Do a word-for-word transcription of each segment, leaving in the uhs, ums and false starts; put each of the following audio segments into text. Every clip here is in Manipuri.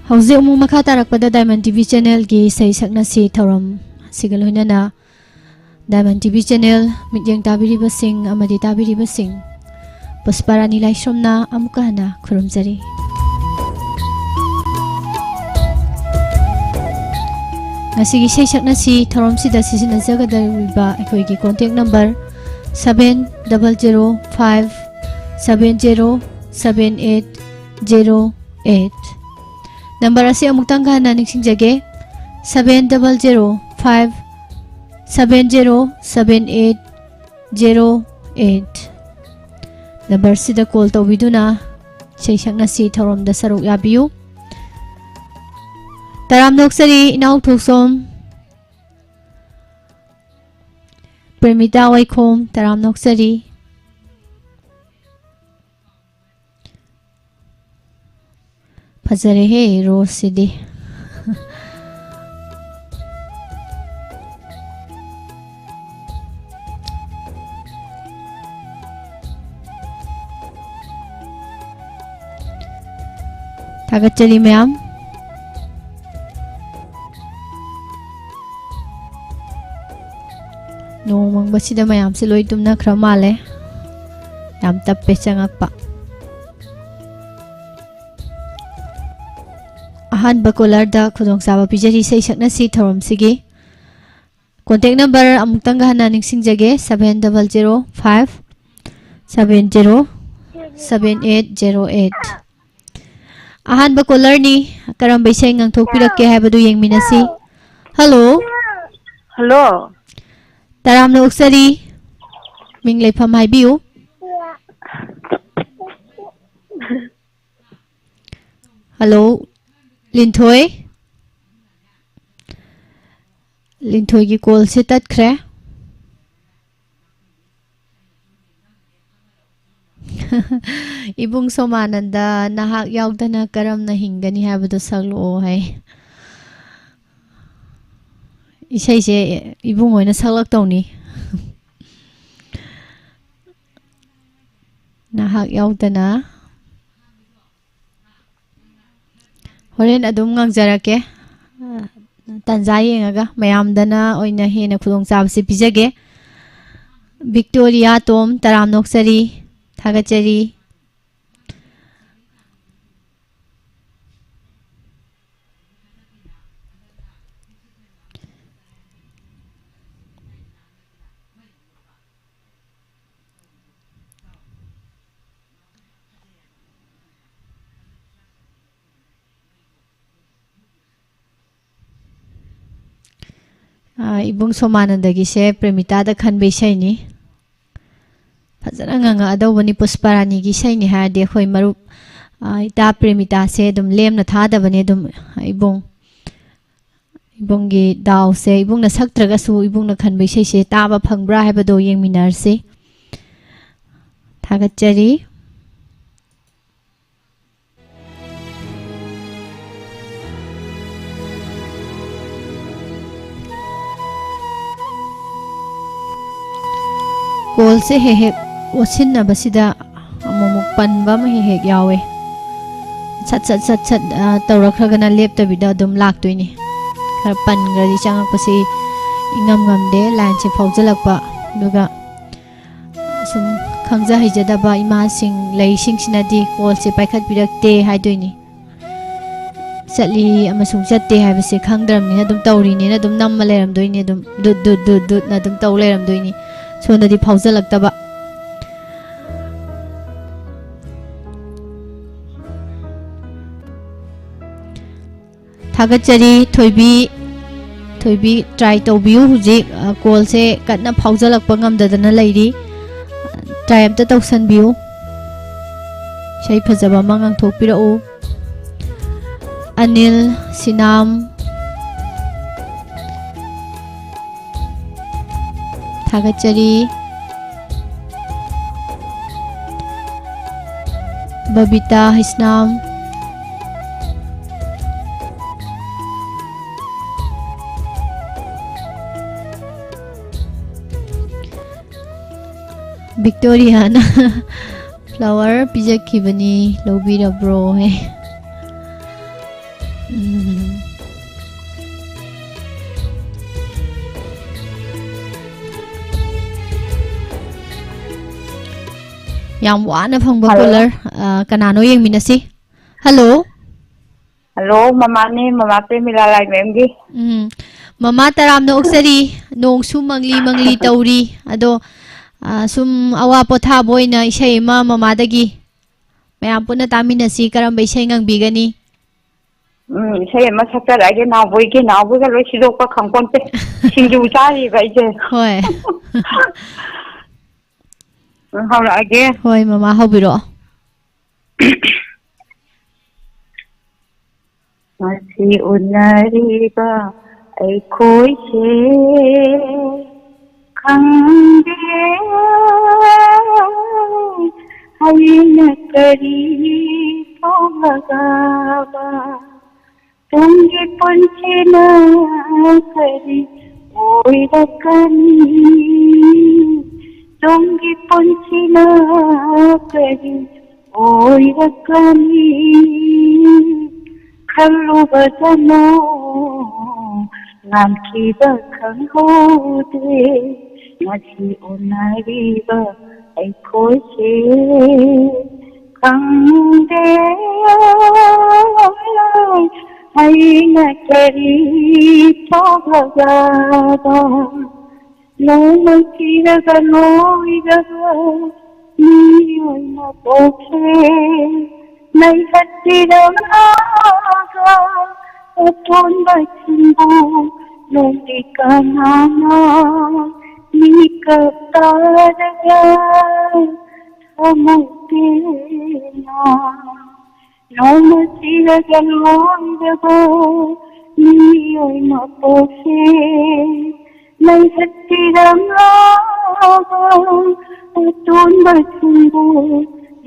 ꯍꯧꯖꯤꯛ ꯑꯃꯨꯛ ꯃꯈꯥ ꯇꯥꯔꯛꯄꯗ Diamond ꯇꯤ ꯚꯤ ꯆꯦꯅꯦꯜꯒꯤ ꯏꯁꯩ ꯁꯛꯅꯁꯤ ꯊꯧꯔꯝ ꯑꯁꯤꯒ ꯂꯣꯏꯅꯅ Diamond ꯇꯤ ꯚꯤ ꯆꯦꯅꯦꯜ ꯃꯤꯠꯌꯦꯡ ꯇꯥꯕꯤꯔꯤꯕꯁꯤꯡ ꯑꯃꯗꯤ ꯇꯥꯕꯤꯔꯤꯕꯁꯤꯡ ꯄꯨꯁꯄꯥꯔꯥꯅꯤ ꯂꯥꯏꯁ꯭ꯔꯝꯅ ꯑꯃꯨꯛꯀ ꯍꯟꯅ ꯈꯨꯔꯨꯝꯖꯔꯤ꯫ ꯉꯁꯤꯒꯤ ꯏꯁꯩ ꯁꯛꯅꯁꯤ ꯊꯧꯔꯝꯁꯤꯗ ꯁꯤꯖꯤꯟꯅꯖꯒꯗꯧꯔꯤꯕ ꯑꯩꯈꯣꯏꯒꯤ contact number seven double zero five seven zero seven eight zero eight꯫ Number ꯑꯁꯤ ꯑꯃꯨꯛꯇꯪꯒ ꯍꯟꯅ ꯅꯤꯡꯁꯤꯡꯖꯒꯦ, seven double zero five seven zero seven eight zero eight꯫ Number ꯁꯤꯗ call ꯇꯧꯕꯤꯗꯨꯅ ꯏꯁꯩ ꯁꯛꯅꯁꯤ ꯊꯧꯔꯝꯗ ꯁꯔꯨꯛ ꯌꯥꯕꯤꯌꯨ꯫ ꯇꯔꯥꯝꯅ ꯑꯣꯛꯆꯔꯤ ꯏꯅꯥꯎ ꯊꯣꯛꯆꯣꯝ, ꯄ꯭ꯔꯦꯃꯤꯇꯥ ꯋꯥꯏꯈꯣꯝ, ꯇꯔꯥꯝꯅ ꯑꯣꯛꯆꯔꯤ꯫ ꯐꯖꯔꯦꯍꯦ ꯔꯣꯁꯁꯤꯗꯤ꯫ ꯊꯥꯒꯠꯆꯔꯤ ꯃꯌꯥꯝ꯫ ꯅꯣꯡ ꯃꯪꯕꯁꯤꯗ ꯃꯌꯥꯝꯁꯦ ꯂꯣꯏ ꯇꯨꯝꯅꯈ꯭ꯔ ꯃꯥꯜꯂꯦ꯫ ꯌꯥꯝ ꯇꯞꯄꯦ ꯆꯪꯉꯛꯄ꯫ ꯑꯍꯥꯟꯕ callerꯗ ꯈꯨꯗꯣꯡꯆꯥꯕ ꯄꯤꯖꯔꯤ ꯏꯁꯩ ꯁꯛꯅꯁꯤ ꯊꯧꯔꯝꯁꯤꯒꯤ꯫ Contact number ꯑꯃꯨꯛꯇꯪꯒ ꯍꯟꯅ ꯅꯤꯡꯁꯤꯡꯖꯒꯦ, seven double zero five seven zero seven eight zero eight꯫ ꯑꯍꯥꯟꯕ callerꯅꯤ, ꯀꯔꯝꯕ ꯏꯁꯩ ꯉꯪꯊꯣꯛꯄꯤꯔꯛꯀꯦ ꯍꯥꯏꯕꯗꯨ ꯌꯦꯡꯃꯤꯟꯅꯁꯤ꯫ Hello꯫ Hello꯫ ꯇꯔꯥꯝꯅ ꯑꯣꯛꯆꯔꯤ꯫ ꯃꯤꯡ ꯂꯩꯐꯝ ꯍꯥꯏꯕꯤꯌꯨ꯫ Hello, ꯂꯤꯟꯊꯣꯏ꯫ ꯂꯤꯟꯊꯣꯏꯒꯤ callꯁꯦ ꯇꯠꯈ꯭ꯔꯦ꯫ ꯏꯕꯨꯡ ꯁꯣꯃꯥꯅꯟꯗ, "ꯅꯍꯥꯛ ꯌꯥꯎꯗꯅ ꯀꯔꯝꯅ ꯍꯤꯡꯒꯅꯤ" ꯍꯥꯏꯕꯗꯣ ꯁꯛꯂꯛꯑꯣ ꯍꯥꯏ꯫ ꯏꯁꯩꯁꯦ ꯏꯕꯨꯡ ꯑꯣꯏꯅ ꯁꯛꯂꯛꯇꯧꯅꯤ꯫ ꯅꯍꯥꯛ ꯌꯥꯎꯗꯅ꯫ ꯍꯣꯔꯦꯟ ꯑꯗꯨꯝ ꯉꯥꯡꯖꯔꯛꯀꯦ꯫ ꯇꯥꯟꯖꯥ ꯌꯦꯡꯉꯒ ꯃꯌꯥꯝꯗꯅ ꯑꯣꯏꯅ ꯍꯦꯟꯅ ꯈꯨꯗꯣꯡꯆꯥꯕꯁꯤ ꯄꯤꯖꯒꯦ꯫ ꯕꯤꯛꯇꯣꯔꯤꯌꯥ ꯇꯣꯝ, ꯇꯔꯥꯝꯅ ꯑꯣꯛꯆꯔꯤ, ꯊꯥꯒꯠꯆꯔꯤ꯫ ꯑꯥ, ꯏꯕꯨꯡ ꯁꯣꯃꯥꯅꯟꯗꯒꯤꯁꯦ ꯄ꯭ꯔꯦꯃꯤꯇꯥꯗ ꯈꯟꯕ ꯏꯁꯩꯅꯤ꯫ ꯐꯖꯅ ꯉꯪꯉꯛꯑꯗꯧꯕꯅꯤ꯫ ꯄꯨꯁꯄꯥꯔꯥꯅꯤꯒꯤ ꯏꯁꯩꯅꯤ ꯍꯥꯏꯔꯗꯤ ꯑꯩꯈꯣꯏ ꯃꯔꯨꯞ, ꯑꯥ, ꯏꯇꯥ ꯄ꯭ꯔꯦꯃꯤꯇꯥꯁꯦ ꯑꯗꯨꯝ ꯂꯦꯝꯅ ꯊꯥꯗꯕꯅꯦ꯫ ꯑꯗꯨꯝ ꯏꯕꯨꯡ, ꯏꯕꯨꯡꯒꯤ ꯗꯥꯎꯁꯦ, ꯏꯕꯨꯡꯅ ꯁꯛꯇ꯭ꯔꯒꯁꯨ ꯏꯕꯨꯡꯅ ꯈꯟꯕ ꯏꯁꯩꯁꯦ ꯇꯥꯕ ꯐꯪꯕ꯭ꯔꯥ ꯍꯥꯏꯕꯗꯣ ꯌꯦꯡꯃꯤꯟꯅꯔꯁꯤ꯫ ꯊꯥꯒꯠꯆꯔꯤ꯫ ꯀꯣꯜꯁꯦ ꯍꯦꯛ ꯍꯦꯛ ꯑꯣꯠꯁꯤꯟꯅꯕꯁꯤꯗ ꯑꯃꯨꯛꯃꯨꯛ ꯄꯟꯕ ꯑꯃ ꯍꯦꯛ ꯍꯦꯛ ꯌꯥꯎꯋꯦ꯫ ꯁꯠ ꯁꯠ ꯁꯠ ꯁꯠ, ꯑ, ꯇꯧꯔꯛꯈ꯭ꯔꯒꯅ ꯂꯦꯞꯇꯕꯤꯗ ꯑꯗꯨꯝ ꯂꯥꯛꯇꯣꯏꯅꯤ꯫ ꯈꯔ ꯄꯟꯈ꯭ꯔꯗꯤ ꯆꯪꯉꯛꯄꯁꯤ ꯏꯉꯝ ꯉꯝꯗꯦ, ꯂꯥꯏꯟꯁꯦ ꯐꯥꯎꯖꯜꯂꯛꯄ꯫ ꯑꯗꯨꯒ ꯁꯨꯝ ꯈꯪꯖ ꯍꯩꯖꯗꯕ ꯏꯃꯥꯁꯤꯡ ꯂꯩꯁꯤꯡꯁꯤꯅꯗꯤ ꯀꯣꯜꯁꯦ ꯄꯥꯏꯈꯠꯄꯤꯔꯛꯇꯦ ꯍꯥꯏꯗꯣꯏꯅꯤ꯫ ꯆꯠꯂꯤ ꯑꯃꯁꯨꯡ ꯆꯠꯇꯦ ꯍꯥꯏꯕꯁꯦ ꯈꯪꯗ꯭ꯔꯕꯅꯤꯅ ꯑꯗꯨꯝ ꯇꯧꯔꯤꯅꯦꯅ ꯑꯗꯨꯝ ꯅꯝꯃ ꯂꯩꯔꯝꯗꯣꯏꯅꯤ꯫ ꯑꯗꯨꯝ ꯗꯨꯠ ꯗꯨꯠ ꯗꯨꯠ ꯗꯨꯠꯅ ꯑꯗꯨꯝ ꯇꯧ ꯂꯩꯔꯝꯗꯣꯏꯅꯤ꯫ ꯁꯣꯝꯗꯗꯤ ꯐꯥꯎꯖꯜꯂꯛꯇꯕ꯫ ꯊꯥꯒꯠꯆꯔꯤ ꯊꯣꯏꯕꯤ꯫ ꯊꯣꯏꯕꯤ, try ꯇꯧꯕꯤꯌꯨ꯫ ꯍꯧꯖꯤꯛ, ꯑ, ꯀꯣꯜꯁꯦ ꯀꯟꯅ ꯐꯥꯎꯖꯜꯂꯛꯄ ꯉꯝꯗꯗꯅ ꯂꯩꯔꯤ꯫ Try ꯑꯝꯇ ꯇꯧꯁꯟꯕꯤꯌꯨ꯫ ꯏꯁꯩ ꯐꯖꯕ ꯑꯃ ꯉꯪꯊꯣꯛꯄꯤꯔꯛꯎ꯫ ꯑꯅꯤꯜ ꯁꯤꯅꯥꯝ꯫ ꯊꯥꯒꯠꯆꯔꯤ꯫ ꯕꯕꯤꯇꯥ ꯍꯩꯁꯅꯥꯝ꯫ ꯕꯤꯛꯇꯣꯔꯤꯌꯥꯅ flower ꯄꯤꯖꯈꯤꯕꯅꯤ, ꯂꯧꯕꯤꯔꯕ꯭ꯔꯣ ꯍꯥꯏ꯫ ꯎꯝ꯫ ꯌꯥꯝ ꯋꯥꯅ ꯐꯪꯕ ꯍꯜꯂꯣ꯫ ꯀꯣꯂꯔ, ꯑ, ꯀꯅꯥꯅꯣ ꯌꯦꯡꯃꯤꯟꯅꯁꯤ꯫ ꯍꯜꯂꯣ꯫ ꯍꯜꯂꯣ, ꯃꯃꯥꯅꯦ, ꯃꯃꯥ ꯄ꯭ꯔꯦꯃꯤꯂꯥ ꯂꯥꯏꯃꯔꯦꯝꯒꯤ꯫ ꯎꯝ꯫ ꯃꯃꯥ ꯇꯔꯥꯝꯅ ꯑꯣꯛꯆꯔꯤ, ꯅꯣꯡꯁꯨ ꯃꯪꯂꯤ ꯃꯪꯂꯤ ꯇꯧꯔꯤ꯫ ꯑꯗꯣ, ꯑ, ꯁꯨꯝ ꯑꯋꯥ ꯄꯣꯊꯥꯕ ꯑꯣꯏꯅ ꯏꯁꯩ ꯑꯃ ꯃꯃꯥꯗꯒꯤ ꯃꯌꯥꯝ ꯄꯨꯟꯅ ꯇꯥꯃꯤꯟꯅꯁꯤ꯫ ꯀꯔꯝꯕ ꯏꯁꯩ ꯉꯪꯕꯤꯒꯅꯤ? ꯎꯝ, ꯏꯁꯩ ꯑꯃ ꯁꯛꯆꯔꯛꯑꯒꯦ, ꯅꯥꯎꯕꯣꯏꯒꯤ, ꯅꯥꯎꯕꯣꯏꯒ ꯂꯣꯏ ꯁꯤꯗꯣꯛꯄ ꯈꯪꯄꯣꯟꯇꯦ꯫ ꯁꯤꯡꯖꯨ ꯆꯥꯔꯤꯕ ꯑꯩꯁꯦ꯫ ꯍꯣꯏ꯫ ꯎꯝ, ꯍꯧꯔꯛꯑꯒꯦ꯫ ꯍꯣꯏ, ꯃꯃꯥ, ꯍꯧꯕꯤꯔꯛꯑꯣ꯫ ꯉꯁꯤ ꯎꯅꯔꯤꯕ ꯑꯩꯈꯣꯏꯁꯦ ꯈꯪꯗꯦ, ꯍꯌꯦꯡꯅ ꯀꯔꯤ ꯊꯣꯛꯂꯒꯕ ꯇꯨꯡꯒꯤ ꯄꯨꯟꯁꯤꯅ ꯀꯔꯤ ꯑꯣꯏꯔꯛꯀꯅꯤ? ꯇꯨꯡꯒꯤ ꯄꯨꯟꯁꯤꯅ ꯀꯔꯤ ꯑꯣꯏꯔꯛꯀꯅꯤ? ꯈꯜꯂꯨꯕꯗꯅ ꯉꯥꯟꯈꯤꯕ ꯈꯪꯍꯧꯗꯦ꯫ ꯉꯁꯤ ꯎꯅꯔꯤꯕ ꯑꯩꯈꯣꯏꯁꯦ ꯈꯪꯗꯦ, ꯍꯌꯦꯡꯅ ꯀꯔꯤ ꯊꯣꯛꯂꯒꯕ ꯅꯣꯡꯃ ꯁꯤꯔꯒ ꯂꯣꯏꯔꯕ ꯃꯤꯑꯣꯏ ꯃꯄꯣꯛꯁꯦ ꯂꯩꯍꯠꯄꯤꯔꯝꯂꯒ ꯑꯇꯣꯟꯕꯁꯤꯡꯕꯨ ꯅꯪꯗꯤ ꯀꯅꯥꯅ ꯃꯤꯀꯞ ꯇꯥꯔꯒ ꯊꯃꯣꯏ ꯄꯦꯟꯅ ꯅꯣꯡꯃ ꯁꯤꯔꯒ ꯂꯣꯏꯔꯕ ꯃꯤꯑꯣꯏ ꯃꯄꯣꯛꯁꯦ ꯂꯩꯍꯠꯄꯤꯔꯝꯂꯕ ꯑꯇꯣꯟꯕꯁꯤꯡꯕꯨ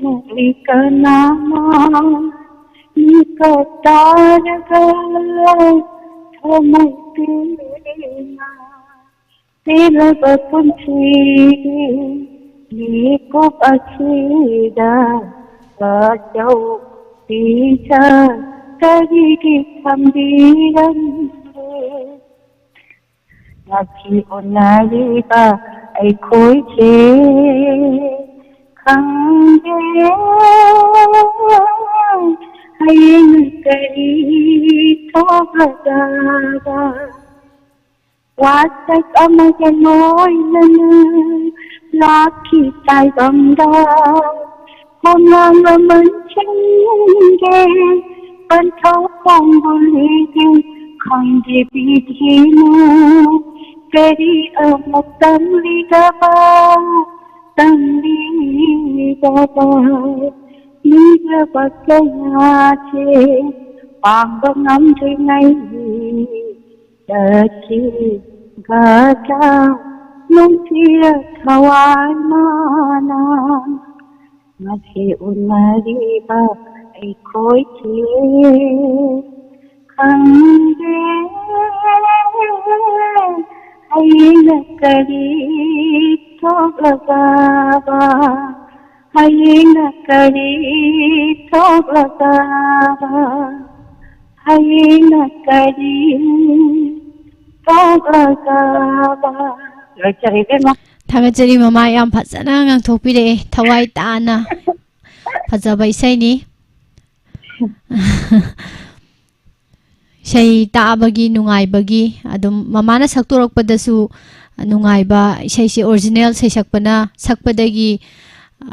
ꯅꯪꯗꯤ ꯀꯅꯥꯅ ꯃꯤꯀꯞ ꯇꯥꯔꯒ ꯊꯃꯣꯏ ꯄꯦꯟꯅ ꯄꯦꯜꯂꯕ ꯄꯨꯟꯁꯤꯒꯤ ꯃꯤꯀꯨꯞ ꯑꯁꯤꯗ ꯑꯆꯧ ꯄꯤꯖ ꯀꯔꯤꯒꯤ ꯊꯝꯕꯤꯔꯝꯂꯦ? ꯉꯁꯤ ꯎꯅꯔꯤꯕ ꯑꯩꯈꯣꯏꯁꯦ ꯈꯪꯗꯦ ꯍꯌꯦꯡ ꯀꯔꯤ ꯊꯣꯛꯂꯒꯕ꯫ ꯋꯥꯁꯛ ꯑꯃꯒ ꯂꯣꯏꯅꯅ ꯂꯥꯛꯈꯤ ꯇꯥꯏꯕꯪꯗ꯫ ꯈꯣꯡꯅꯥꯡ ꯂꯃꯟꯁꯤꯡꯒꯤ ꯄꯟꯊꯧ ꯈꯣꯡꯒꯨꯜꯂꯤꯒꯤ ꯈꯪꯗꯦ ꯄꯤꯗ꯭ꯔꯤꯅ ꯀꯔꯤ ꯑꯃ ꯇꯝꯂꯤꯗꯕ, ꯇꯝꯂꯤꯗꯕ ꯅꯤꯡꯖꯕ ꯀꯌꯥꯁꯦ ꯄꯥꯡꯕ ꯉꯝꯗ꯭ꯔꯤꯉꯩꯒꯤ ꯆꯠꯈꯤꯒꯗ꯭ꯔꯥ ꯅꯨꯡꯁꯤꯔ ꯊꯋꯥꯏ ꯃꯥꯅ꯫ ꯉꯁꯤ ꯎꯅꯔꯤꯕ ꯑꯩꯈꯣꯏꯁꯦ ꯈꯪꯗꯦ ꯍꯌꯦꯡꯅ ꯀꯔꯤ ꯊꯣꯛꯂꯒꯕ, ꯍꯌꯦꯡꯅ ꯀꯔꯤ ꯊꯣꯛꯂꯒꯕ, ꯍꯌꯦꯡꯅ ꯀꯔꯤ ꯊꯣꯛꯂꯒꯕ꯫ ꯂꯣꯏꯁꯔꯦ ꯏꯕꯦꯝꯃ꯫ ꯊꯥꯒꯠꯆꯔꯤ ꯃꯃꯥ, ꯌꯥꯝ ꯐꯖꯅ ꯉꯥꯡꯊꯣꯛꯄꯤꯔꯛꯑꯦ, ꯊꯋꯥꯏ ꯇꯥꯅ꯫ ꯐꯖꯕ ꯏꯁꯩꯅꯤ꯫ ꯏꯁꯩ ꯇꯥꯕꯒꯤ ꯅꯨꯡꯉꯥꯏꯕꯒꯤ ꯑꯗꯨꯝ ꯃꯃꯥꯅ ꯁꯛꯇꯣꯔꯛꯄꯗꯁꯨ ꯅꯨꯡꯉꯥꯏꯕ, ꯏꯁꯩꯁꯦ ꯑꯣꯔꯤꯖꯤꯅꯦꯜ ꯁꯩꯁꯛꯄꯅ ꯁꯛꯄꯗꯒꯤ, ꯑ,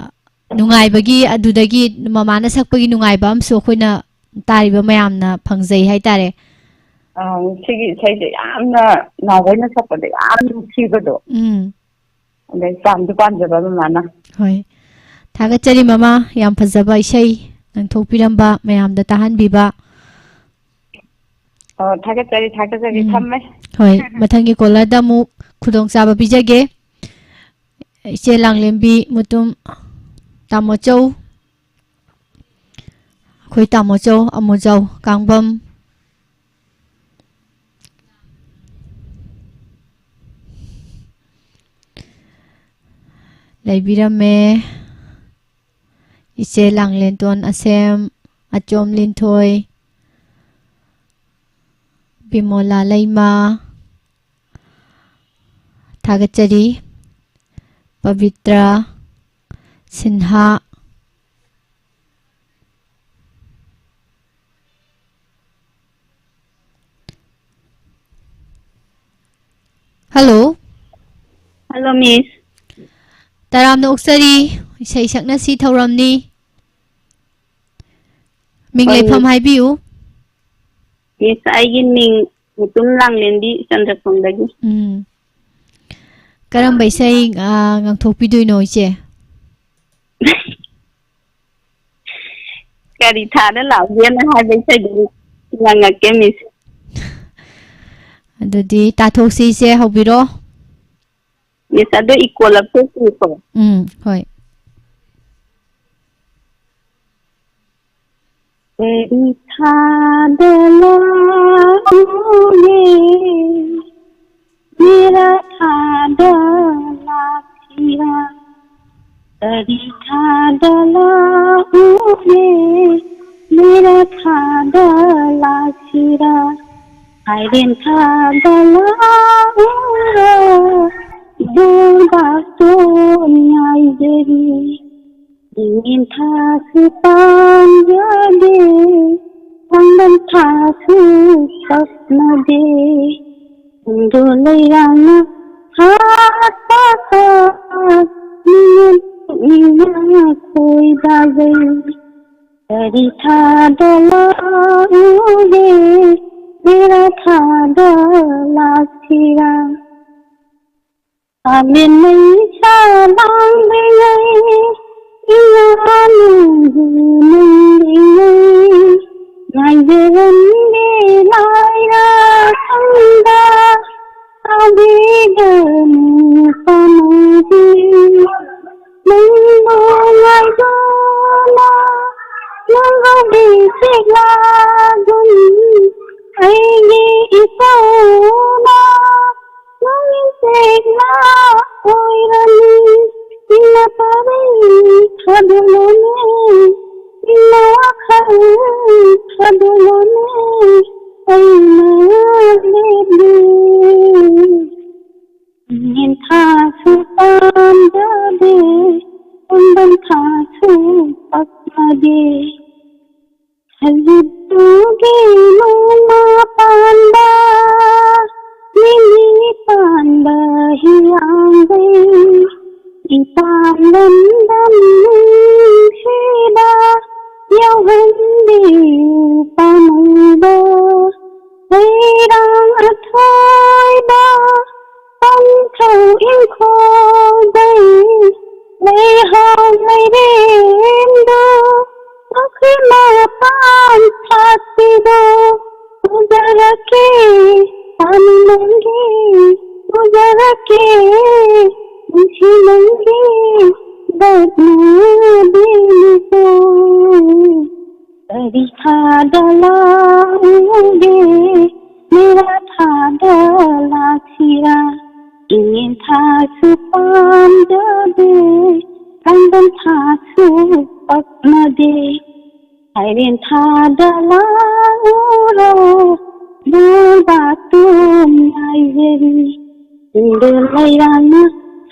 ꯅꯨꯡꯉꯥꯏꯕꯒꯤ, ꯑꯗꯨꯗꯒꯤ ꯃꯃꯥꯅ ꯁꯛꯄꯒꯤ ꯅꯨꯡꯉꯥꯏꯕ ꯑꯃꯁꯨ ꯑꯩꯈꯣꯏꯅ ꯇꯥꯔꯤꯕ ꯃꯌꯥꯝꯅ ꯐꯪꯖꯩ ꯍꯥꯏꯇꯥꯔꯦ꯫ ꯑꯥ, ꯁꯤꯒꯤ ꯏꯁꯩꯁꯦ ꯌꯥꯝꯅ ꯅꯥꯎꯕꯣꯏꯅ ꯁꯛꯄꯗ ꯌꯥꯝ ꯅꯨꯡꯁꯤꯕꯗꯣ꯫ ꯎꯝ꯫ ꯑꯗꯩ ꯄꯥꯝꯁꯨ ꯄꯥꯝꯖꯕ ꯃꯃꯥꯅ꯫ ꯍꯣꯏ꯫ ꯊꯥꯒꯠꯆꯔꯤ ꯃꯃꯥ, ꯌꯥꯝ ꯐꯖꯕ ꯏꯁꯩ ꯉꯪꯊꯣꯛꯄꯤꯔꯝꯕ, ꯃꯌꯥꯝꯗ ꯇꯥꯍꯟꯕꯤꯕ꯫ ꯑꯣ, ꯊꯥꯒꯠꯆꯔꯤ, ꯊꯥꯒꯠꯆꯔꯤ꯫ ꯎꯝ꯫ ꯊꯝꯃꯦ꯫ ꯍꯣꯏ, ꯃꯊꯪꯒꯤ ꯀꯣꯂꯔꯗ ꯑꯃꯨꯛ ꯈꯨꯗꯣꯡꯆꯥꯕ ꯄꯤꯖꯒꯦ꯫ ꯏꯆꯦ ꯂꯥꯡꯂꯦꯝꯕꯤ ꯃꯨꯇꯨꯝ, ꯇꯥꯃꯣꯆꯧ, ꯑꯩꯈꯣꯏ ꯇꯥꯃꯣꯆꯧ, ꯑꯃꯨꯖꯥꯎ ꯀꯥꯡꯕꯝ ꯂꯩꯕꯤꯔꯝꯃꯦ꯫ ꯏꯆꯦ ꯂꯥꯡꯂꯦꯟꯇꯣꯟ ꯑꯁꯦꯝ, ꯑꯆꯣꯝ ꯂꯤꯟꯊꯣꯏ, ꯕꯤꯃꯣꯂꯥ ꯂꯩꯃ, ꯊꯥꯒꯠꯆꯔꯤ꯫ ꯄꯕꯤꯇ꯭ꯔ ꯁꯤꯟꯍꯥ꯫ ꯍꯜꯂꯣ꯫ ꯍꯜꯂꯣ, ꯃꯤꯁ꯫ ꯇꯔꯥꯝꯅ ꯑꯣꯛꯆꯔꯤ꯫ ꯏꯁꯩ ꯁꯛꯅꯁꯤ ꯊꯧꯔꯝꯅꯤ꯫ ꯃꯤꯡ ꯍꯣꯏ, ꯂꯩꯐꯝ ꯃꯤꯁ꯫ ꯍꯥꯏꯕꯤꯌꯨ꯫ ꯃꯤꯁ, ꯑꯩꯒꯤ ꯃꯤꯡ ꯃꯨꯇꯨꯝ ꯂꯥꯡꯂꯦꯟꯕꯤ, ꯆꯟꯗ꯭ꯔꯈꯣꯡꯗꯒꯤ꯫ ꯎꯝ꯫ ꯀꯔꯝꯕ ꯏꯁꯩ, ꯑ, ꯉꯥꯡꯊꯣꯛꯄꯤꯗꯣꯏꯅꯣ, ꯏꯆꯦ? ꯀꯔꯤ ꯊꯥꯗ ꯂꯥꯛꯒꯦꯅ ꯍꯥꯏꯕ ꯏꯁꯩꯗꯨ ꯉꯪꯉꯛꯀꯦ, ꯃꯤꯁ꯫ ꯑꯗꯨꯗꯤ ꯇꯥꯊꯣꯛꯁꯤ, ꯏꯆꯦ, ꯍꯧꯕꯤꯔꯣ꯫ ꯃꯤꯁ, ꯑꯗꯨ ꯏꯀꯣ ꯂꯧꯊꯣꯛꯄꯤꯌꯨꯀꯣ꯫ ꯎꯝ, ꯍꯣꯏ꯫ ꯀꯔꯤ ꯊꯥꯗ ꯂꯥꯛꯎꯒꯦ, ꯃꯦꯔꯥ ꯊꯥꯗ ꯂꯥꯛꯁꯤꯔꯥ? ꯀꯔꯤ ꯊꯥꯗ ꯂꯥꯛꯎꯒꯦ, ꯃꯦꯔꯥ ꯊꯥꯗ ꯂꯥꯛꯁꯤꯔꯥ? ꯐꯥꯏꯔꯦꯟ ꯊꯥꯗ ꯂꯥꯛꯎꯔꯣ, ꯏꯕꯣꯛ ꯕꯥꯇꯣꯟ ꯉꯥꯏꯖꯔꯤ꯫ ꯅꯤꯡꯊꯥꯁꯨ ꯄꯥꯝꯖꯗꯦ, ꯈꯪꯗꯦꯟ ꯊꯥꯁꯨ ꯄꯛꯅꯗꯦ꯫ ꯄꯨꯡꯗꯣꯟ ꯂꯩꯔꯥꯡꯅ ꯍꯥꯠꯄ ꯁꯥꯠ, ꯃꯤꯅ ꯄꯨꯛꯅꯤꯡꯅ ꯈꯣꯏꯗꯥꯖꯩ꯫ ꯀꯔꯤ ꯊꯥꯗ ꯂꯥꯛꯎꯒꯦ, ꯃꯦꯔꯥ ꯊꯥꯗ ꯂꯥꯛꯁꯤꯔꯥ? ꯀꯥꯂꯦꯟ ꯃꯩꯁꯥ ꯂꯥꯡꯂꯤꯉꯩ, ꯏꯉꯥ ꯅꯣꯡꯖꯨ ꯅꯪꯂꯤꯉꯩ, ꯉꯥꯏꯖꯔꯝꯒꯦ ꯂꯥꯏꯔꯥ ꯈꯪꯗ, ꯁꯥꯕꯤꯒꯅꯨ ꯄꯥꯝꯃꯨꯕꯤ꯫ ꯅꯪꯕꯨ ꯉꯥꯏꯗꯨꯅ ꯅꯪꯒꯤ ꯆꯦꯛꯂꯥꯒꯨꯝ ꯑꯩꯒꯤ ꯏꯄꯥꯅ ꯅꯪꯒꯤ ꯆꯦꯛꯂꯥ ꯑꯣꯏꯔꯅꯤ꯫ ꯏꯪꯅ ꯄꯥꯔꯤ ꯊꯥꯗꯨꯂꯣꯅꯦ, ꯏꯪꯅ ꯋꯥꯈꯜ ꯊꯥꯗꯨꯂꯣꯅꯦ꯫ ꯑꯩꯅ ꯂꯦꯞꯂꯤ꯫ ꯅꯤꯡꯊꯥꯁꯨ ꯄꯥꯝꯖꯗꯦ, ꯄꯨꯡꯕꯟ ꯊꯥꯁꯨ ꯄꯛꯅꯗꯦ꯫ ꯍꯧꯖꯤꯛꯇꯨꯒꯤ ꯅꯣꯡꯃ ꯄꯥꯟꯕ, ꯅꯤꯅꯤ ꯄꯥꯟꯕ ꯍꯤꯌꯥꯡꯒꯩ, ꯏꯄꯥꯝ ꯂꯝꯗꯝ ꯅꯨꯡꯁꯤꯕ, ꯌꯥꯎꯍꯟꯕꯤꯌꯨ ꯄꯥꯝꯃꯨꯕ꯫ ꯂꯩꯔꯥꯡ ꯑꯊꯣꯏꯕ, ꯄꯟꯊꯧ ꯏꯪꯈꯣꯜꯗꯩ, ꯂꯩꯍꯥꯎ ꯂꯩꯔꯦꯝꯗꯣ, ꯄꯨꯈ꯭ꯔꯤ ꯃꯄꯥꯟ ꯁꯥꯠꯄꯤꯗꯣ, ꯎꯖꯔꯛꯀꯦ, ꯄꯥꯝꯃꯤ ꯅꯪꯒꯤ, ꯎꯖꯔꯛꯀꯦ, ꯅꯨꯡꯁꯤ ꯅꯪꯒꯤ, ꯗꯛꯅ ꯕꯦꯅꯤꯁꯣ꯫ ꯀꯔꯤ ꯊꯥꯗ ꯂꯥꯛꯎꯒꯦ, ꯃꯦꯔꯥ ꯊꯥꯗ ꯂꯥꯛꯁꯤꯔꯥ? ꯏꯉꯦꯟ ꯊꯥꯁꯨ ꯄꯥꯝꯖꯗꯦ, ꯀꯥꯡꯕꯟ ꯊꯥꯁꯨ ꯄꯛꯅꯗꯦ꯫ ꯍꯥꯏꯔꯦꯟ ꯊꯥꯗ ꯂꯥꯛꯎꯔꯣ, ꯅꯣꯏꯕꯥꯇꯣꯟ ꯉꯥꯏꯖꯔꯤ꯫ ꯆꯤꯡꯗꯣꯜ ꯂꯩꯔꯥꯡꯅ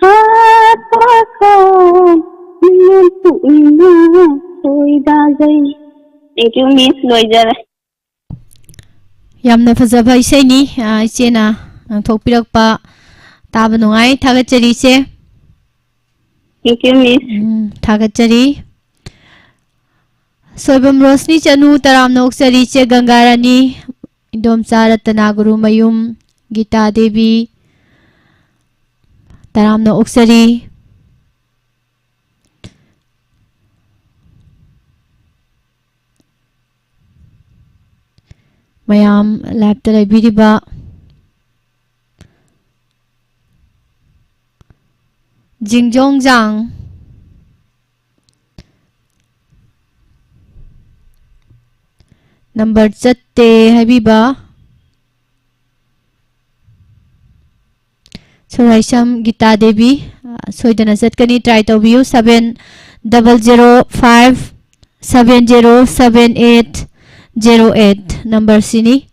ꯁꯥꯠꯄ ꯈꯣꯟ, ꯅꯤꯉꯣꯜ ꯄꯨꯛꯅꯤꯡꯅ ꯈꯣꯏꯗꯥꯖꯩ꯫ Thank you, Miss. ꯂꯣꯏꯖꯔꯦ꯫ ꯌꯥꯝꯅ ꯐꯖꯕ ꯏꯁꯩꯅꯤ, ꯑ, ꯏꯆꯦꯅ ꯉꯥꯡꯊꯣꯛꯄꯤꯔꯛꯄ꯫ ꯇꯥꯕ ꯅꯨꯡꯉꯥꯏ꯫ ꯊꯥꯒꯠꯆꯔꯤ, ꯏꯆꯦ꯫ Thank you, Miss. ꯎꯝ, ꯊꯥꯒꯠꯆꯔꯤ꯫ ꯁꯣꯏꯕꯝ ꯔꯣꯁꯅꯤ ꯆꯅꯨ, ꯇꯔꯥꯝꯅ ꯑꯣꯛꯆꯔꯤ꯫ ꯏꯆꯦ ꯒꯪꯒꯥꯔꯥꯅꯤ, ꯏꯟꯗꯣꯝꯆꯥ ꯔꯇꯅꯥꯒꯨꯔꯨꯃꯌꯨꯝ, ꯒꯤꯇꯥ ꯗꯦꯕꯤ, ꯇꯔꯥꯝꯅ ꯑꯣꯛꯆꯔꯤ꯫ ꯃꯌꯥꯝ live ꯇ ꯂꯩꯕꯤꯔꯤꯕ ꯖꯤꯡꯖꯣꯡꯖꯥꯡ, number ꯆꯠꯇꯦ ꯍꯥꯏꯕꯤꯕ ꯁꯣꯔꯥꯏꯁꯝ ꯒꯤꯇꯥ ꯗꯦꯕꯤ, ꯑ, ꯁꯣꯏꯗꯅ ꯆꯠꯀꯅꯤ, try ꯇꯧꯕꯤꯌꯨ꯫ Seven double zero five seven zero seven eight zero eight number ꯁꯤꯅꯤ꯫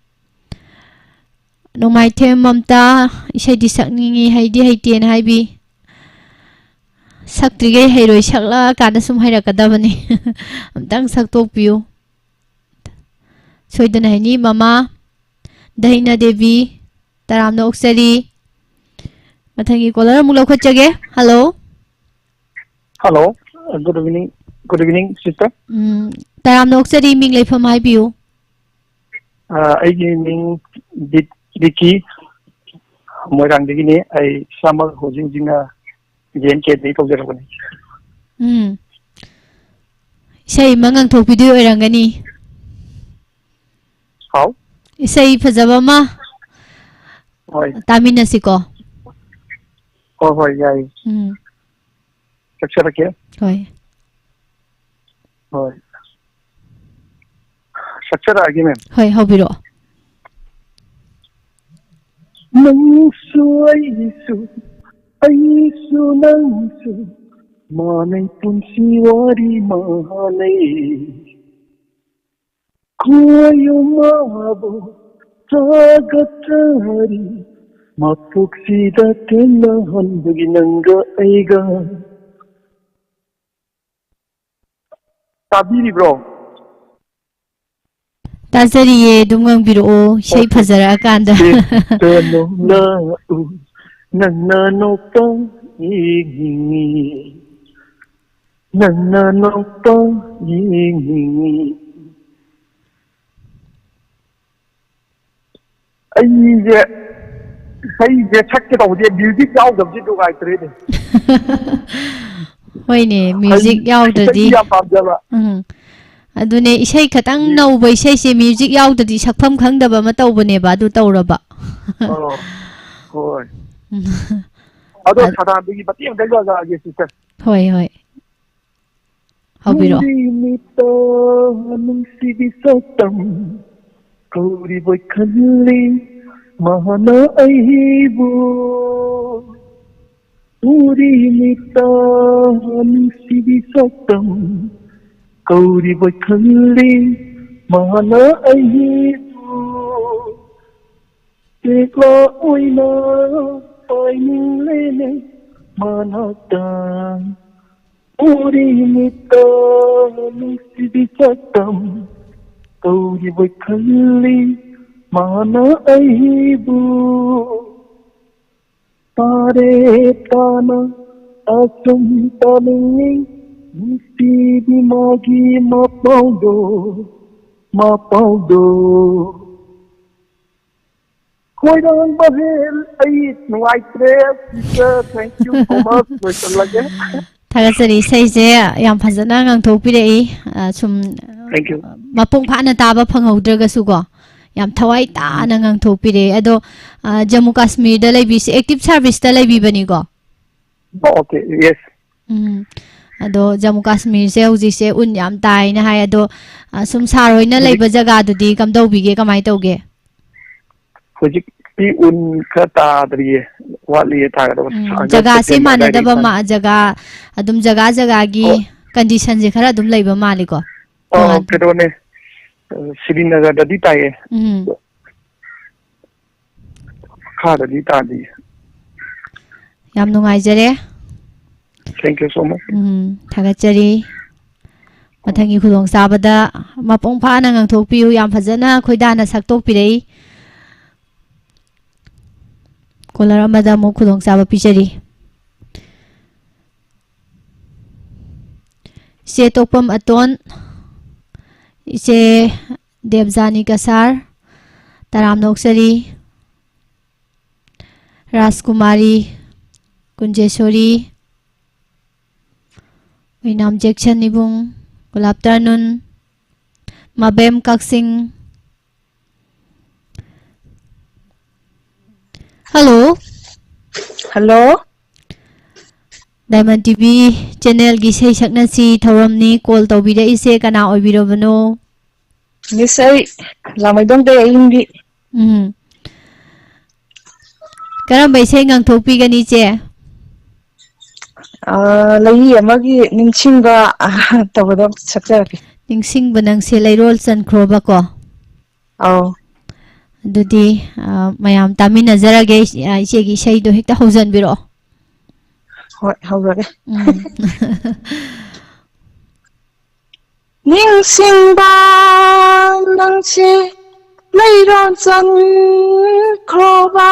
ꯅꯣꯡꯃꯥꯏꯊꯦꯝ ꯃꯝꯇꯥ, ꯏꯁꯩꯗꯤ ꯁꯛꯅꯤꯡꯉꯤ, ꯍꯩꯗꯤ ꯍꯩꯇꯦꯅ ꯍꯥꯏꯕꯤ꯫ ꯁꯛꯇ꯭ꯔꯤꯉꯩ ꯍꯩꯔꯣꯏ, ꯁꯛꯂꯛꯑꯀꯥꯟꯗ ꯁꯨꯝ ꯍꯩꯔꯛꯀꯗꯕꯅꯤ꯫ ꯑꯝꯇꯪ ꯁꯛꯇꯣꯛꯄꯤꯌꯨ꯫ ꯁꯣꯏꯗꯅ ꯍꯩꯅꯤ꯫ ꯃꯃꯥ ꯗꯥꯏꯅꯥ ꯗꯦꯕꯤ, ꯇꯔꯥꯝꯅ ꯑꯣꯛꯆꯔꯤ꯫ ꯃꯊꯪꯒꯤ ꯀꯣꯂꯔ ꯑꯃꯨꯛ ꯂꯧꯈꯠꯆꯒꯦ꯫ Hello. Hello, uh, good evening, good evening, sister. Um, ꯇꯔꯥꯝꯅ ꯑꯣꯛꯆꯔꯤ, ꯃꯤꯡ ꯂꯩꯐꯝ ꯍꯥꯏꯕꯤꯌꯨ꯫ ꯑ, ꯑꯩꯒꯤ ꯃꯤꯡ ꯕꯤꯠ-, ꯕꯤꯀꯤ, ꯃꯣꯏꯔꯥꯡꯗꯒꯤꯅꯤ꯫ ꯑꯩ ꯏꯁꯥꯃꯛ ꯍꯧꯖꯤꯛ ꯍꯧꯖꯤꯛꯅ ꯖꯦ ꯑꯦꯟ ꯀꯦꯗꯒꯤ ꯇꯧꯖꯔꯛꯄꯅꯤ꯫ ꯎꯝ꯫ ꯏꯁꯩ ꯑꯃ ꯉꯪꯊꯣꯛꯄꯤꯗꯣꯏ ꯑꯣꯏꯔꯝꯒꯅꯤ꯫ ꯍꯥꯎ? ꯏꯁꯩ ꯐꯖꯕ ꯑꯃ ꯍꯣꯏ꯫ ꯇꯥꯃꯤꯟꯅꯁꯤꯀꯣ꯫ ꯍꯣꯏ, ꯍꯣꯏ, ꯌꯥꯏ꯫ ꯎꯝ꯫ ꯁꯛꯆꯔꯛꯀꯦ꯫ ꯍꯣꯏ꯫ ꯍꯣꯏ꯫ ꯁꯛꯆꯔꯛꯑꯒꯦ, ꯃꯦꯝ꯫ ꯍꯣꯏ, ꯍꯧꯕꯤꯔꯛꯑꯣ꯫ ꯅꯪꯁꯨ ꯑꯩꯁꯨ, ꯑꯩꯁꯨ ꯅꯪꯁꯨ, ꯃꯥꯟꯅꯩ ꯄꯨꯟꯁꯤ ꯋꯥꯔꯤ ꯃꯥꯟꯅꯩ꯫ ꯈꯣꯏꯌꯨꯝ ꯃꯥꯕꯨ ꯊꯥꯒꯠꯆꯔꯤ, ꯃꯄꯣꯛꯁꯤꯗ ꯊꯦꯡꯅꯍꯟꯕꯒꯤ ꯅꯪꯒ ꯑꯩꯒ꯫ ꯇꯥꯕꯤꯔꯤꯕ꯭ꯔꯣ? ꯇꯥꯖꯔꯤꯌꯦ, ꯑꯗꯨꯝ ꯉꯪꯕꯤꯔꯛꯑꯣ, ꯏꯁꯩ ꯑꯣꯀꯦ꯫ ꯐꯖꯔꯛꯑꯀꯥꯟꯗ꯫ ꯆꯦꯛꯇꯅꯣ ꯂꯥꯛꯎ, ꯅꯪꯅ ꯅꯣꯛꯄ ꯌꯦꯡꯅꯤꯡꯉꯤ, ꯅꯪꯅ ꯅꯣꯛꯄ ꯌꯦꯡꯅꯤꯡꯉꯤ꯫ ꯑꯩꯁꯦ, ꯏꯁꯩꯁꯦ ꯁꯛꯀꯦ ꯇꯧꯕꯁꯦ ꯃ꯭ꯌꯨꯖꯤꯛ ꯌꯥꯎꯗꯕꯁꯦ ꯅꯨꯡꯉꯥꯏꯇ꯭ꯔꯦꯅꯦ꯫ ꯍꯣꯏꯅꯦ, ꯃ꯭ꯌꯨꯖꯤꯛ ꯑꯩ ꯌꯥꯎꯗ꯭ꯔꯗꯤ꯫ ꯏꯁꯩꯗꯤ ꯌꯥꯝ ꯄꯥꯝꯖꯕ꯫ ꯎꯝ꯫ ꯑꯗꯨꯅꯦ, ꯏꯁꯩ ꯈꯇꯪ ꯃ꯭ꯌꯨ- ꯅꯧꯕ ꯏꯁꯩꯁꯦ ꯃ꯭ꯌꯨꯖꯤꯛ ꯌꯥꯎꯗ꯭ꯔꯗꯤ ꯁꯛꯐꯝ ꯈꯪꯗꯕ ꯑꯃ ꯇꯧꯕꯅꯦꯕ, ꯑꯗꯨ ꯇꯧꯔꯕ? ꯑꯣ, ꯍꯣꯏ꯫ ꯎꯝ꯫ ꯑꯗꯣ ꯑ- ꯁꯗꯥꯟꯗꯒꯤ ꯃꯇꯦꯛ ꯑꯃꯇꯪ ꯌꯥꯖꯔꯛꯑꯒꯦ, ꯁꯤꯁꯇꯔ꯫ ꯍꯣꯏ, ꯍꯣꯏ꯫ ꯍꯧꯕꯤꯔꯛꯑꯣ꯫ ꯎꯔꯤꯃꯤꯠꯇ ꯅꯨꯡꯁꯤꯕꯤ ꯁꯛꯇꯝ ꯀꯧꯔꯤꯕꯣꯏ ꯈꯜꯂꯤ ꯃꯍꯥꯛꯅ ꯑꯩꯕꯨ꯫ ꯎꯔꯤꯃꯤꯠꯇ ꯅꯨꯡꯁꯤꯕꯤ ꯁꯛꯇꯝ ꯀꯧꯔꯤꯕꯣꯏ ꯈꯜꯂꯤ ꯃꯍꯥꯛꯅ ꯑꯩꯕꯨ꯫ ꯆꯦꯛꯂꯥ ꯑꯣꯏꯅ ꯄꯥꯏꯅꯤꯡꯂꯦꯅꯦ ꯃꯅꯥꯛꯇ꯫ ꯎꯔꯤꯃꯤꯠꯇ ꯅꯨꯡꯁꯤꯕꯤ ꯁꯛꯇꯝ ꯇꯧꯔꯤꯕꯣꯏ ꯈꯜꯂꯤ ꯃꯥꯅ ꯑꯩꯕꯨ꯫ ꯇꯥꯔꯦ ꯇꯥꯅ ꯑꯁꯨꯝ ꯇꯥꯅꯤꯡꯉꯤ ꯅꯨꯡꯁꯤꯕꯤ ꯃꯥꯒꯤ ꯃꯄꯥꯎꯗꯣ, ꯃꯄꯥꯎꯗꯣ꯫ ꯈꯣꯏꯔꯥꯡꯕ ꯍꯦꯜ ꯑꯩ ꯅꯨꯡꯉꯥꯏꯇ꯭ꯔꯦ꯫ Sister, thank you so much. ꯂꯣꯏꯁꯤꯜꯂꯒꯦ꯫ ꯊꯥꯒꯠꯆꯔꯤ꯫ ꯏꯁꯩꯁꯦ ꯌꯥꯝ ꯐꯖꯅ ꯉꯥꯡꯊꯣꯛꯄꯤꯔꯛꯏ꯫ ꯑ, ꯁꯨꯝ, Thank you. ꯃꯄꯨꯡ ꯐꯥꯅ ꯇꯥꯕ ꯐꯪꯍꯧꯗ꯭ꯔꯒꯁꯨꯀꯣ, ꯌꯥꯝ ꯊꯋꯥꯏ ꯇꯥꯅ ꯉꯥꯡꯊꯣꯛꯄꯤꯔꯛꯑꯦ꯫ ꯑꯗꯣ, ꯑ, ꯖꯝꯃꯨ ꯀꯥꯁꯃꯤꯔꯗ ꯂꯩꯕꯤꯁꯦ active serviceꯇ ꯂꯩꯕꯤꯕꯅꯤꯀꯣ? Okay, yes. ꯎꯝ꯫ ꯑꯗꯣ ꯖꯝꯃꯨ ꯀꯥꯁꯃꯤꯔꯁꯦ ꯍꯧꯖꯤꯛꯁꯦ ꯎꯟ ꯌꯥꯝ ꯇꯥꯏꯅ ꯍꯥꯏ꯫ ꯑꯗꯣ, ꯑ, ꯁꯨꯝ ꯁꯥꯔ ꯍꯣꯏꯅ ꯍꯧꯖꯤꯛ ꯂꯩꯕ ꯖꯒꯥꯗꯨꯗꯤ ꯀꯝꯗꯧꯕꯤꯒꯦ? ꯀꯃꯥꯏꯅ ꯇꯧꯒꯦ? ꯍꯧꯖꯤꯛꯇꯤ ꯎꯟ ꯈꯔ ꯇꯥꯗ꯭ꯔꯤꯌꯦ, ꯋꯥꯠꯂꯤꯌꯦ ꯇꯥꯒꯗꯕ꯫ ꯎꯝ, ꯑꯥꯒꯁ, ꯖꯒꯥꯁꯤ ꯁꯦꯞꯇꯦꯝꯕꯔ ꯑꯗꯥꯏꯗꯒꯤ ꯃꯥꯟꯅꯗꯕ ꯇꯥꯅꯤ꯫ ꯃꯥ-, ꯖꯒꯥ, ꯑꯗꯨꯝ ꯖꯒꯥ ꯖꯒꯥꯒꯤ ꯑꯣ꯫ Conditionꯁꯦ ꯈꯔ ꯑꯗꯨꯝ ꯂꯩꯕ ꯃꯥꯜꯂꯤꯀꯣ? ꯑꯣ, ꯇꯣꯉꯥꯟ- ꯀꯩꯅꯣꯅꯦ, ꯑ, ꯁ꯭ꯔꯤꯅꯒꯔꯗꯗꯤ ꯇꯥꯏꯌꯦ꯫ ꯎꯝ꯫ ꯃꯈꯥꯗꯗꯤ ꯇꯥꯗꯤꯌꯦ꯫ ꯌꯥꯝ ꯅꯨꯡꯉꯥꯏꯖꯔꯦ꯫ Thank you so much. ꯎꯝ, ꯊꯥꯒꯠꯆꯔꯤ꯫ ꯃꯊꯪꯒꯤ ꯈꯨꯗꯣꯡꯆꯥꯕꯗ ꯃꯄꯨꯡ ꯐꯥꯅ ꯉꯥꯡꯊꯣꯛꯄꯤꯌꯨ꯫ ꯌꯥꯝ ꯐꯖꯅ ꯈꯣꯏꯗꯥꯅ ꯁꯛꯇꯣꯛꯄꯤꯔꯛꯏ꯫ Caller ꯑꯃꯗ ꯑꯃꯨꯛ ꯈꯨꯗꯣꯡꯆꯥꯕ ꯄꯤꯖꯔꯤ꯫ ꯏꯆꯦ ꯇꯣꯛꯄꯝ ꯑꯇꯣꯟ, ꯏꯆꯦ ꯗꯦꯕꯖꯥꯅꯤ ꯀꯁꯥꯔ, ꯇꯔꯥꯝꯅ ꯑꯣꯛꯆꯔꯤ꯫ ꯔꯥꯖꯀꯨꯃꯥꯔꯤ, ꯀꯨꯟꯖꯦꯁꯣꯔꯤ, ꯑꯣꯏꯅꯥꯝ ꯖꯦꯛꯁꯟ ꯏꯕꯨꯡ, good afternoon, ꯃꯕꯦꯝ ꯀꯛꯆꯤꯡ꯫ Hello꯫ Hello꯫ Diamond TV channelꯒꯤ ꯏꯁꯩ ꯁꯛꯅꯁꯤ ꯊꯧꯔꯝꯅꯤ꯫ Call ꯇꯧꯕꯤꯔꯛꯏꯁꯦ ꯀꯅꯥ ꯑꯣꯏꯕꯤꯔꯕꯅꯣ? Miss, ꯑꯩ ꯂꯥꯡꯃꯩꯗꯣꯡꯗꯩ ꯑꯌꯤꯡꯕꯤ꯫ ꯎꯝ꯫ ꯀꯔꯝꯕ ꯏꯁꯩ ꯉꯥꯡꯊꯣꯛꯄꯤꯒꯅꯤ, ꯏꯆꯦ? ꯑꯥ, ꯂꯩꯌꯤ ꯑꯃꯒꯤ ꯅꯤꯡꯁꯤꯡꯕ, ꯑꯥ, ꯇꯧꯕꯗꯣ ꯁꯛꯆꯔꯛꯀꯦ꯫ ꯅꯤꯡꯁꯤꯡꯕ ꯅꯪꯁꯦ ꯂꯩꯔꯣꯜ ꯆꯟꯈ꯭ꯔꯣꯕꯀꯣ꯫ ꯑꯧ꯫ ꯑꯗꯨꯗꯤ, ꯑ, ꯃꯌꯥꯝ ꯇꯥꯃꯤꯟꯅꯖꯔꯒꯦ꯫ ꯏꯆꯦ-, ꯑ, ꯏꯆꯦꯒꯤ ꯏꯁꯩꯗꯣ ꯍꯦꯛꯇ ꯍꯧꯖꯟꯕꯤꯔꯛꯑꯣ꯫ ꯍꯣꯏ, ꯍꯧꯔꯒꯦ꯫ ꯎꯝ꯫ ꯅꯤꯡꯁꯤꯡꯕ ꯅꯪꯁꯦ ꯂꯩꯔꯣꯟ ꯆꯟꯈ꯭ꯔꯣꯕ,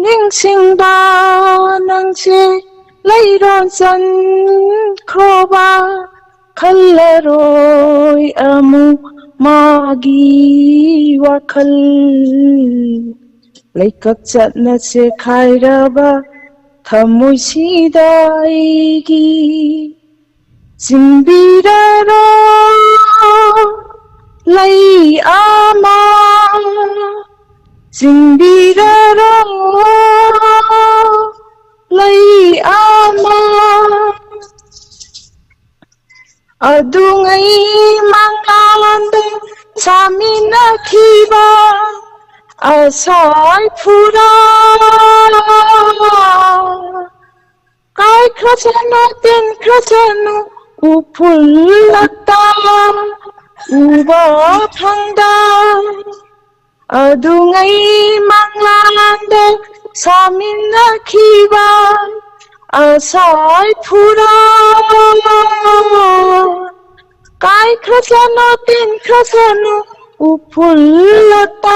ꯅꯤꯡꯁꯤꯡꯕ ꯅꯪꯁꯦ ꯂꯩꯔꯣꯟ ꯆꯟꯈ꯭ꯔꯣꯕ, ꯈꯜꯂꯔꯣꯏ ꯑꯃꯨꯛ ꯃꯥꯒꯤ ꯋꯥꯈꯜ꯫ ꯂꯩꯀꯛ ꯆꯠꯅ ꯆꯦꯈꯥꯏꯔꯕ ꯊꯃꯣꯏꯁꯤꯗ ꯑꯩꯒꯤ ꯆꯤꯡꯕꯤꯔꯔꯣ ꯂꯩ ꯑꯃ, ꯆꯤꯡꯕꯤꯔꯔꯣ ꯂꯩ ꯑꯃ꯫ ꯑꯗꯨꯉꯩ ꯃꯉꯥꯜꯗ ꯁꯥꯃꯤꯟꯅꯈꯤꯕ ꯑꯁꯥꯏ ꯐꯨꯔꯥ ꯀꯥꯏꯈ꯭ꯔꯁꯅꯨ, ꯇꯤꯟꯈ꯭ꯔꯁꯅꯨ, ꯎꯐꯨꯜꯂꯛꯇ ꯎꯕ ꯐꯪꯗ꯫ ꯑꯗꯨꯉꯩ ꯃꯪꯂꯥꯟꯗ ꯁꯥꯃꯤꯟꯅꯈꯤꯕ ꯑꯁꯥꯏ ꯐꯨꯔꯥ ꯀꯥꯏꯈ꯭ꯔꯁꯅꯨ, ꯇꯤꯟꯈ꯭ꯔꯁꯅꯨ, ꯎꯐꯨꯜꯂꯛꯇ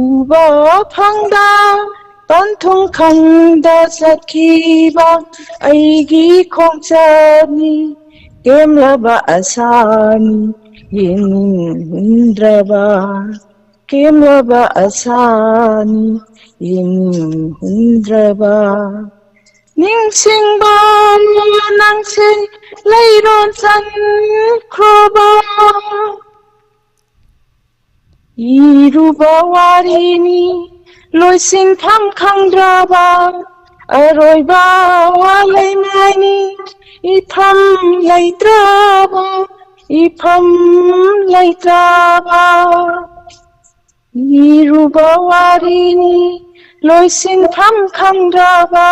ꯎꯕ ꯐꯪꯗ꯫ ꯄꯟꯊꯨꯡ ꯈꯪꯗ ꯆꯠꯈꯤꯕ ꯑꯩꯒꯤ ꯈꯣꯡꯆꯠꯅꯤ, ꯇꯦꯝꯂꯕ ꯑꯁꯥꯅꯤ, ꯌꯦꯡꯅꯤꯡꯍꯟꯗ꯭ꯔꯕ, ꯇꯦꯝꯂꯕ ꯑꯁꯥꯅꯤ, ꯌꯦꯡꯅꯤꯡꯍꯟꯗ꯭ꯔꯕ꯫ ꯅꯤꯡꯁꯤꯡꯕ ꯅꯪꯁꯦ ꯂꯩꯔꯣꯟ ꯆꯟꯈ꯭ꯔꯣꯕ꯫ ꯏꯔꯨꯕ ꯋꯥꯔꯤꯅꯤ ꯂꯣꯏꯁꯤꯟꯐꯝ ꯈꯪꯗ꯭ꯔꯕ, ꯑꯔꯣꯏꯕ ꯋꯥ ꯂꯩꯃꯥꯏꯅꯤ ꯏꯐꯝ ꯂꯩꯇ꯭ꯔꯕ, ꯏꯐꯝ ꯂꯩꯇ꯭ꯔꯕ꯫ ꯏꯔꯨꯕ ꯋꯥꯔꯤꯅꯤ ꯂꯣꯏꯁꯤꯟꯐꯝ ꯈꯪꯗ꯭ꯔꯕ,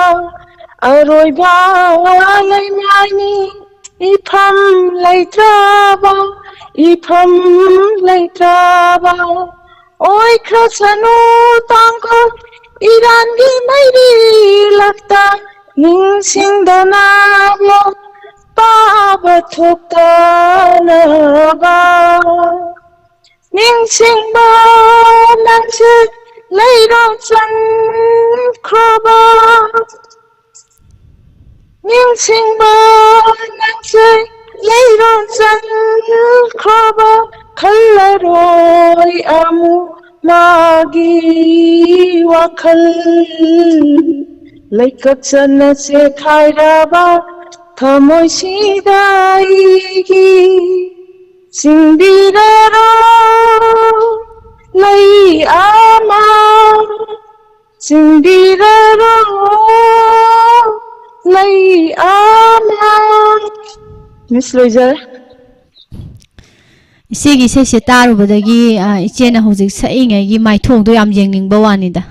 ꯑꯔꯣꯏꯕ ꯋꯥ ꯂꯩꯃꯥꯏꯅꯤ ꯏꯐꯝ ꯂꯩꯇ꯭ꯔꯕ, ꯏꯐꯝ ꯂꯩꯇ꯭ꯔꯕ ꯑꯣꯏꯈ꯭ꯔꯁꯅꯨ ꯇꯥꯡꯀꯣꯜ ꯏꯔꯥꯟꯒꯤ ꯃꯩꯔꯤ ꯂꯛꯇ ꯅꯤꯡꯁꯤꯡꯗꯅ ꯄꯥꯕ ꯊꯣꯛꯇꯅꯕ꯫ ꯅꯤꯡꯁꯤꯡꯕ ꯅꯪꯁꯦ ꯂꯩꯔꯣꯡ ꯆꯟꯈ꯭ꯔꯕ, ꯅꯤꯡꯁꯤꯡꯕ ꯅꯪꯁꯦ ꯂꯩꯔꯣꯡ ꯆꯟꯈ꯭ꯔꯕ, ꯈꯜꯂꯔꯣꯏ ꯑꯃꯨꯛ ꯃꯥꯒꯤ ꯋꯥꯈꯜ꯫ ꯂꯩꯀꯛ ꯆꯠꯅ ꯆꯦꯈꯥꯏꯔꯕ ꯊꯃꯣꯏꯁꯤꯗ ꯑꯩꯒꯤ ꯆꯤꯡꯕꯤꯔꯔꯣ ꯂꯩ ꯑꯃ, ꯆꯤꯡꯕꯤꯔꯔꯣ ꯂꯩ ꯑꯃ꯫ ꯃꯤꯁ, ꯂꯣꯏꯖꯔꯦ꯫ ꯏꯆꯦꯒꯤ ꯏꯁꯩꯁꯦ ꯇꯥꯔꯨꯕꯗꯒꯤ, ꯑ, ꯏꯆꯦꯅ ꯍꯧꯖꯤꯛ ꯁꯛꯏꯉꯩꯒꯤ ꯃꯥꯏꯊꯣꯡꯗꯣ ꯌꯥꯝ ꯌꯦꯡꯅꯤꯡꯕ ꯋꯥꯅꯤꯗ꯫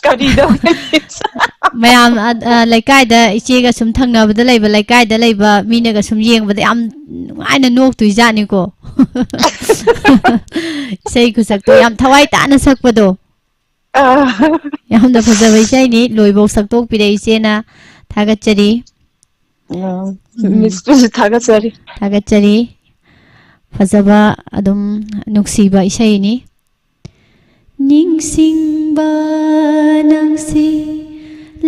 ꯀꯔꯤꯗꯧꯔꯒꯦ? ꯃꯌꯥꯝ, ꯑ, ꯑ, ꯂꯩꯀꯥꯏꯗ, ꯏꯆꯦꯒ ꯁꯨꯝ ꯊꯪꯅꯕꯗ ꯂꯩꯕ ꯂꯩꯀꯥꯏꯗ ꯂꯩꯕ ꯃꯤꯅꯒ ꯁꯨꯝ ꯌꯦꯡꯕꯗ ꯌꯥꯝ ꯅꯨꯡꯉꯥꯏꯅ ꯅꯣꯛꯇꯣꯏꯖꯥꯠꯅꯤꯀꯣ꯫ ꯏꯁꯩ ꯈꯨꯁꯛꯇꯣ ꯌꯥꯝ ꯊꯋꯥꯏ ꯇꯥꯅ ꯁꯛꯄꯗꯣ꯫ ꯑꯥ꯫ ꯌꯥꯝꯅ ꯐꯖꯕ ꯏꯁꯩꯅꯤ꯫ ꯂꯣꯏꯕꯧ ꯁꯛꯇꯣꯛꯄꯤꯔꯦ ꯏꯆꯦꯅ꯫ ꯊꯥꯒꯠꯆꯔꯤ꯫ ꯎꯝ, ꯎꯝ꯫ ꯃꯤꯁꯄꯨꯁꯨ ꯊꯥꯒꯠꯆꯔꯤ꯫ ꯊꯥꯒꯠꯆꯔꯤ꯫ ꯐꯖꯕ, ꯑꯗꯨꯝ ꯅꯨꯡꯁꯤꯕ ꯏꯁꯩꯅꯤ꯫ ꯅꯤꯡꯁꯤꯡꯕ ꯅꯪꯁꯤ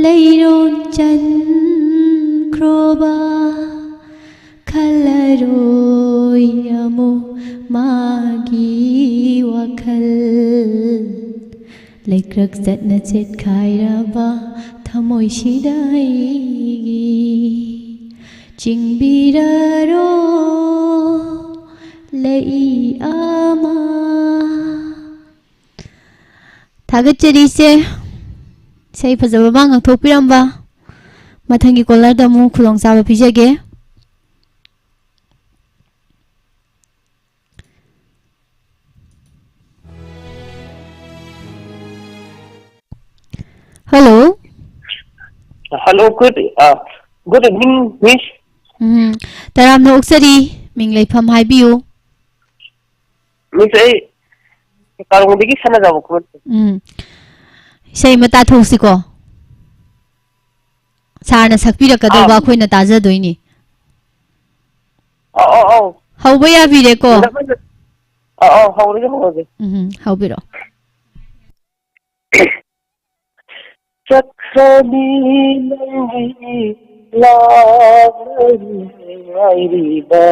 ꯂꯩꯔꯣꯟ ꯆꯟꯈ꯭ꯔꯣꯕ, ꯈꯜꯂꯔꯣꯏ ꯑꯃꯨꯛ ꯃꯥꯒꯤ ꯋꯥꯈꯜ꯫ ꯂꯩꯀ꯭ꯔꯛ ꯆꯠꯅ ꯆꯦꯠꯈꯥꯏꯔꯕ ꯊꯃꯣꯏꯁꯤꯗ ꯑꯩꯒꯤ ꯆꯤꯡꯕꯤꯔꯔꯣ ꯂꯩ ꯑꯃ꯫ ꯊꯥꯒꯠꯆꯔꯤ ꯏꯆꯦ, ꯏꯁꯩ ꯐꯖꯕ ꯑꯃ ꯉꯥꯡꯊꯣꯛꯄꯤꯔꯝꯕ꯫ ꯃꯊꯪꯒꯤ ꯀꯣꯂꯔꯗ ꯑꯃꯨꯛ ꯈꯨꯗꯣꯡꯆꯥꯕ ꯄꯤꯖꯒꯦ꯫ Hello. Hello, good, uh, good evening, Miss. ꯎꯝ, ꯇꯔꯥꯝꯅ ꯑꯣꯛꯆꯔꯤ꯫ ꯃꯤꯡ ꯂꯩꯐꯝ ꯍꯥꯏꯕꯤꯌꯨ꯫ Miss, ꯑꯩ ꯀꯥꯔꯣꯡꯗꯒꯤ ꯁꯅꯥꯖꯥꯎꯕ ꯈꯨꯃꯟ꯫ ꯎꯝ, ꯏꯁꯩ ꯑꯃ ꯇꯥꯊꯣꯛꯁꯤꯀꯣ꯫ ꯁꯥꯔꯅ ꯁꯛꯄꯤꯔꯛꯀꯗꯧꯕ ꯑꯥ꯫ ꯑꯩꯈꯣꯏꯅ ꯇꯥꯖꯗꯣꯏꯅꯤ꯫ ꯑꯧ, ꯑꯧ, ꯑꯧ꯫ ꯍꯧꯕ ꯌꯥꯕꯤꯔꯦꯀꯣ? ꯑꯧ, ꯑꯧ, ꯍꯧꯔꯒꯦ, ꯍꯧꯔꯒꯦ꯫ ꯎꯝ, ꯍꯧꯕꯤꯔꯛꯑꯣ꯫ ꯆꯠꯈ꯭ꯔꯕꯤ ꯅꯪꯒꯤ ꯂꯥꯛꯂꯔꯣꯏ ꯍꯥꯏꯔꯤꯕ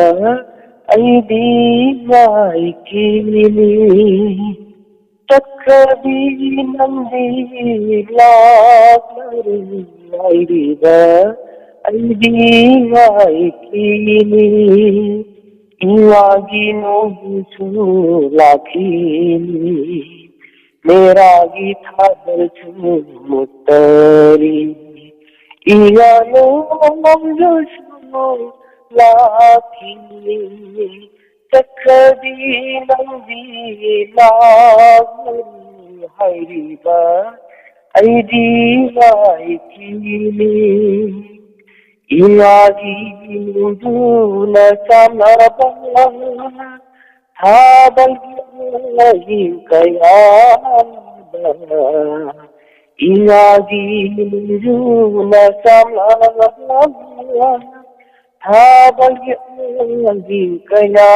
ꯑꯩꯗꯤ ꯉꯥꯏꯈꯤꯅꯤ꯫ ꯆꯠꯈ꯭ꯔꯕꯤ ꯅꯪꯗꯤ ꯂꯥꯛꯂꯔꯣꯏ ꯍꯥꯏꯔꯤꯕ ꯑꯩꯗꯤ ꯉꯥꯏꯈꯤꯅꯤ꯫ ꯏꯋꯥꯒꯤ ꯅꯣꯡꯁꯨ ꯂꯥꯛꯈꯤꯅꯤ, ꯃꯦꯔꯥꯒꯤ ꯊꯥꯕꯜꯁꯨ ꯃꯨꯠꯇꯔꯤ꯫ ꯏꯋꯥ ꯅꯣꯡꯁꯨ ꯂꯥꯛꯈꯤꯅꯤ, ꯆꯠꯈ꯭ꯔꯗꯤ ꯅꯪꯗꯤ ꯂꯥꯛꯂꯔꯣꯏ ꯍꯥꯏꯔꯤꯕ ꯑꯩꯗꯤ ꯉꯥꯏꯈꯤꯅꯤ꯫ ꯏꯉꯥꯒꯤ ꯅꯣꯡꯖꯨꯅ ꯆꯥꯟꯅꯕ, ꯊꯥꯕꯜꯒꯤ ꯑꯉꯥꯡꯁꯤꯡ ꯀꯌꯥꯗ꯫ ꯏꯉꯥꯒꯤ ꯅꯣꯡꯖꯨꯅ ꯆꯥꯟꯅꯕ, ꯊꯥꯕꯜꯒꯤ ꯑꯉꯥꯡꯁꯤꯡ ꯀꯌꯥꯗ꯫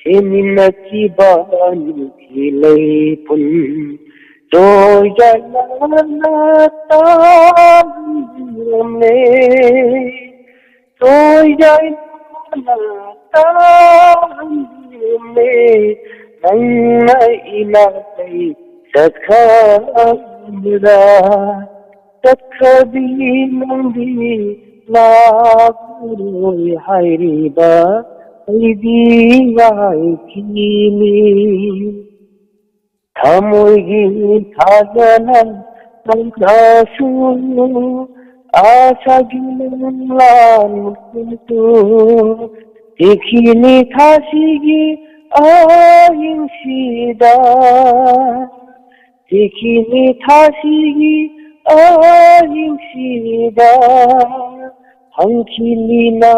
ꯁꯦꯝꯃꯤꯟꯅꯈꯤꯕ ꯅꯨꯡꯁꯤ ꯂꯩꯄꯨꯟ ꯆꯣꯏꯖꯅ ꯇꯥꯡꯂꯝꯂꯦ, ꯆꯣꯏꯖꯅ ꯇꯥꯡꯂꯝꯂꯦ, ꯅꯪꯅ ꯏꯅꯥꯛꯇꯩ ꯆꯠꯈ꯭ꯔꯕꯗ꯫ ꯆꯠꯈ꯭ꯔꯕꯤ ꯅꯪꯗꯤ ꯂꯥꯛꯂꯔꯣꯏ ꯍꯥꯏꯔꯤꯕ ꯑꯩꯗꯤ ꯉꯥꯏꯈꯤꯅꯤ꯫ ꯊꯃꯣꯏꯒꯤ ꯊꯥꯖꯅ ꯅꯪꯅꯁꯨ ꯑꯁꯥꯒꯤ ꯃꯪꯂꯥꯟ ꯃꯈꯣꯟꯗꯨ ꯆꯤꯈꯤꯅꯤ ꯊꯥꯁꯤꯒꯤ ꯑꯍꯤꯡꯁꯤꯗ꯫ ꯆꯤꯈꯤꯅꯤ ꯊꯥꯁꯤꯒꯤ ꯑꯍꯤꯡꯁꯤꯗ ꯍꯪꯈꯤꯅꯤ ꯅꯥ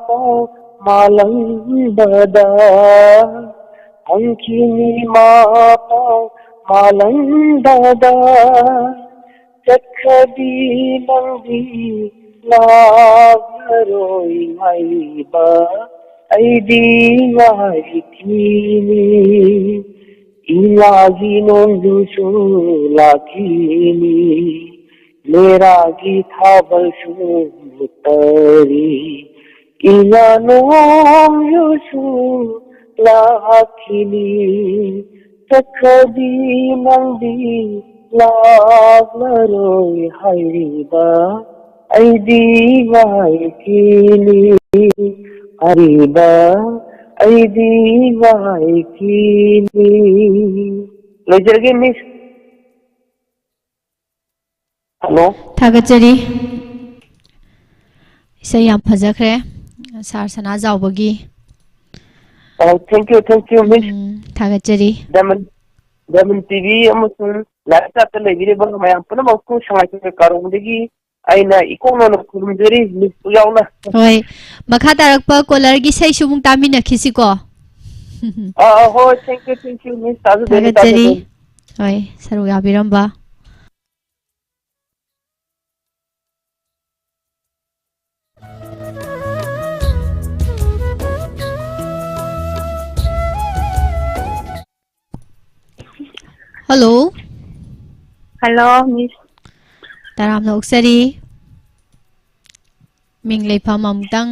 ꯄꯥꯎ ꯃꯥꯂꯪꯕꯗ, ꯍꯪꯈꯤꯅꯤ ꯃꯥ ꯄꯥꯎ ꯃꯥꯂꯪꯕꯗ, ꯆꯠꯈ꯭ꯔꯗꯤ ꯅꯪꯗꯤ ꯂꯥꯛꯂꯔꯣꯏ ꯍꯥꯏꯕ ꯑꯩꯗꯤ ꯉꯥꯏꯈꯤꯅꯤ꯫ ꯏꯉꯥꯒꯤ ꯅꯣꯡꯖꯨꯁꯨ ꯂꯥꯛꯈꯤꯅꯤ, ꯂꯩꯔꯥꯒꯤ ꯊꯥꯕꯜꯁꯨ ꯃꯨꯠꯇꯔꯤ꯫ ꯏꯉꯥ ꯅꯣꯡꯖꯨꯁꯨ ꯂꯥꯛꯈꯤꯅꯤ, ꯆꯠꯈ꯭ꯔꯗꯤ ꯅꯪꯗꯤ ꯂꯥꯛꯂꯔꯣꯏ ꯍꯥꯏꯔꯤꯕ ꯑꯩꯗꯤ ꯉꯥꯏꯈꯤꯅꯤ, ꯑꯔꯤꯕ ꯑꯩꯗꯤ ꯉꯥꯏꯈꯤꯅꯤ꯫ ꯂꯣꯏꯖꯔꯒꯦ, ꯃꯤꯁ꯫ ꯍꯜꯂꯣ꯫ ꯊꯥꯒꯠꯆꯔꯤ꯫ ꯏꯁꯩ ꯌꯥꯝ ꯐꯖꯈ꯭ꯔꯦ, ꯁꯥꯔ ꯁꯅꯥꯖꯥꯎꯕꯒꯤ꯫ ꯑꯣ, thank you, thank you, ꯃꯤꯁ꯫ ꯎꯝ, ꯊꯥꯒꯠꯆꯔꯤ꯫ ꯗꯥꯏꯃꯟ, ꯗꯥꯏꯃꯟ ꯇꯤ ꯚꯤ ꯑꯃꯁꯨꯡ ꯂꯥꯏꯚ ꯆꯥꯠꯇ ꯂꯩꯕꯤꯔꯤꯕ ꯃꯌꯥꯝ ꯄꯨꯝꯅꯃꯛꯄꯨ ꯁꯉꯥꯏ ꯀꯥꯔꯣꯡꯗꯒꯤ ꯑꯩꯅ ꯏꯀꯣꯛ ꯅꯧꯅ ꯈꯨꯔꯨꯝꯖꯔꯤ, ꯃꯤꯁꯄꯨ ꯌꯥꯎꯅ꯫ ꯍꯣꯏ, ꯃꯈꯥ ꯇꯥꯔꯛꯄ ꯀꯣꯂꯔꯒꯤ ꯏꯁꯩꯁꯨ ꯑꯃꯨꯛ ꯇꯥꯃꯤꯟꯅꯈꯤꯁꯤꯀꯣ꯫ ꯑꯥ, ꯑꯥ, ꯍꯣꯏ, thank you, thank you, ꯃꯤꯁ, ꯇꯥꯖꯗꯣꯏꯅꯤ, ꯊꯥꯒꯠꯆꯔꯤ꯫ ꯇꯥꯖꯗꯣꯏꯅꯤ꯫ ꯍꯣꯏ, ꯁꯔꯨꯛ ꯌꯥꯕꯤꯔꯝꯕ꯫ ꯍꯜꯂꯣ꯫ ꯍꯜꯂꯣ, ꯃꯤꯁ꯫ ꯇꯔꯥꯝꯅ ꯑꯣꯛꯆꯔꯤ꯫ ꯃꯤꯡ ꯂꯩꯐꯝ ꯑꯃꯨꯛꯇꯪ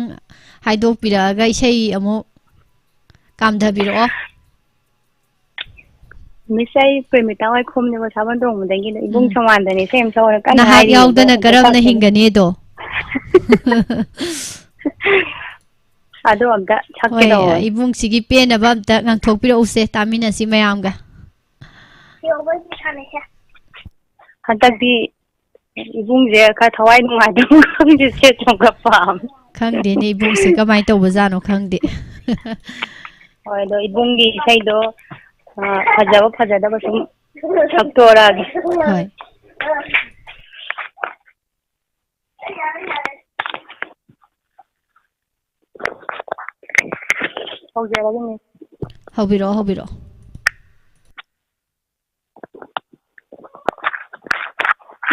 ꯍꯥꯏꯗꯣꯛꯄꯤꯔꯛꯑꯒ ꯏꯁꯩ ꯑꯃꯨꯛ ꯀꯥꯝꯊꯕꯤꯔꯛꯑꯣ꯫ ꯃꯤꯁ, ꯑꯩ ꯄ꯭ꯔꯦꯃꯤꯇꯥ ꯋꯥꯏꯈꯣꯝꯅꯦꯕ, ꯁꯥꯕꯟ ꯇꯣꯡꯕꯗꯒꯤꯅꯦ꯫ ꯏꯕꯨꯡ ꯎꯝ꯫ ꯁꯣꯡꯉꯥꯟꯗꯅꯦ ꯏꯁꯩ ꯑꯃ ꯁꯛꯑꯣꯅ ꯀꯟꯅ ꯅꯍꯥꯛ ꯍꯥꯏꯔꯤ, ꯑꯗꯣ ꯌꯥꯎꯗꯅ ꯑꯝꯇ ꯀꯔꯝꯅ ꯁꯛꯀꯦꯅꯦ꯫ ꯍꯤꯡꯒꯅꯤ ꯑꯗꯣ? ꯑꯗꯣ ꯑꯝꯇ ꯁꯛꯀꯦ ꯍꯣꯏ, ꯇꯧꯕꯅꯦ꯫ ꯏꯕꯨꯡꯁꯤꯒꯤ ꯄꯦꯟꯅꯕ ꯑꯝꯇ ꯉꯥꯡꯊꯣꯛꯄꯤꯔꯛꯎꯁꯦ, ꯇꯥꯃꯤꯟꯅꯁꯤ ꯃꯌꯥꯝꯒ꯫ ꯍꯟꯗꯛꯇꯤ ꯏꯕꯨꯡꯁꯦ ꯈꯔ ꯊꯋꯥꯏ ꯅꯨꯡꯉꯥꯏꯇꯕ ꯈꯪꯗꯦ, ꯁꯦꯠ ꯌꯥꯝ ꯈꯔ ꯄꯥꯝꯃꯦ꯫ ꯈꯪꯗꯦꯅꯦ, ꯏꯕꯨꯡꯁꯦ ꯀꯃꯥꯏꯅ ꯇꯧꯕꯖꯥꯠꯅꯣ ꯈꯪꯗꯦ꯫ ꯍꯣꯏ, ꯑꯗꯣ ꯏꯕꯨꯡꯒꯤ ꯏꯁꯩꯗꯣ, ꯑ, ꯐꯖꯕ ꯐꯖꯗꯕ ꯁꯨꯝ ꯁꯛꯇꯣꯔꯛꯑꯒꯦ꯫ ꯍꯣꯏ꯫ ꯍꯧꯖꯔꯒꯦ, ꯃꯤꯁ꯫ ꯍꯧꯕꯤꯔꯛꯑꯣ, ꯍꯧꯕꯤꯔꯛꯑꯣ꯫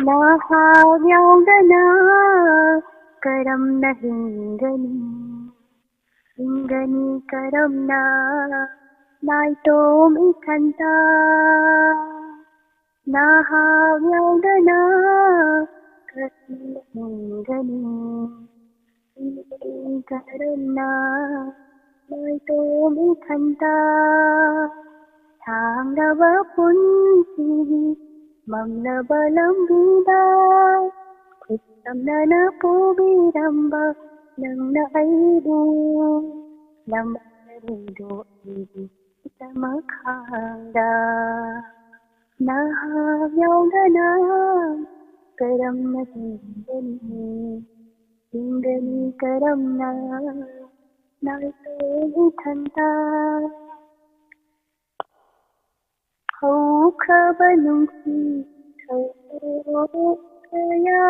ꯅꯍꯥꯛ ꯌꯥꯎꯗꯅ ꯀꯔꯝꯅ ꯍꯤꯡꯒꯅꯤ? ꯍꯤꯡꯒꯅꯤ ꯀꯔꯝꯅ ꯅꯥꯏꯇꯣꯝ ꯏꯊꯟꯇ? ꯅꯍꯥꯛ ꯌꯥꯎꯗꯅ ꯀꯔꯝꯅ ꯍꯤꯡꯒꯅꯤ? ꯍꯤꯡꯒꯅꯤ ꯀꯔꯝꯅ ꯅꯥꯏꯇꯣꯝ ꯏꯊꯟꯇ? ꯁꯥꯡꯂꯕ ꯄꯨꯟꯁꯤꯒꯤ ꯃꯝꯂꯕ ꯂꯝꯕꯤꯗ ꯈꯨꯠ ꯁꯝꯅꯅ ꯄꯨꯕꯤꯔꯝꯕ ꯅꯪꯅ ꯑꯩꯕꯨ ꯂꯝꯕꯤꯗꯣ ꯑꯩꯒꯤ ꯈꯨꯠꯇ ꯃꯈꯥꯗ꯫ ꯅꯍꯥꯛ ꯌꯥꯎꯗꯅ ꯀꯔꯝꯅ ꯍꯤꯡꯒꯅꯤ? ꯍꯤꯡꯒꯅꯤ ꯀꯔꯝꯅ ꯅꯥꯏꯇꯣꯝ ꯏꯊꯟꯇ? ꯍꯧꯈ꯭ꯔꯕ ꯅꯨꯡꯁꯤ ꯊꯧꯗꯣꯛ ꯀꯌꯥ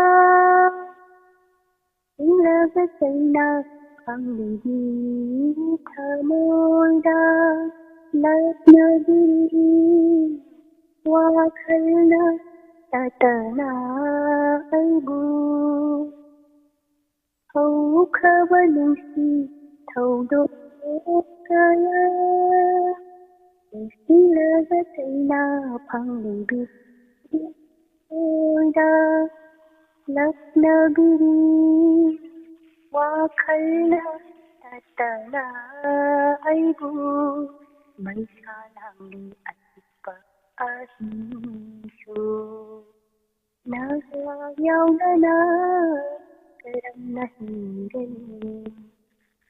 ꯏꯜꯂꯒ ꯆꯩꯅ ꯐꯪꯂꯤꯕꯤ ꯊꯃꯣꯏꯗ ꯂꯛꯅꯕꯤꯔꯤ ꯋꯥꯈꯜꯅ ꯇꯠꯇꯅ ꯑꯩꯕꯨ꯫ ꯍꯧꯈ꯭ꯔꯕ ꯅꯨꯡꯁꯤ ꯊꯧꯗꯣꯛ ꯀꯌꯥ ꯅꯨꯡꯁꯤꯂꯒ ꯆꯩꯅ ꯐꯪꯂꯤꯕꯤ ꯊꯃꯣꯏꯗ ꯂꯛꯅꯕꯤꯔꯤ ꯋꯥꯈꯜꯅ ꯇꯠꯇꯅ ꯑꯩꯕꯨ ꯃꯩꯁꯥ ꯂꯥꯡꯂꯤ ꯑꯆꯤꯛꯄ ꯑꯍꯤꯡꯁꯨ꯫ ꯅꯍꯥꯛ ꯌꯥꯎꯗꯅ ꯀꯔꯝꯅ ꯍꯤꯡꯒꯅꯤ?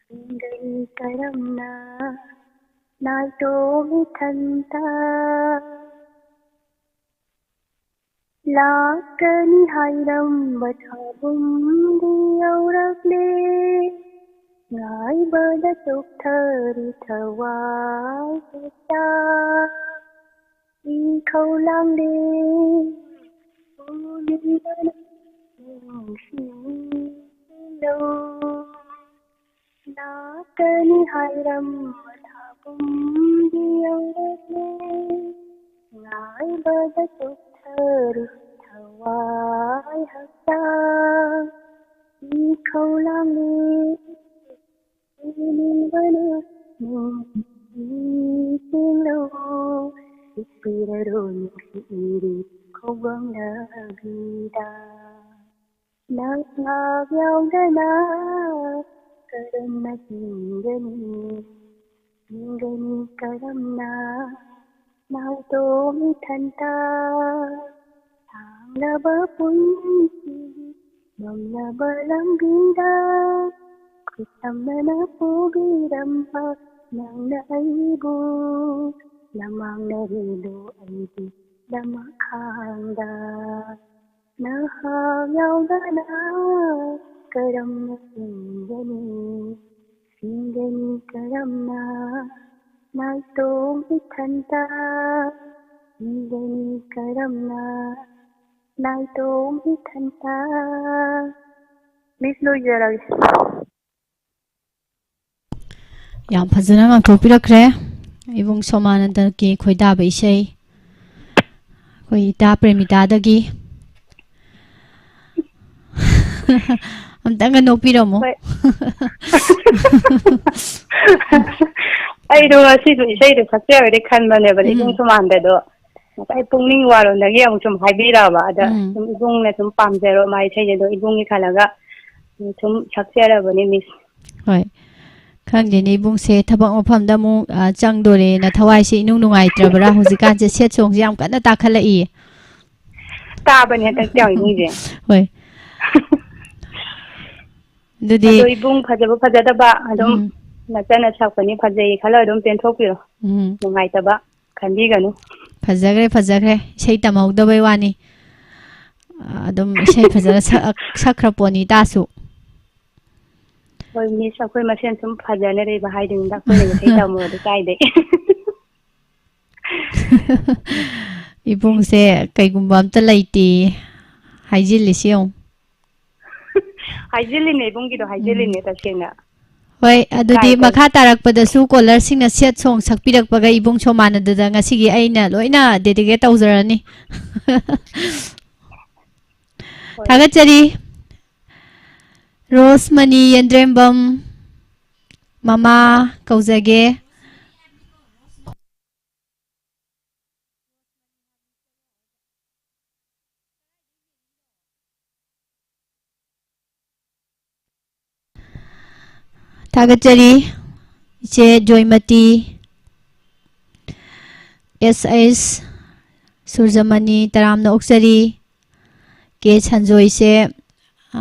ꯍꯤꯡꯒꯅꯤ ꯀꯔꯝꯅ ꯅꯥꯏꯇꯣꯝ ꯏꯊꯟꯇ? ꯂꯥꯛꯀꯅꯤ ꯍꯥꯏꯔꯝꯕ ꯊꯥꯕꯨꯝꯗꯤ ꯌꯧꯔꯛꯂꯦ꯫ ꯉꯥꯏꯕꯗ ꯆꯣꯛꯊꯔꯤ ꯊꯋꯥꯏ ꯍꯦꯛꯇ꯫ ꯏꯈꯧ ꯂꯥꯡꯂꯦ ꯎꯅꯤꯡꯕꯅ ꯅꯨꯡꯁꯤꯅꯧ꯫ ꯂꯥꯛꯀꯅꯤ ꯃꯥꯏꯔꯝ ꯃꯊꯥꯕꯨꯝꯗꯤ ꯌꯧꯔꯛꯂꯦ꯫ ꯉꯥꯏꯕꯗ ꯆꯣꯛꯊꯔꯨ ꯊꯋꯥꯏ ꯍꯛꯆꯥꯡ꯫ ꯏꯈꯧ ꯂꯥꯡꯂꯤ ꯏꯅꯤꯡꯕꯅ ꯅꯨꯡꯁꯤ ꯆꯦꯜꯂꯣ꯫ ꯏꯛꯄꯤꯔꯔꯣ ꯅꯨꯡꯁꯤ ꯏꯔꯤ ꯈꯧꯕꯝ ꯂꯝꯕꯤꯗ꯫ ꯅꯍꯥꯛ ꯌꯥꯎꯗꯅ ꯀꯔꯝꯅ ꯍꯤꯡꯒꯅꯤ? ꯍꯤꯡꯒꯅꯤ ꯀꯔꯝꯅ ꯅꯥꯏꯇꯣꯝ ꯏꯊꯟꯇ? ꯁꯥꯡꯂꯕ ꯄꯨꯟꯁꯤ ꯃꯝꯂꯕ ꯂꯝꯕꯤꯗ ꯈꯨꯠꯁꯝꯅꯅ ꯄꯨꯕꯤꯔꯝꯕ ꯅꯪꯅ ꯑꯩꯕꯨ ꯂꯃꯥꯡꯅꯔꯤꯗꯨ ꯑꯩꯒꯤ ꯂꯃꯈꯥꯡꯗ꯫ ꯅꯍꯥꯛ ꯌꯥꯎꯗꯅ ꯀꯔꯝꯅ ꯍꯤꯡꯒꯅꯤ? ꯍꯤꯡꯒꯅꯤ ꯀꯔꯝꯅ ꯅꯥꯏꯇꯣꯝ ꯏꯊꯟꯇ? ꯍꯤꯡꯒꯅꯤ ꯀꯔꯝꯅ ꯅꯥꯏꯇꯣꯝ ꯏꯊꯟꯇ? ꯃꯤꯁ, ꯂꯣꯏꯖꯔꯒꯦ꯫ ꯌꯥꯝ ꯐꯖꯅ ꯉꯥꯛꯊꯣꯛꯄꯤꯔꯛꯈ꯭ꯔꯦ ꯏꯕꯨꯡ ꯁꯣꯃꯥꯅꯟꯗꯒꯤ ꯈꯣꯏꯗꯥꯕ ꯏꯁꯩ, ꯑꯩꯈꯣꯏ ꯏꯇꯥ ꯄ꯭ꯔꯦꯃꯤꯇꯥꯗꯒꯤ꯫ ꯑꯝꯇꯪꯒ ꯅꯣꯛꯄꯤꯔꯝꯃꯣ꯫ ꯍꯣꯏ꯫ ꯑꯩꯗꯣ ꯉꯁꯤꯗꯣ ꯏꯁꯩꯗꯣ ꯁꯛꯆꯔꯗꯤ ꯈꯟꯕꯅꯦꯕ, ꯎꯝ꯫ ꯏꯕꯨꯡ ꯁꯨꯃꯥꯟꯗꯗꯣ ꯉꯁꯥꯏ ꯄꯨꯛꯅꯤꯡ ꯋꯥꯔꯣꯝꯗꯒꯤ ꯑꯃꯨꯛ ꯁꯨꯝ ꯍꯥꯏꯕꯤꯔꯛꯑꯕ, ꯑꯗ ꯎꯝ꯫ ꯁꯨꯝ ꯏꯕꯨꯡꯅ ꯁꯨꯝ ꯄꯥꯝꯖꯔꯣ ꯃꯥ ꯏꯁꯩꯁꯦ, ꯑꯗꯣ ꯏꯕꯨꯡꯒꯤ ꯈꯜꯂꯒ ꯁꯨꯝ ꯁꯛꯆꯔꯕꯅꯦ, ꯃꯤꯁ꯫ ꯍꯣꯏ꯫ ꯈꯪꯗꯦꯅꯦ, ꯏꯕꯨꯡꯁꯦ ꯊꯕꯛ ꯃꯐꯝꯗ ꯑꯃꯨꯛ, ꯑ, ꯆꯪꯗꯣꯔꯦꯅ ꯊꯋꯥꯏꯁꯦ ꯏꯅꯨꯡ ꯅꯨꯡꯉꯥꯏꯇ꯭ꯔꯕ꯭ꯔꯥ? ꯍꯧꯖꯤꯛꯀꯥꯟꯁꯦ ꯁꯦꯠ ꯁꯣꯡꯁꯦ ꯌꯥꯝ ꯀꯟꯅ ꯇꯥꯈꯠꯂꯛꯏ꯫ ꯇꯥꯕꯅꯦ ꯍꯟꯗꯛꯇꯤ ꯌꯥꯝ ꯏꯕꯨꯡꯁꯦ꯫ ꯍꯣꯏ꯫ ꯑꯗꯨꯗꯤ ꯑꯗꯣ ꯏꯕꯨꯡ ꯐꯖꯕ ꯐꯖꯗꯕ ꯑꯗꯨꯝ ꯎꯝ꯫ ꯅꯆꯟꯅ ꯁꯛꯄꯅꯤ ꯐꯖꯩ ꯈꯜꯂ ꯑꯗꯨꯝ ꯄꯦꯟꯊꯣꯛꯄꯤꯔꯣ꯫ ꯎꯝ꯫ ꯅꯨꯡꯉꯥꯏꯇꯕ ꯈꯟꯕꯤꯒꯅꯨ꯫ ꯐꯖꯈ꯭ꯔꯦ, ꯐꯖꯈ꯭ꯔꯦ꯫ ꯏꯁꯩ ꯇꯝꯍꯧꯗꯕꯩ ꯋꯥꯅꯤ꯫ ꯑꯗꯨꯝ ꯏꯁꯩ ꯐꯖꯅ ꯁꯛ-, ꯁꯛꯈ꯭ꯔ ꯄꯣꯠꯅꯤ ꯇꯥꯁꯨ꯫ ꯍꯣꯏ, ꯃꯤꯁ, ꯑꯩꯈꯣꯏ ꯃꯁꯦꯟ ꯁꯨꯝ ꯐꯖꯅ ꯂꯩꯕ ꯍꯥꯏꯗꯨꯅꯤꯗ, ꯑꯩꯈꯣꯏꯅ ꯏꯁꯩ ꯇꯝꯃꯨꯔꯗꯤ ꯀꯥꯏꯗꯩ꯫ ꯏꯕꯨꯡꯁꯦ ꯀꯩꯒꯨꯝꯕ ꯑꯝꯇ ꯂꯩꯇꯦ ꯍꯥꯏꯖꯤꯜꯂꯤꯁꯤ ꯌꯦꯡꯉꯨ꯫ ꯍꯥꯏꯖꯤꯜꯂꯤꯅꯦ, ꯏꯕꯨꯡꯒꯤꯗꯣ ꯍꯥꯏꯖꯤꯜꯂꯤꯅꯦ, ꯎꯝ꯫ ꯇꯁꯦꯡꯅ꯫ ꯍꯣꯏ, ꯑꯗꯨꯗꯤ ꯀꯥꯏꯗꯩ? ꯃꯈꯥ ꯇꯥꯔꯛꯄꯗꯁꯨ ꯀꯣꯂꯔꯁꯤꯡꯅ ꯁꯦꯠ ꯁꯣꯡ ꯁꯛꯄꯤꯔꯛꯄꯒ ꯏꯕꯨꯡ ꯁꯣꯃꯥꯅꯟꯗꯗ ꯉꯁꯤꯒꯤ ꯑꯩꯅ ꯂꯣꯏꯅ ꯗꯦꯗꯤꯀꯦꯠ ꯇꯧꯖꯔꯅꯤ꯫ ꯍꯣꯏ꯫ ꯊꯥꯒꯠꯆꯔꯤ꯫ ꯔꯣꯁꯃꯅꯤ ꯌꯦꯟꯗ꯭ꯔꯦꯝꯕꯝ ꯃꯃꯥ ꯀꯧꯖꯒꯦ꯫ ꯊꯥꯒꯠꯆꯔꯤ꯫ ꯏꯆꯦ ꯖꯣꯏꯃꯇꯤ, ꯑꯦꯁ ꯑꯩꯁ ꯁꯨꯔꯖꯃꯅꯤ, ꯇꯔꯥꯝꯅ ꯑꯣꯛꯆꯔꯤ꯫ ꯀꯦ ꯁꯟꯖꯣꯏꯁꯦ, ꯑ,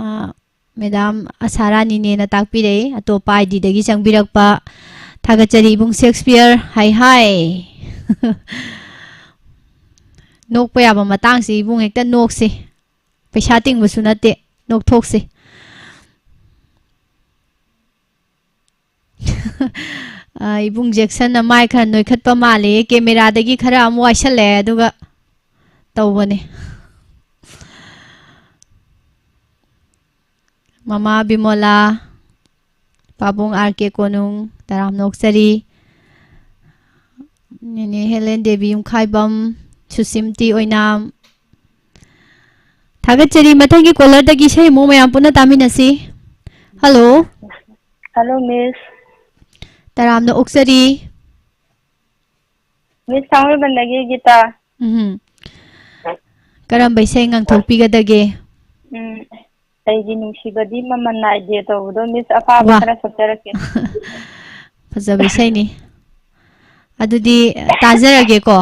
ꯃꯦꯗꯥꯝ ꯑꯁꯥ ꯔꯥꯅꯤꯅꯦꯅ ꯇꯥꯛꯄꯤꯔꯛꯏ꯫ ꯑꯇꯣꯞꯄ ꯑꯥꯏ ꯗꯤꯗꯒꯤ ꯆꯪꯕꯤꯔꯛꯄ꯫ ꯊꯥꯒꯠꯆꯔꯤ ꯏꯕꯨꯡ ꯁꯦꯛꯁꯄꯤꯌꯔ꯫ ꯍꯥꯏ ꯍꯥꯏ꯫ ꯅꯣꯛꯄ ꯌꯥꯕ ꯃꯇꯥꯡꯁꯤ ꯏꯕꯨꯡ ꯍꯦꯛꯇ ꯅꯣꯛꯁꯤ꯫ ꯄꯩꯁꯥ ꯇꯤꯡꯕꯁꯨ ꯅꯠꯇꯦ꯫ ꯅꯣꯛꯊꯣꯛꯁꯤ꯫ ꯑ, ꯏꯕꯨꯡ ꯖꯦꯛꯁꯟꯅ ꯃꯥꯏ ꯈꯔ ꯅꯣꯏꯈꯠꯄ ꯃꯥꯜꯂꯦ꯫ ꯀꯦꯃꯦꯔꯥꯗꯒꯤ ꯈꯔ ꯑꯃꯨꯛ ꯋꯥꯏꯁꯜꯂꯛꯑꯦ, ꯑꯗꯨꯒ ꯇꯧꯕꯅꯦ꯫ ꯃꯃꯥ ꯕꯤꯃꯣꯂꯥ, ꯄꯥꯕꯨꯡ ꯑꯥꯔ ꯀꯦ ꯀꯣꯅꯨꯡ, ꯇꯔꯥꯝꯅ ꯑꯣꯛꯆꯔꯤ꯫ ꯅꯦꯅꯦ ꯍꯦꯂꯦꯟ ꯗꯦꯕꯤ ꯌꯨꯝꯈꯥꯏꯕꯝ, ꯁꯨꯁꯤꯝꯇꯤ ꯑꯣꯏꯅꯥꯝ꯫ ꯊꯥꯒꯠꯆꯔꯤ꯫ ꯃꯊꯪꯒꯤ ꯀꯣꯂꯔꯗꯒꯤ ꯏꯁꯩ ꯑꯃꯨꯛ ꯃꯌꯥꯝ ꯄꯨꯟꯅ ꯇꯥꯃꯤꯟꯅꯁꯤ꯫ ꯍꯜꯂꯣ꯫ ꯍꯜꯂꯣ, ꯃꯤꯁ꯫ ꯇꯔꯥꯝꯅ ꯑꯣꯛꯆꯔꯤ꯫ ꯃꯤꯁ ꯊꯥꯡꯃꯩꯕꯟꯗꯒꯤ ꯒꯤꯇꯥ꯫ ꯎꯝ꯫ ꯀꯔꯝꯕ ꯏꯁꯩ ꯉꯪꯊꯣꯛꯄꯤꯒꯗꯒꯦ? ꯎꯝ, ꯑꯩꯒꯤ ꯅꯨꯡꯁꯤꯕꯗꯤ ꯃꯃꯜ ꯅꯥꯏꯗꯦ ꯇꯧꯕꯗꯣ, ꯃꯤꯁ, ꯑꯄꯥꯕ ꯋꯥ꯫ ꯈꯔ ꯁꯛꯆꯔꯛꯀꯦ꯫ ꯐꯖꯕ ꯏꯁꯩꯅꯤ꯫ ꯑꯗꯨꯗꯤ ꯇꯥꯖꯔꯒꯦꯀꯣ꯫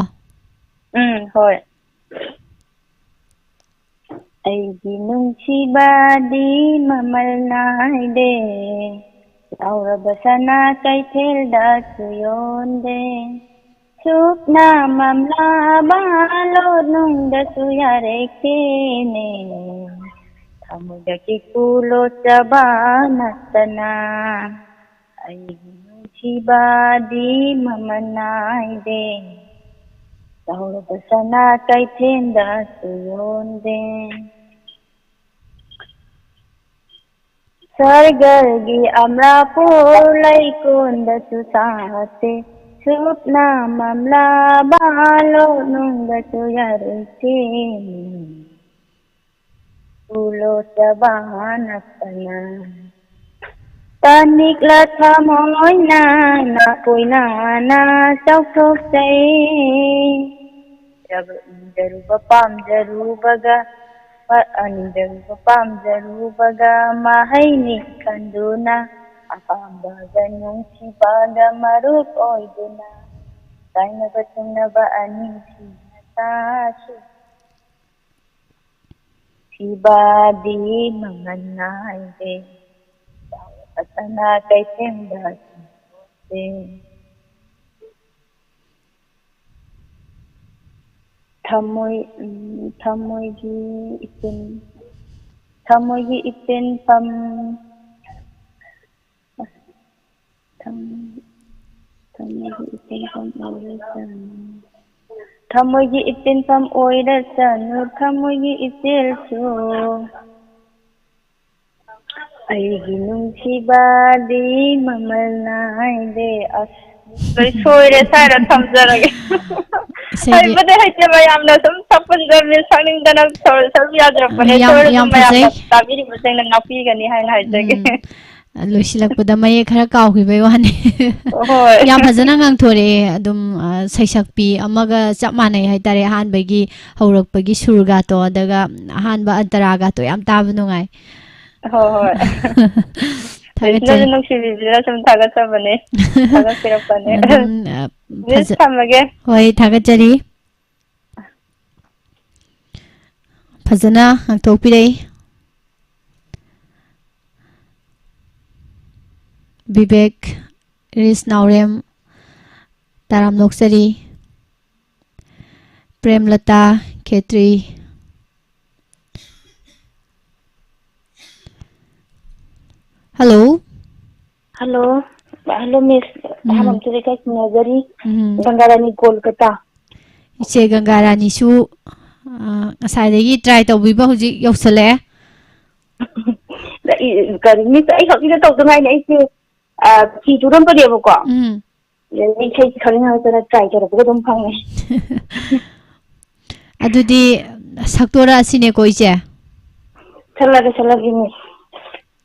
ꯎꯝ, ꯍꯣꯏ꯫ ꯑꯩꯒꯤ ꯅꯨꯡꯁꯤꯕꯗꯤ ꯃꯃꯜ ꯅꯥꯏꯗꯦ, ꯆꯥꯎꯔꯕ ꯁꯅꯥ ꯀꯩꯊꯦꯜꯗꯁꯨ ꯌꯣꯟꯗꯦ, ꯁꯨꯞꯅ ꯃꯝꯂꯕ ꯂꯣꯠꯅꯨꯡꯗꯁꯨ ꯌꯥꯔꯦꯛꯇꯦꯅꯦ, ꯊꯃꯣꯏꯗ ꯀꯤꯀꯨ ꯂꯣꯠꯆꯕ ꯅꯠꯇꯅ꯫ ꯑꯩꯒꯤ ꯅꯨꯡꯁꯤꯕꯗꯤ ꯃꯃꯜ ꯅꯥꯏꯗꯦ, ꯆꯥꯎꯔꯕ ꯁꯅꯥ ꯀꯩꯊꯦꯜꯗꯁꯨ ꯌꯣꯟꯗꯦ꯫ ꯁꯔꯒꯔꯒꯤ ꯑꯃ꯭ꯔꯥꯄꯨꯔ ꯂꯩꯀꯣꯟꯗꯁꯨ ꯁꯥꯠꯇꯦ, ꯁꯨꯞꯅ ꯃꯝꯂꯕ ꯂꯣꯛꯅꯨꯡꯗꯁꯨ ꯌꯥꯔꯩꯇꯦ꯫ ꯎꯂꯣ ꯆꯕꯥꯅ ꯄꯅ ꯇꯅꯤꯛꯂ ꯊꯃꯣꯏꯅ ꯅꯥꯀꯣꯏ ꯅꯥꯅ ꯆꯥꯎꯊꯣꯛꯆꯩ꯫ ꯏꯟꯖꯔꯨꯕ ꯄꯥꯝꯖꯔꯨꯕꯒ ꯑꯅꯤꯡꯖꯔꯨꯕ ꯄꯥꯝꯖꯔꯨꯕꯒ ꯃꯍꯩꯅꯤ ꯈꯟꯗꯨꯅ ꯑꯄꯥꯝꯕꯒ ꯅꯨꯡꯁꯤꯕꯒ ꯃꯔꯨꯞ ꯑꯣꯏꯗꯨꯅ ꯀꯥꯏꯅꯕ ꯊꯨꯡꯅꯕ ꯑꯅꯤꯁꯤꯅ ꯇꯥꯁꯤ꯫ ꯁꯤꯕꯥꯗꯤ ꯃꯃꯜ ꯅꯥꯏꯗꯦ, ꯆꯥꯎꯔꯛꯇꯅ ꯀꯩꯊꯦꯜꯗ ꯁꯤꯕꯣꯠꯇꯦ꯫ ꯊꯃꯣꯏ ꯎꯝ, ꯊꯃꯣꯏꯒꯤ ꯏꯆꯤꯟ ꯊꯃꯣꯏꯒꯤ ꯏꯆꯤꯟꯐꯝ ꯊꯃꯣꯏ- ꯊꯃꯣꯏꯒꯤ ꯏꯆꯤꯟꯐꯝ ꯑꯣꯏꯔꯁꯅꯨ꯫ ꯊꯃꯣꯏꯒꯤ ꯏꯆꯤꯟꯐꯝ ꯑꯣꯏꯔꯁꯅꯨ ꯊꯃꯣꯏꯒꯤ ꯏꯆꯦꯜꯁꯨ꯫ ꯑꯩꯒꯤ ꯅꯨꯡꯁꯤꯕꯗꯤ ꯃꯃꯜ ꯅꯥꯏꯗꯦ꯫ ꯑꯁ, ꯂꯣꯏ ꯁꯣꯏꯔꯦ, ꯁ꯭ꯋꯥꯏꯗ ꯊꯝꯖꯔꯒꯦ꯫ ꯏꯁꯩꯗꯤ ꯍꯩꯕꯗꯤ ꯍꯩꯇꯦ, ꯃꯌꯥꯝꯅ ꯁꯨꯝ ꯁꯛꯄꯁꯤꯗ ꯃꯤꯁ ꯁꯛꯅꯤꯡꯗꯅ ꯁꯔꯨ ꯁꯔꯨ ꯌꯥꯖꯔꯛꯄꯅꯦ꯫ ꯌꯥꯝ, ꯁꯣꯏꯔꯁꯨ ꯌꯥꯝ ꯃꯌꯥꯝꯅ ꯐꯖꯩ꯫ ꯇꯥꯕꯤꯔꯤꯕꯁꯤꯡꯅ ꯉꯥꯛꯄꯤꯒꯅꯤ ꯍꯥꯏꯅ ꯍꯥꯏꯖꯒꯦ꯫ ꯎꯝ꯫ ꯂꯣꯏꯁꯤꯜꯂꯛꯄꯗ ꯃꯌꯦꯛ ꯈꯔ ꯀꯥꯎꯈꯤꯕꯩ ꯋꯥꯅꯤ꯫ ꯍꯣꯏ꯫ ꯌꯥꯝ ꯐꯖꯅ ꯉꯥꯡꯊꯣꯔꯛꯑꯦ꯫ ꯑꯗꯨꯝ, ꯑ, ꯁꯩꯁꯛꯄꯤ ꯑꯃꯒ ꯆꯞ ꯃꯥꯟꯅꯩ ꯍꯥꯏꯇꯥꯔꯦ꯫ ꯑꯍꯥꯟꯕꯒꯤ ꯍꯧꯔꯛꯄꯒꯤ ꯁꯨꯔꯒꯥꯇꯣ, ꯑꯗꯨꯒ ꯑꯍꯥꯟꯕ ꯑꯟꯇꯔꯥꯒꯥꯇꯣ ꯌꯥꯝ ꯇꯥꯕ ꯅꯨꯡꯉꯥꯏ꯫ ꯍꯣꯏ, ꯍꯣꯏ꯫ ꯊꯥꯒꯠꯆꯔꯤ꯫ ꯂꯤꯁꯅꯔꯁꯨ ꯅꯨꯡꯁꯤꯕꯤꯕꯅ ꯁꯨꯝ ꯊꯥꯒꯠꯆꯕꯅꯦ꯫ ꯊꯥꯒꯠꯄꯤꯔꯛꯄꯅꯦ꯫ ꯑꯗꯨꯝ, ꯑ, ꯃꯤꯁ, ꯐꯖ-, ꯊꯝꯃꯒꯦ꯫ ꯍꯣꯏ, ꯊꯥꯒꯠꯆꯔꯤ꯫ ꯐꯖꯅ ꯉꯥꯛꯊꯣꯛꯄꯤꯔꯛꯏ꯫ ꯕꯤꯕꯦꯛ ꯔꯤꯁ ꯅꯥꯎꯔꯦꯝ, ꯇꯔꯥꯝ ꯅꯣꯛꯆꯔꯤ꯫ ꯄ꯭ꯔꯦꯝꯂꯇꯥ ꯈꯦꯇ꯭ꯔꯤ꯫ ꯍꯜꯂꯣ꯫ ꯍꯜꯂꯣ꯫ ꯍꯜꯂꯣ, ꯃꯤꯁ꯫ ꯎꯝ꯫ ꯑꯍꯥꯟꯕ ꯑꯝꯇꯗꯤ ꯏꯀꯥꯏ ꯈꯨꯝꯅꯖꯔꯤ꯫ ꯎꯝ꯫ ꯒꯪꯒꯥꯔꯥꯅꯤ, ꯀꯣꯜꯀꯇꯥ꯫ ꯏꯆꯦ ꯒꯪꯒꯥꯔꯥꯅꯤꯁꯨ, ꯑ, ꯉꯁꯥꯏꯗꯒꯤ ꯇ꯭ꯔꯥꯏ ꯇꯧꯕꯤꯕ ꯍꯧꯖꯤꯛ ꯌꯧꯁꯜꯂꯛꯑꯦ꯫ ꯀꯔꯤ, ꯃꯤꯁ, ꯑꯩ ꯍꯧꯖꯤꯛꯇ ꯇꯧꯗ ꯉꯥꯏꯅꯤ꯫ ꯑꯩꯁꯦ, ꯑ, ꯐꯤ ꯇꯨꯔꯝꯕꯅꯦꯕꯀꯣ꯫ ꯎꯝ꯫ ꯑꯗ ꯏꯁꯩ ꯈꯪꯅꯤꯡꯉꯛꯇꯅ try ꯇꯧꯔꯛꯄꯗ ꯑꯗꯨꯝ ꯐꯪꯉꯦ꯫ ꯑꯗꯨꯗꯤ ꯁꯛꯇꯣꯔꯛꯑꯁꯤꯅꯦꯀꯣ, ꯏꯆꯦ? ꯁꯛꯂꯒꯦ, ꯁꯛꯂꯒꯦ, ꯃꯤꯁ꯫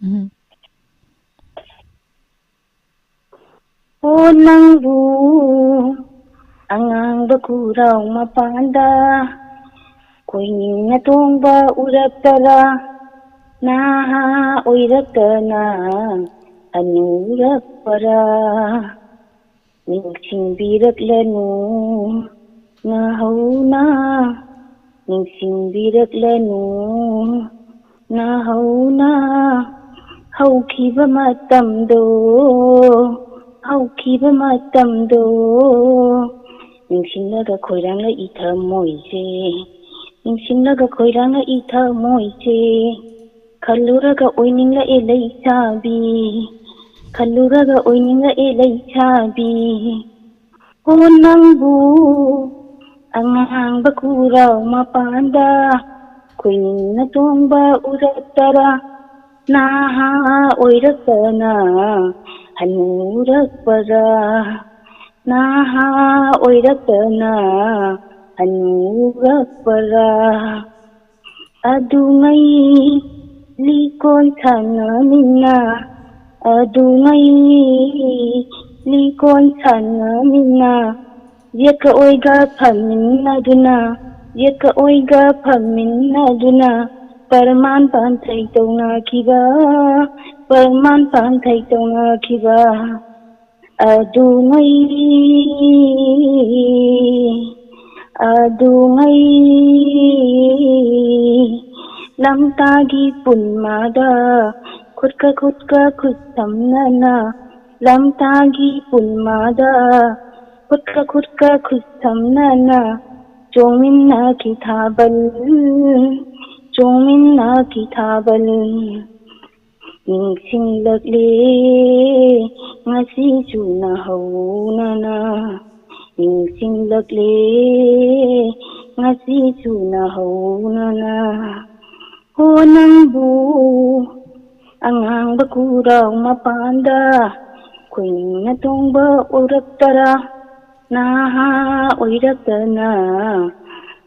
ꯎꯝ꯫ ꯑꯣ ꯅꯪꯕꯨ ꯑꯉꯥꯡꯕ ꯈꯨꯔꯥꯎ ꯃꯄꯥꯟꯗ ꯀꯣꯏꯅꯤꯡꯅ ꯇꯣꯡꯕ ꯎꯔꯛꯄꯔꯥ? ꯅꯍꯥ ꯑꯣꯏꯔꯛꯇꯅ ꯍꯅꯨꯔꯛꯄꯔꯥ? ꯅꯤꯡꯁꯤꯡꯕꯤꯔꯛꯂꯅꯨ ꯅꯍꯧꯅ, ꯅꯤꯡꯁꯤꯡꯕꯤꯔꯛꯂꯅꯨ ꯅꯍꯧꯅ꯫ ꯍꯧꯈꯤꯕ ꯃꯇꯝꯗꯣ, ꯍꯧꯈꯤꯕ ꯃꯇꯝꯗꯣ, ꯅꯤꯡꯁꯤꯡꯂꯒ ꯈꯣꯏꯔꯥꯡꯂꯛꯏ ꯊꯃꯣꯏꯁꯦ, ꯅꯤꯡꯁꯤꯡꯂꯒ ꯈꯣꯏꯔꯥꯡꯂꯛꯏ ꯊꯃꯣꯏꯁꯦ꯫ ꯈꯜꯂꯨꯔꯒ ꯑꯣꯏꯅꯤꯡꯂꯛꯑꯦ ꯂꯩꯁꯥꯕꯤ, ꯈꯜꯂꯨꯔꯒ ꯑꯣꯏꯅꯤꯡꯂꯛꯑꯦ ꯂꯩꯁꯥꯕꯤ꯫ ꯑꯣ ꯅꯪꯕꯨ ꯑꯉꯥꯡꯕ ꯈꯨꯔꯥꯎ ꯃꯄꯥꯟꯗ ꯈꯣꯏꯅꯤꯡꯅ ꯇꯣꯡꯕ ꯎꯔꯛꯇꯔꯥ? ꯅꯍꯥ ꯑꯣꯏꯔꯛꯇꯅ ꯍꯅꯨꯔꯛꯄꯔꯥ? ꯅꯍꯥ ꯑꯣꯏꯔꯛꯇꯅ ꯍꯅꯨꯔꯛꯄꯔꯥ? ꯑꯗꯨꯉꯩ ꯂꯤꯀꯣꯟ ꯁꯥꯟꯅꯃꯤꯟꯅ, ꯑꯗꯨꯉꯩ ꯂꯤꯀꯣꯟ ꯁꯥꯟꯅꯃꯤꯟꯅ, ꯌꯦꯠꯀ ꯑꯣꯏꯒ ꯐꯝꯃꯤꯟꯅꯗꯨꯅ, ꯌꯦꯠꯀ ꯑꯣꯏꯒ ꯐꯝꯃꯤꯟꯅꯗꯨꯅ, ꯄꯔꯃꯥꯟ ꯄꯥꯟꯊꯩ ꯇꯧꯅꯈꯤꯕ, ꯄꯔꯃꯥꯟ ꯄꯥꯟꯊꯩ ꯇꯧꯅꯈꯤꯕ꯫ ꯑꯗꯨꯉꯩ, ꯑꯗꯨꯉꯩ ꯂꯝꯇꯥꯒꯤ ꯄꯨꯟꯃꯥꯗ ꯈꯨꯠꯀ ꯈꯨꯠꯀ ꯈꯨꯠ ꯁꯝꯅꯅ, ꯂꯝꯇꯥꯒꯤ ꯄꯨꯟꯃꯥꯗ ꯈꯨꯠꯀ ꯈꯨꯠꯀ ꯈꯨꯠ ꯁꯝꯅꯅ ꯆꯣꯡꯃꯤꯟꯅꯈꯤ ꯊꯥꯕꯜ, ꯆꯣꯡꯃꯤꯟꯅꯈꯤ ꯊꯥꯕꯜ꯫ ꯅꯤꯡꯁꯤꯡꯂꯛꯂꯦ ꯉꯁꯤꯁꯨ ꯅꯍꯧꯅꯅ, ꯅꯤꯡꯁꯤꯡꯂꯛꯂꯦ ꯉꯁꯤꯁꯨ ꯅꯍꯧꯅꯅ꯫ ꯍꯣ ꯅꯪꯕꯨ ꯑꯉꯥꯡꯕ ꯈꯨꯔꯥꯎ ꯃꯄꯥꯟꯗ ꯈꯣꯏꯅꯤꯡꯅ ꯇꯣꯡꯕ ꯎꯔꯛꯇꯔꯥ? ꯅꯍꯥ ꯑꯣꯏꯔꯛꯇꯅ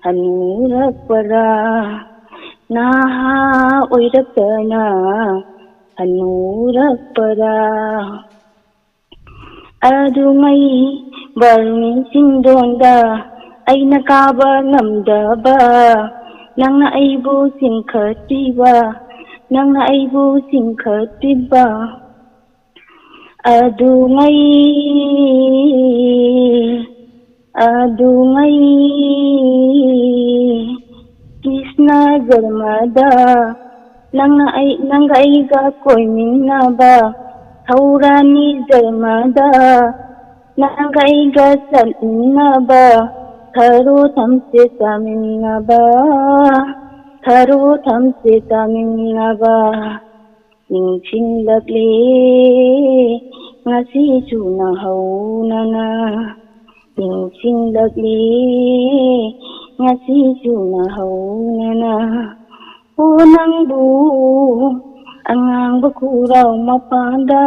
ꯍꯅꯨꯔꯛꯄꯔꯥ? ꯅꯍꯥ ꯑꯣꯏꯔꯛꯇꯅ ꯍꯅꯨꯔꯛꯄꯔꯥ? ꯑꯗꯨꯉꯩ ꯕꯥꯔꯨꯅꯤ ꯆꯤꯡꯗꯣꯟꯗ ꯑꯩꯅ ꯀꯥꯕ ꯉꯝꯗꯕ, ꯅꯪꯅ ꯑꯩꯕꯨ ꯆꯤꯡꯈꯠꯄꯤꯕ, ꯅꯪꯅ ꯑꯩꯕꯨ ꯆꯤꯡꯈꯠꯄꯤꯕ꯫ ꯑꯗꯨꯉꯩ, ꯑꯗꯨꯉꯩ ꯀ꯭ꯔꯤꯁꯅ ꯖꯔꯃꯗ ꯅꯪꯅ ꯑꯩ, ꯅꯪꯒ ꯑꯩꯒ ꯀꯣꯏꯃꯤꯟꯅꯕ, ꯊꯧꯔꯥꯅꯤ ꯖꯔꯃꯗ ꯅꯪꯒ ꯑꯩꯒ ꯆꯠꯃꯤꯟꯅꯕ, ꯊꯔꯣ ꯊꯝꯆꯦꯠ ꯆꯥꯃꯤꯟꯅꯕ, ꯊꯔꯣ ꯊꯝꯆꯦꯠ ꯆꯥꯃꯤꯟꯅꯕ꯫ ꯅꯤꯡꯁꯤꯡꯂꯛꯂꯦ ꯉꯁꯤꯁꯨ ꯅꯍꯧꯅꯅ, ꯅꯤꯡꯁꯤꯡꯂꯛꯂꯦ ꯉꯁꯤꯁꯨ ꯅꯍꯧꯅꯅ꯫ ꯑꯣ ꯅꯪꯕꯨ ꯑꯉꯥꯡꯕ ꯈꯨꯔꯥꯎ ꯃꯄꯥꯟꯗ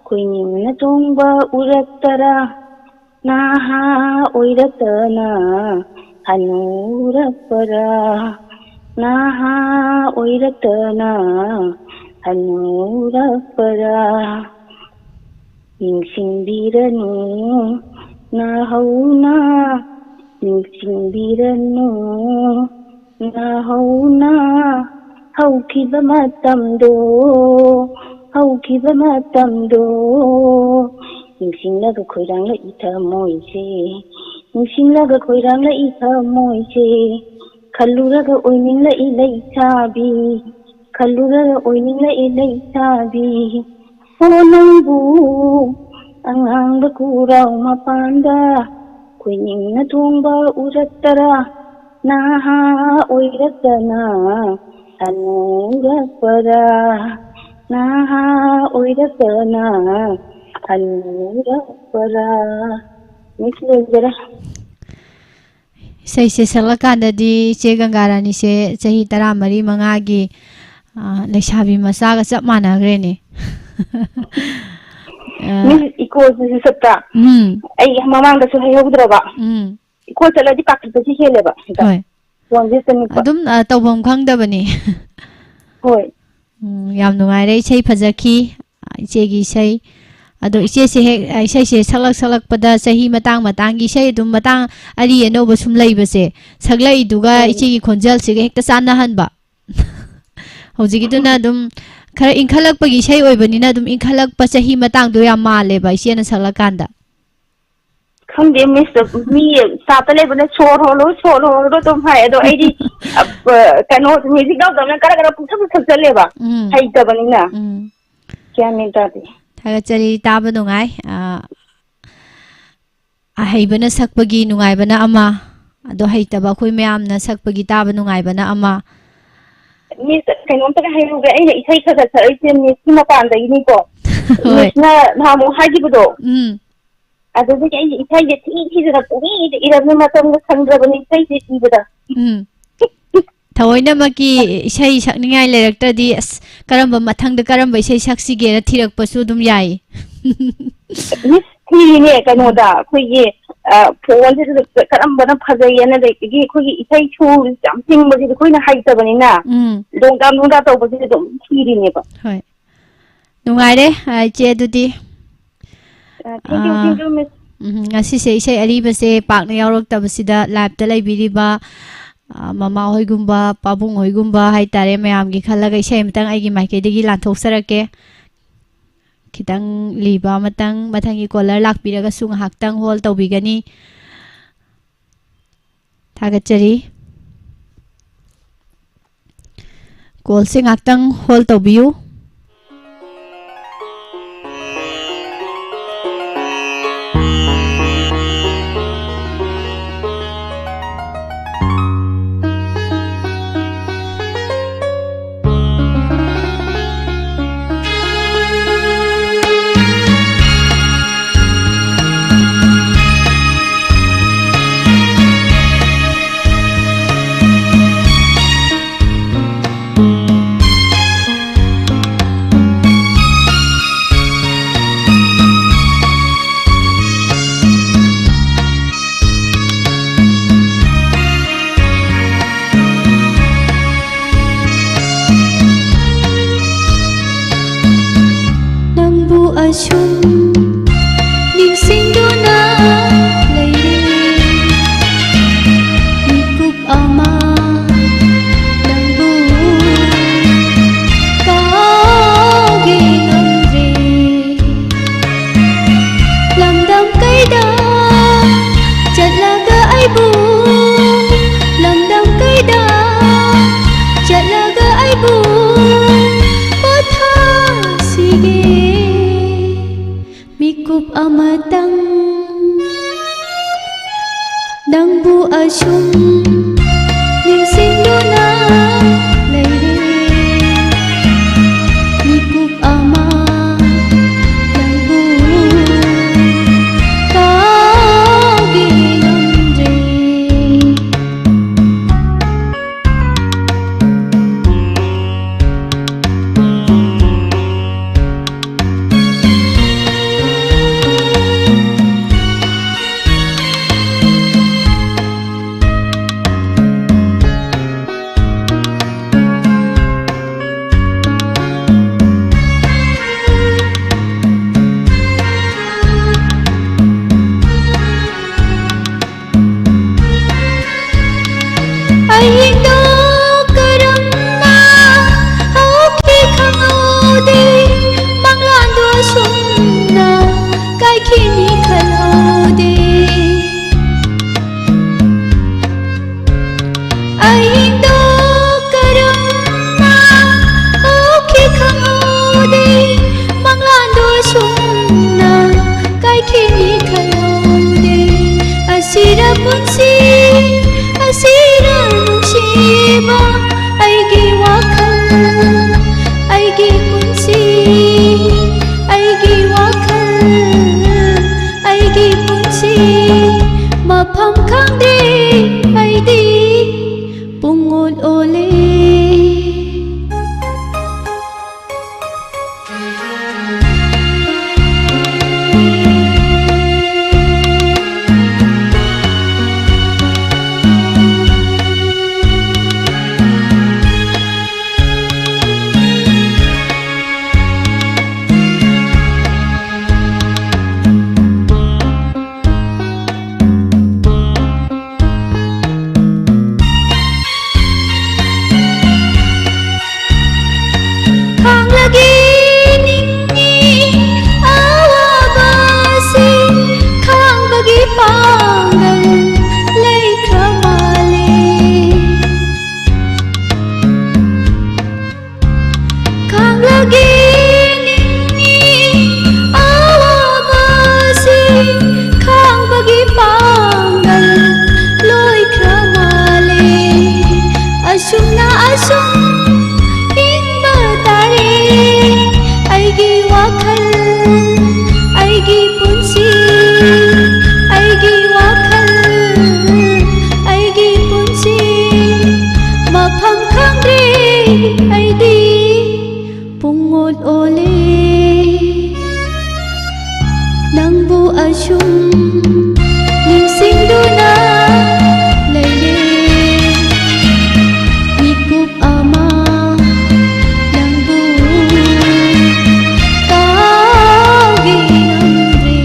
ꯈꯣꯏꯅꯤꯡꯅ ꯇꯣꯡꯕ ꯎꯔꯛꯇꯔꯥ? ꯅꯍꯥ ꯑꯣꯏꯔꯛꯇꯅ ꯍꯅꯨꯔꯛꯄꯔꯥ? ꯅꯍꯥ ꯑꯣꯏꯔꯛꯇꯅ ꯍꯅꯨꯔꯛꯄꯔꯥ? ꯅꯤꯡꯁꯤꯡꯕꯤꯔꯅꯨ ꯅꯍꯧꯅ, ꯅꯤꯡꯁꯤꯡꯕꯤꯔꯅꯨ ꯅꯍꯧꯅ꯫ ꯍꯧꯈꯤꯕ ꯃꯇꯝꯗꯣ, ꯍꯧꯈꯤꯕ ꯃꯇꯝꯗꯣ ꯅꯤꯡꯁꯤꯡꯂꯒ ꯈꯣꯏꯔꯥꯡꯂꯛꯏ ꯊꯃꯣꯏꯁꯦ, ꯅꯤꯡꯁꯤꯡꯂꯒ ꯈꯣꯏꯔꯥꯡꯂꯛꯏ ꯊꯃꯣꯏꯁꯦ꯫ ꯈꯜꯂꯨꯔꯒ ꯑꯣꯏꯅꯤꯡꯂꯛꯏ ꯂꯩꯁꯥꯕꯤ, ꯈꯜꯂꯨꯔꯒ ꯑꯣꯏꯅꯤꯡꯂꯛꯏ ꯂꯩꯁꯥꯕꯤ꯫ ꯑꯣ ꯅꯪꯕꯨ ꯑꯉꯥꯡꯕ ꯈꯨꯔꯥꯎ ꯃꯄꯥꯟꯗ ꯈꯣꯏꯅꯤꯡꯅ ꯇꯣꯡꯕ ꯎꯔꯛꯇꯔꯥ? ꯅꯍꯥ ꯑꯣꯏꯔꯛꯇꯅ ꯍꯅꯨꯔꯛꯄꯔꯥ? ꯅꯍꯥ ꯑꯣꯏꯔꯛꯇꯅ ꯍꯅꯨꯔꯛꯄꯔꯥ? ꯃꯤꯁ ꯂꯣꯏꯖꯔꯦ꯫ ꯏꯁꯩꯁꯦ ꯁꯛꯂꯀꯥꯟꯗꯗꯤ ꯏꯆꯦ ꯒꯪꯒꯥꯔꯥꯅꯤꯁꯦ ꯆꯍꯤ ꯇꯔꯥꯃꯔꯤ ꯃꯉꯥꯒꯤ ꯑꯥ, ꯂꯩꯁꯥꯕꯤ ꯃꯆꯥꯒ ꯆꯞ ꯃꯥꯟꯅꯈ꯭ꯔꯦꯅꯦ꯫ ꯑꯥ, ꯃꯤꯁ ꯏꯀꯣꯁꯤꯁꯨ ꯆꯠꯄ꯫ ꯎꯝ, ꯑꯩ ꯃꯃꯥꯡꯗꯁꯨ ꯍꯩꯍꯧꯗ꯭ꯔꯕ꯫ ꯎꯝ, ꯏꯀꯣ ꯆꯠꯂꯗꯤ ꯄꯥꯈꯠꯄꯁꯤ ꯍꯦꯜꯂꯦꯕ ꯍꯦꯛꯇ꯫ ꯍꯣꯏ꯫ ꯐꯣꯟꯁꯦ ꯆꯅꯤꯛꯄ꯫ ꯑꯗꯨꯝ, ꯑ, ꯇꯧꯐꯝ ꯈꯪꯗꯕꯅꯤ꯫ ꯍꯣꯏ꯫ ꯎꯝ, ꯌꯥꯝ ꯅꯨꯡꯉꯥꯏꯔꯦ꯫ ꯏꯁꯩ ꯐꯖꯈꯤ, ꯏꯆꯦꯒꯤ ꯏꯁꯩ꯫ ꯑꯗꯣ ꯏꯆꯦꯁꯦ ꯍꯦꯛ, ꯑ, ꯏꯁꯩꯁꯦ ꯁꯛꯂꯛ ꯁꯛꯂꯛꯄꯗ ꯆꯍꯤ ꯃꯇꯥꯡ ꯃꯇꯥꯡꯒꯤ ꯏꯁꯩ ꯑꯗꯨꯝ ꯃꯇꯥꯡ ꯑꯔꯤ ꯑꯅꯧꯕ ꯁꯨꯝ ꯂꯩꯕꯁꯦ, ꯁꯛꯂꯛꯏꯗꯨꯒ ꯎꯝ꯫ ꯏꯆꯦꯒꯤ ꯈꯣꯟꯖꯦꯜꯁꯤꯒ ꯍꯦꯛꯇ ꯆꯥꯟꯅꯍꯟꯕ꯫ ꯍꯧꯖꯤꯛꯀꯤꯗꯨꯅ ꯑꯗꯨꯝ ꯈꯔ ꯏꯟꯈꯠꯂꯛꯄꯒꯤ ꯏꯁꯩ ꯑꯣꯏꯕꯅꯤꯅ ꯑꯗꯨꯝ ꯏꯟꯈꯠꯂꯛꯄ ꯆꯍꯤ ꯃꯇꯥꯡꯗꯣ ꯌꯥꯝ ꯃꯥꯜꯂꯦꯕ ꯏꯆꯦꯅ ꯁꯛꯂꯛꯀꯥꯟꯗ꯫ ꯈꯪꯗꯦ ꯃꯤꯁ, ꯃꯤ ꯆꯥꯞꯇ ꯂꯩꯕꯅ "ꯁꯣꯔ ꯍꯣꯜꯂꯣ, ꯁꯣꯔ ꯍꯣꯜꯂꯣ" ꯑꯗꯨꯝ ꯍꯥꯏ꯫ ꯑꯗꯣ ꯑꯩꯗꯤ, ꯑ, ꯀꯩꯅꯣ, ꯃ꯭ꯌꯨꯖꯤꯛ ꯌꯥꯎꯗꯕꯅꯤꯅ ꯀꯔ ꯀꯔ ꯄꯨꯡꯊꯛꯇ ꯊꯛꯆꯜꯂꯦꯕ꯫ ꯎꯝ꯫ ꯍꯩꯇꯕꯅꯤꯅ꯫ ꯎꯝ꯫ ꯒ꯭ꯌꯥꯟ ꯃꯦꯟ ꯇꯥꯗꯦ꯫ ꯊꯥꯒꯠꯆꯔꯤ, ꯇꯥꯕ ꯅꯨꯡꯉꯥꯏ꯫ ꯑ, ꯑꯍꯩꯕꯅ ꯁꯛꯄꯒꯤ ꯅꯨꯡꯉꯥꯏꯕꯅ ꯑꯃ, ꯑꯗꯣ ꯍꯩꯇꯕ ꯑꯩꯈꯣꯏ ꯃꯌꯥꯝꯅ ꯁꯛꯄꯒꯤ ꯇꯥꯕ ꯅꯨꯡꯉꯥꯏꯕꯅ ꯑꯃ꯫ ꯃꯤꯁ, ꯀꯩꯅꯣꯝꯇꯒ ꯍꯥꯏꯔꯨꯒꯦ, ꯑꯩꯅ ꯏꯁꯩ ꯈꯔ ꯈꯔ ꯁꯛꯂꯛꯏꯁꯦ ꯃꯤꯁꯀꯤ ꯃꯄꯥꯟꯗꯒꯤꯅꯤꯀꯣ꯫ ꯍꯣꯏ꯫ ꯃꯤꯁꯅ ꯅꯍꯥꯟꯃꯨꯛ ꯍꯥꯏꯈꯤꯕꯗꯣ, ꯎꯝ꯫ ꯑꯗꯨꯗꯒꯤ ꯑꯩꯁꯦ ꯏꯁꯩꯁꯦ ꯊꯤ ꯊꯤꯗꯅ ꯄꯨꯡꯏꯗ ꯏꯔꯕꯅꯤ, ꯃꯇꯝꯒ ꯁꯪꯗ꯭ꯔꯕꯅꯤ ꯏꯁꯩꯁꯦ ꯊꯤꯕꯗ꯫ ꯎꯝ꯫ ꯊꯑꯣꯏꯅꯃꯛꯀꯤ ꯏꯁꯩ ꯁꯛꯅꯤꯡꯉꯥꯏ ꯂꯩꯔꯛꯇ꯭ꯔꯗꯤ, ꯑꯁ, ꯀꯔꯝꯕ ꯃꯊꯪꯗ ꯀꯔꯝꯕ ꯏꯁꯩ ꯁꯛꯁꯤꯒꯦꯅ ꯊꯤꯔꯛꯄꯁꯨ ꯑꯗꯨꯝ ꯌꯥꯏ꯫ ꯃꯤꯁ ꯊꯤꯔꯤꯅꯦ ꯀꯩꯅꯣꯗ, ꯑꯩꯈꯣꯏꯒꯤ, ꯑ, ꯐꯣꯟꯁꯤꯗ ꯀꯔꯝꯕꯅ ꯐꯖꯩꯌꯦꯅ, ꯑꯗꯒꯤ ꯑꯩꯈꯣꯏꯒꯤ ꯏꯁꯩ ꯁꯨꯔ ꯌꯥꯝ ꯆꯤꯡꯕꯁꯤꯗꯤ ꯑꯩꯈꯣꯏꯅ ꯍꯩꯇꯕꯅꯤꯅ, ꯎꯝ꯫ ꯗꯣꯡꯗꯥ ꯗꯣꯡꯗꯥ ꯇꯧꯕꯁꯤꯗꯤ ꯑꯗꯨꯝ ꯊꯤꯔꯤꯅꯦꯕ꯫ ꯍꯣꯏ꯫ ꯅꯨꯡꯉꯥꯏꯔꯦ, ꯑ, ꯏꯆꯦ, ꯑꯗꯨꯗꯤ꯫ ꯑ, thank you, ah, thank you, ꯃꯤꯁ꯫ ꯎꯝ, ꯉꯁꯤꯁꯦ ꯏꯁꯩ ꯑꯔꯤꯕꯁꯦ ꯄꯥꯛꯅ ꯌꯥꯎꯔꯛꯇꯕꯁꯤꯗ live-ꯇ ꯂꯩꯕꯤꯔꯤꯕ, ꯑ, ꯃꯃꯥ ꯍꯣꯏꯒꯨꯝꯕ, ꯄꯥꯕꯨꯡ ꯍꯣꯏꯒꯨꯝꯕ ꯍꯥꯏꯇꯥꯔꯦ, ꯃꯌꯥꯝꯒꯤ ꯈꯜꯂꯒ ꯏꯁꯩ ꯑꯃꯇꯪ ꯑꯩꯒꯤ ꯃꯥꯏꯀꯩꯗꯒꯤ ꯂꯥꯟꯊꯣꯛꯆꯔꯛꯀꯦ꯫ ꯈꯤꯇꯪ ꯂꯤꯕ ꯑꯃꯇꯪ, ꯃꯊꯪꯒꯤ caller ꯂꯥꯛꯄꯤꯔꯒꯁꯨ ꯉꯥꯏꯍꯥꯛꯇꯪ hold ꯇꯧꯕꯤꯒꯅꯤ꯫ ꯊꯥꯒꯠꯆꯔꯤ꯫ Call-ꯁꯦ ꯉꯥꯛꯇꯪ hold ꯇꯧꯕꯤꯌꯨ꯫ ꯑꯁꯨꯝ ꯅꯤꯡꯁꯤꯡꯗꯨꯅ ꯂꯩꯔꯦ꯫ ꯃꯤꯀꯨꯞ ꯑꯃ ꯅꯪꯕꯨ ꯀꯥꯎꯒꯦ ꯉꯝꯗ꯭ꯔꯦ꯫ ꯂꯝꯗꯝ ꯀꯩꯗ ꯆꯠꯂꯒ ꯑꯩꯕꯨ, ꯂꯝꯗꯝ ꯀꯩꯗ ꯆꯠꯂꯒ ꯑꯩꯕꯨ ꯄꯣꯊꯥꯁꯤꯒꯦ꯫ ꯃꯤꯀꯨꯞ ꯑꯃꯇꯪ ꯅꯪꯕꯨ ꯑꯁꯨꯝ ꯅꯤꯡꯁꯤꯡꯗꯨꯅ ꯂꯩꯔꯦ꯫ ꯃꯤꯀꯨꯞ ꯑꯃ ꯅꯪꯕꯨ ꯀꯥꯎꯒꯦ ꯉꯝꯗ꯭ꯔꯦ꯫ ꯑꯁꯨꯝ ꯍꯤꯡꯕ ꯇꯥꯔꯦ꯫ ꯑꯩꯒꯤ ꯋꯥꯈꯜ, ꯑꯩꯒꯤ ꯄꯨꯟꯁꯤ, ꯑꯩꯒꯤ ꯋꯥꯈꯜ, ꯑꯩꯒꯤ ꯄꯨꯟꯁꯤ꯫ ꯃꯐꯝ ꯈꯪꯗ꯭ꯔꯦ ꯑꯩꯗꯤ ꯄꯨꯡꯑꯣꯠ ꯑꯣꯜꯂꯦ꯫ ꯅꯪꯕꯨ ꯑꯁꯨꯝ ꯅꯤꯡꯁꯤꯡꯗꯨꯅ ꯂꯩꯔꯦ꯫ ꯃꯤꯀꯨꯞ ꯑꯃ ꯅꯪꯕꯨ ꯀꯥꯎꯒꯦ ꯉꯝꯗ꯭ꯔꯦ꯫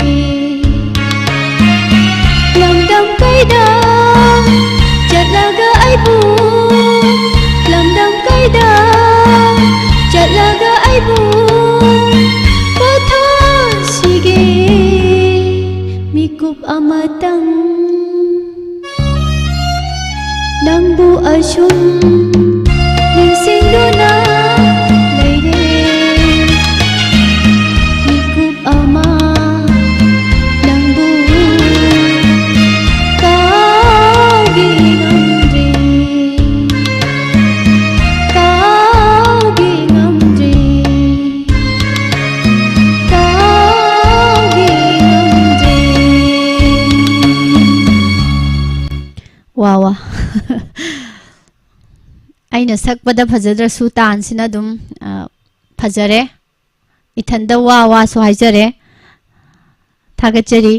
ꯂꯝꯗꯝ ꯀꯩꯗ ꯆꯠꯂꯒ ꯑꯩꯕꯨ, ꯂꯝꯗꯝ ꯀꯩꯗ ꯆꯠꯂꯒ ꯑꯩꯕꯨ ꯄꯣꯊꯥꯁꯤꯒꯦ꯫ ꯃꯤꯀꯨꯞ ꯑꯃꯇꯪ ꯅꯪꯕꯨ ꯑꯁꯨꯝ ꯅꯤꯡꯁꯤꯡꯗꯨꯅ ꯂꯩꯔꯦ꯫ ꯃꯤꯀꯨꯞ ꯑꯃ ꯅꯪꯕꯨ ꯀꯥꯎꯒꯦ ꯉꯝꯗ꯭ꯔꯦ, ꯀꯥꯎꯒꯦ ꯉꯝꯗ꯭ꯔꯦ, ꯀꯥꯎꯒꯦ ꯉꯝꯗ꯭ꯔꯦ꯫ ꯋꯥ ꯋꯥ꯫ ꯑꯩꯅ ꯁꯛꯄꯗ ꯐꯖꯗ꯭ꯔꯁꯨ ꯇꯥꯟꯁꯤꯅ ꯑꯗꯨꯝ, ꯑ, ꯐꯖꯔꯦ꯫ ꯏꯊꯟꯗ ꯋꯥ ꯋꯥꯁꯨ ꯍꯥꯏꯖꯔꯦ꯫ ꯊꯥꯒꯠꯆꯔꯤ꯫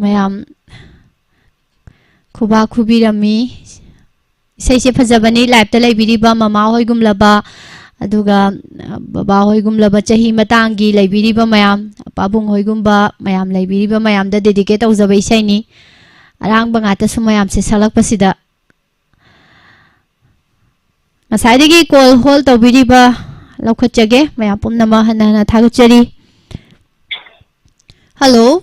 ꯃꯌꯥꯝ ꯈꯨꯕꯥꯛ ꯈꯨꯕꯤꯔꯝꯃꯤ꯫ ꯏꯁꯩꯁꯦ ꯐꯖꯕꯅꯤ꯫ Live-ꯇ ꯂꯩꯕꯤꯔꯤꯕ ꯃꯃꯥ ꯍꯣꯏꯒꯨꯝꯂꯕ, ꯑꯗꯨꯒ, ꯑ, ꯕꯕꯥ ꯍꯣꯏꯒꯨꯝꯂꯕ ꯆꯍꯤ ꯃꯇꯥꯡꯒꯤ ꯂꯩꯕꯤꯔꯤꯕ ꯃꯌꯥꯝ, ꯄꯥꯕꯨꯡ ꯍꯣꯏꯒꯨꯝꯕ ꯃꯌꯥꯝ ꯂꯩꯕꯤꯔꯤꯕ ꯃꯌꯥꯝꯗ dedicate ꯇꯧꯖꯕ ꯏꯁꯩꯅꯤ꯫ ꯑꯔꯥꯡꯕ ꯉꯥꯛꯇꯁꯨ ꯃꯌꯥꯝꯁꯦ ꯁꯛꯂꯛꯄꯁꯤꯗ꯫ ꯉꯁꯥꯏꯗꯒꯤ call hold ꯇꯧꯕꯤꯔꯤꯕ ꯂꯧꯈꯠꯆꯒꯦ꯫ ꯃꯌꯥꯝ ꯄꯨꯝꯅꯃꯛ ꯍꯟꯅ ꯍꯟꯅ ꯊꯥꯒꯠꯆꯔꯤ꯫ Hello꯫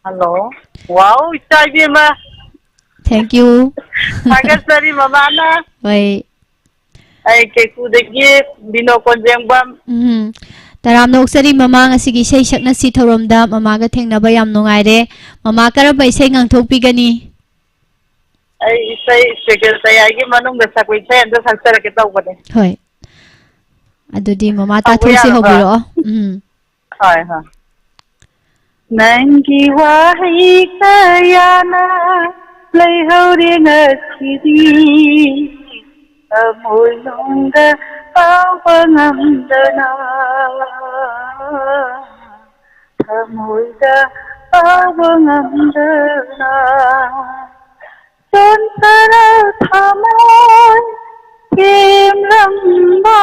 Hello꯫ Wow, ꯏꯆꯥ ꯏꯕꯦꯝꯃ꯫ Thank you꯫ ꯊꯥꯒꯠꯆꯔꯤ ꯃꯃꯥꯅ꯫ ꯍꯣꯏ꯫ ꯑꯩ ꯀꯦꯀꯨꯗꯒꯤ ꯕꯤꯅꯣ ꯀꯣꯟꯖꯦꯡꯕꯝ꯫ ꯎꯝ꯫ ꯇꯔꯥꯝꯅ ꯑꯣꯛꯆꯔꯤ ꯃꯃꯥ, ꯉꯁꯤꯒꯤ ꯏꯁꯩ ꯁꯛꯅꯁꯤ ꯊꯧꯔꯝꯗ ꯃꯃꯥꯒ ꯊꯦꯡꯅꯕ ꯌꯥꯝ ꯅꯨꯡꯉꯥꯏꯔꯦ꯫ ꯃꯃꯥ, ꯀꯔꯝꯕ ꯏꯁꯩ ꯉꯥꯡꯊꯣꯛꯄꯤꯒꯅꯤ? ꯑꯩ ꯏꯁꯩ ꯏꯁꯄꯦꯀꯦꯜ ꯇꯌꯥꯏꯒꯤ ꯃꯅꯨꯡꯗ ꯁꯛꯄ ꯏꯁꯩ ꯑꯝꯇ ꯁꯛꯆꯔꯛꯀꯦ ꯇꯧꯕꯅꯦ꯫ ꯍꯣꯏ꯫ ꯑꯗꯨꯗꯤ ꯃꯃꯥ ꯍꯧꯕ ꯇꯥꯊꯣꯛꯁꯤ, ꯌꯥꯔꯕ? ꯍꯧꯕꯤꯔꯛꯑꯣ꯫ ꯎꯝ꯫ ꯍꯣꯏ, ꯍꯣꯏ꯫ ꯅꯪꯒꯤ ꯋꯥꯍꯩ ꯀꯌꯥꯅ ꯂꯩꯍꯧꯔꯦ ꯉꯁꯤꯗꯤ, ꯊꯃꯣꯏꯅꯨꯡꯗ ꯐꯥꯎꯕ ꯉꯝꯗꯅ, ꯊꯃꯣꯏꯗ ꯐꯥꯎꯕ ꯉꯝꯗꯅ꯫ ꯆꯣꯟꯊꯔ ꯊꯃꯣꯏ ꯊꯦꯝꯂꯝꯕ,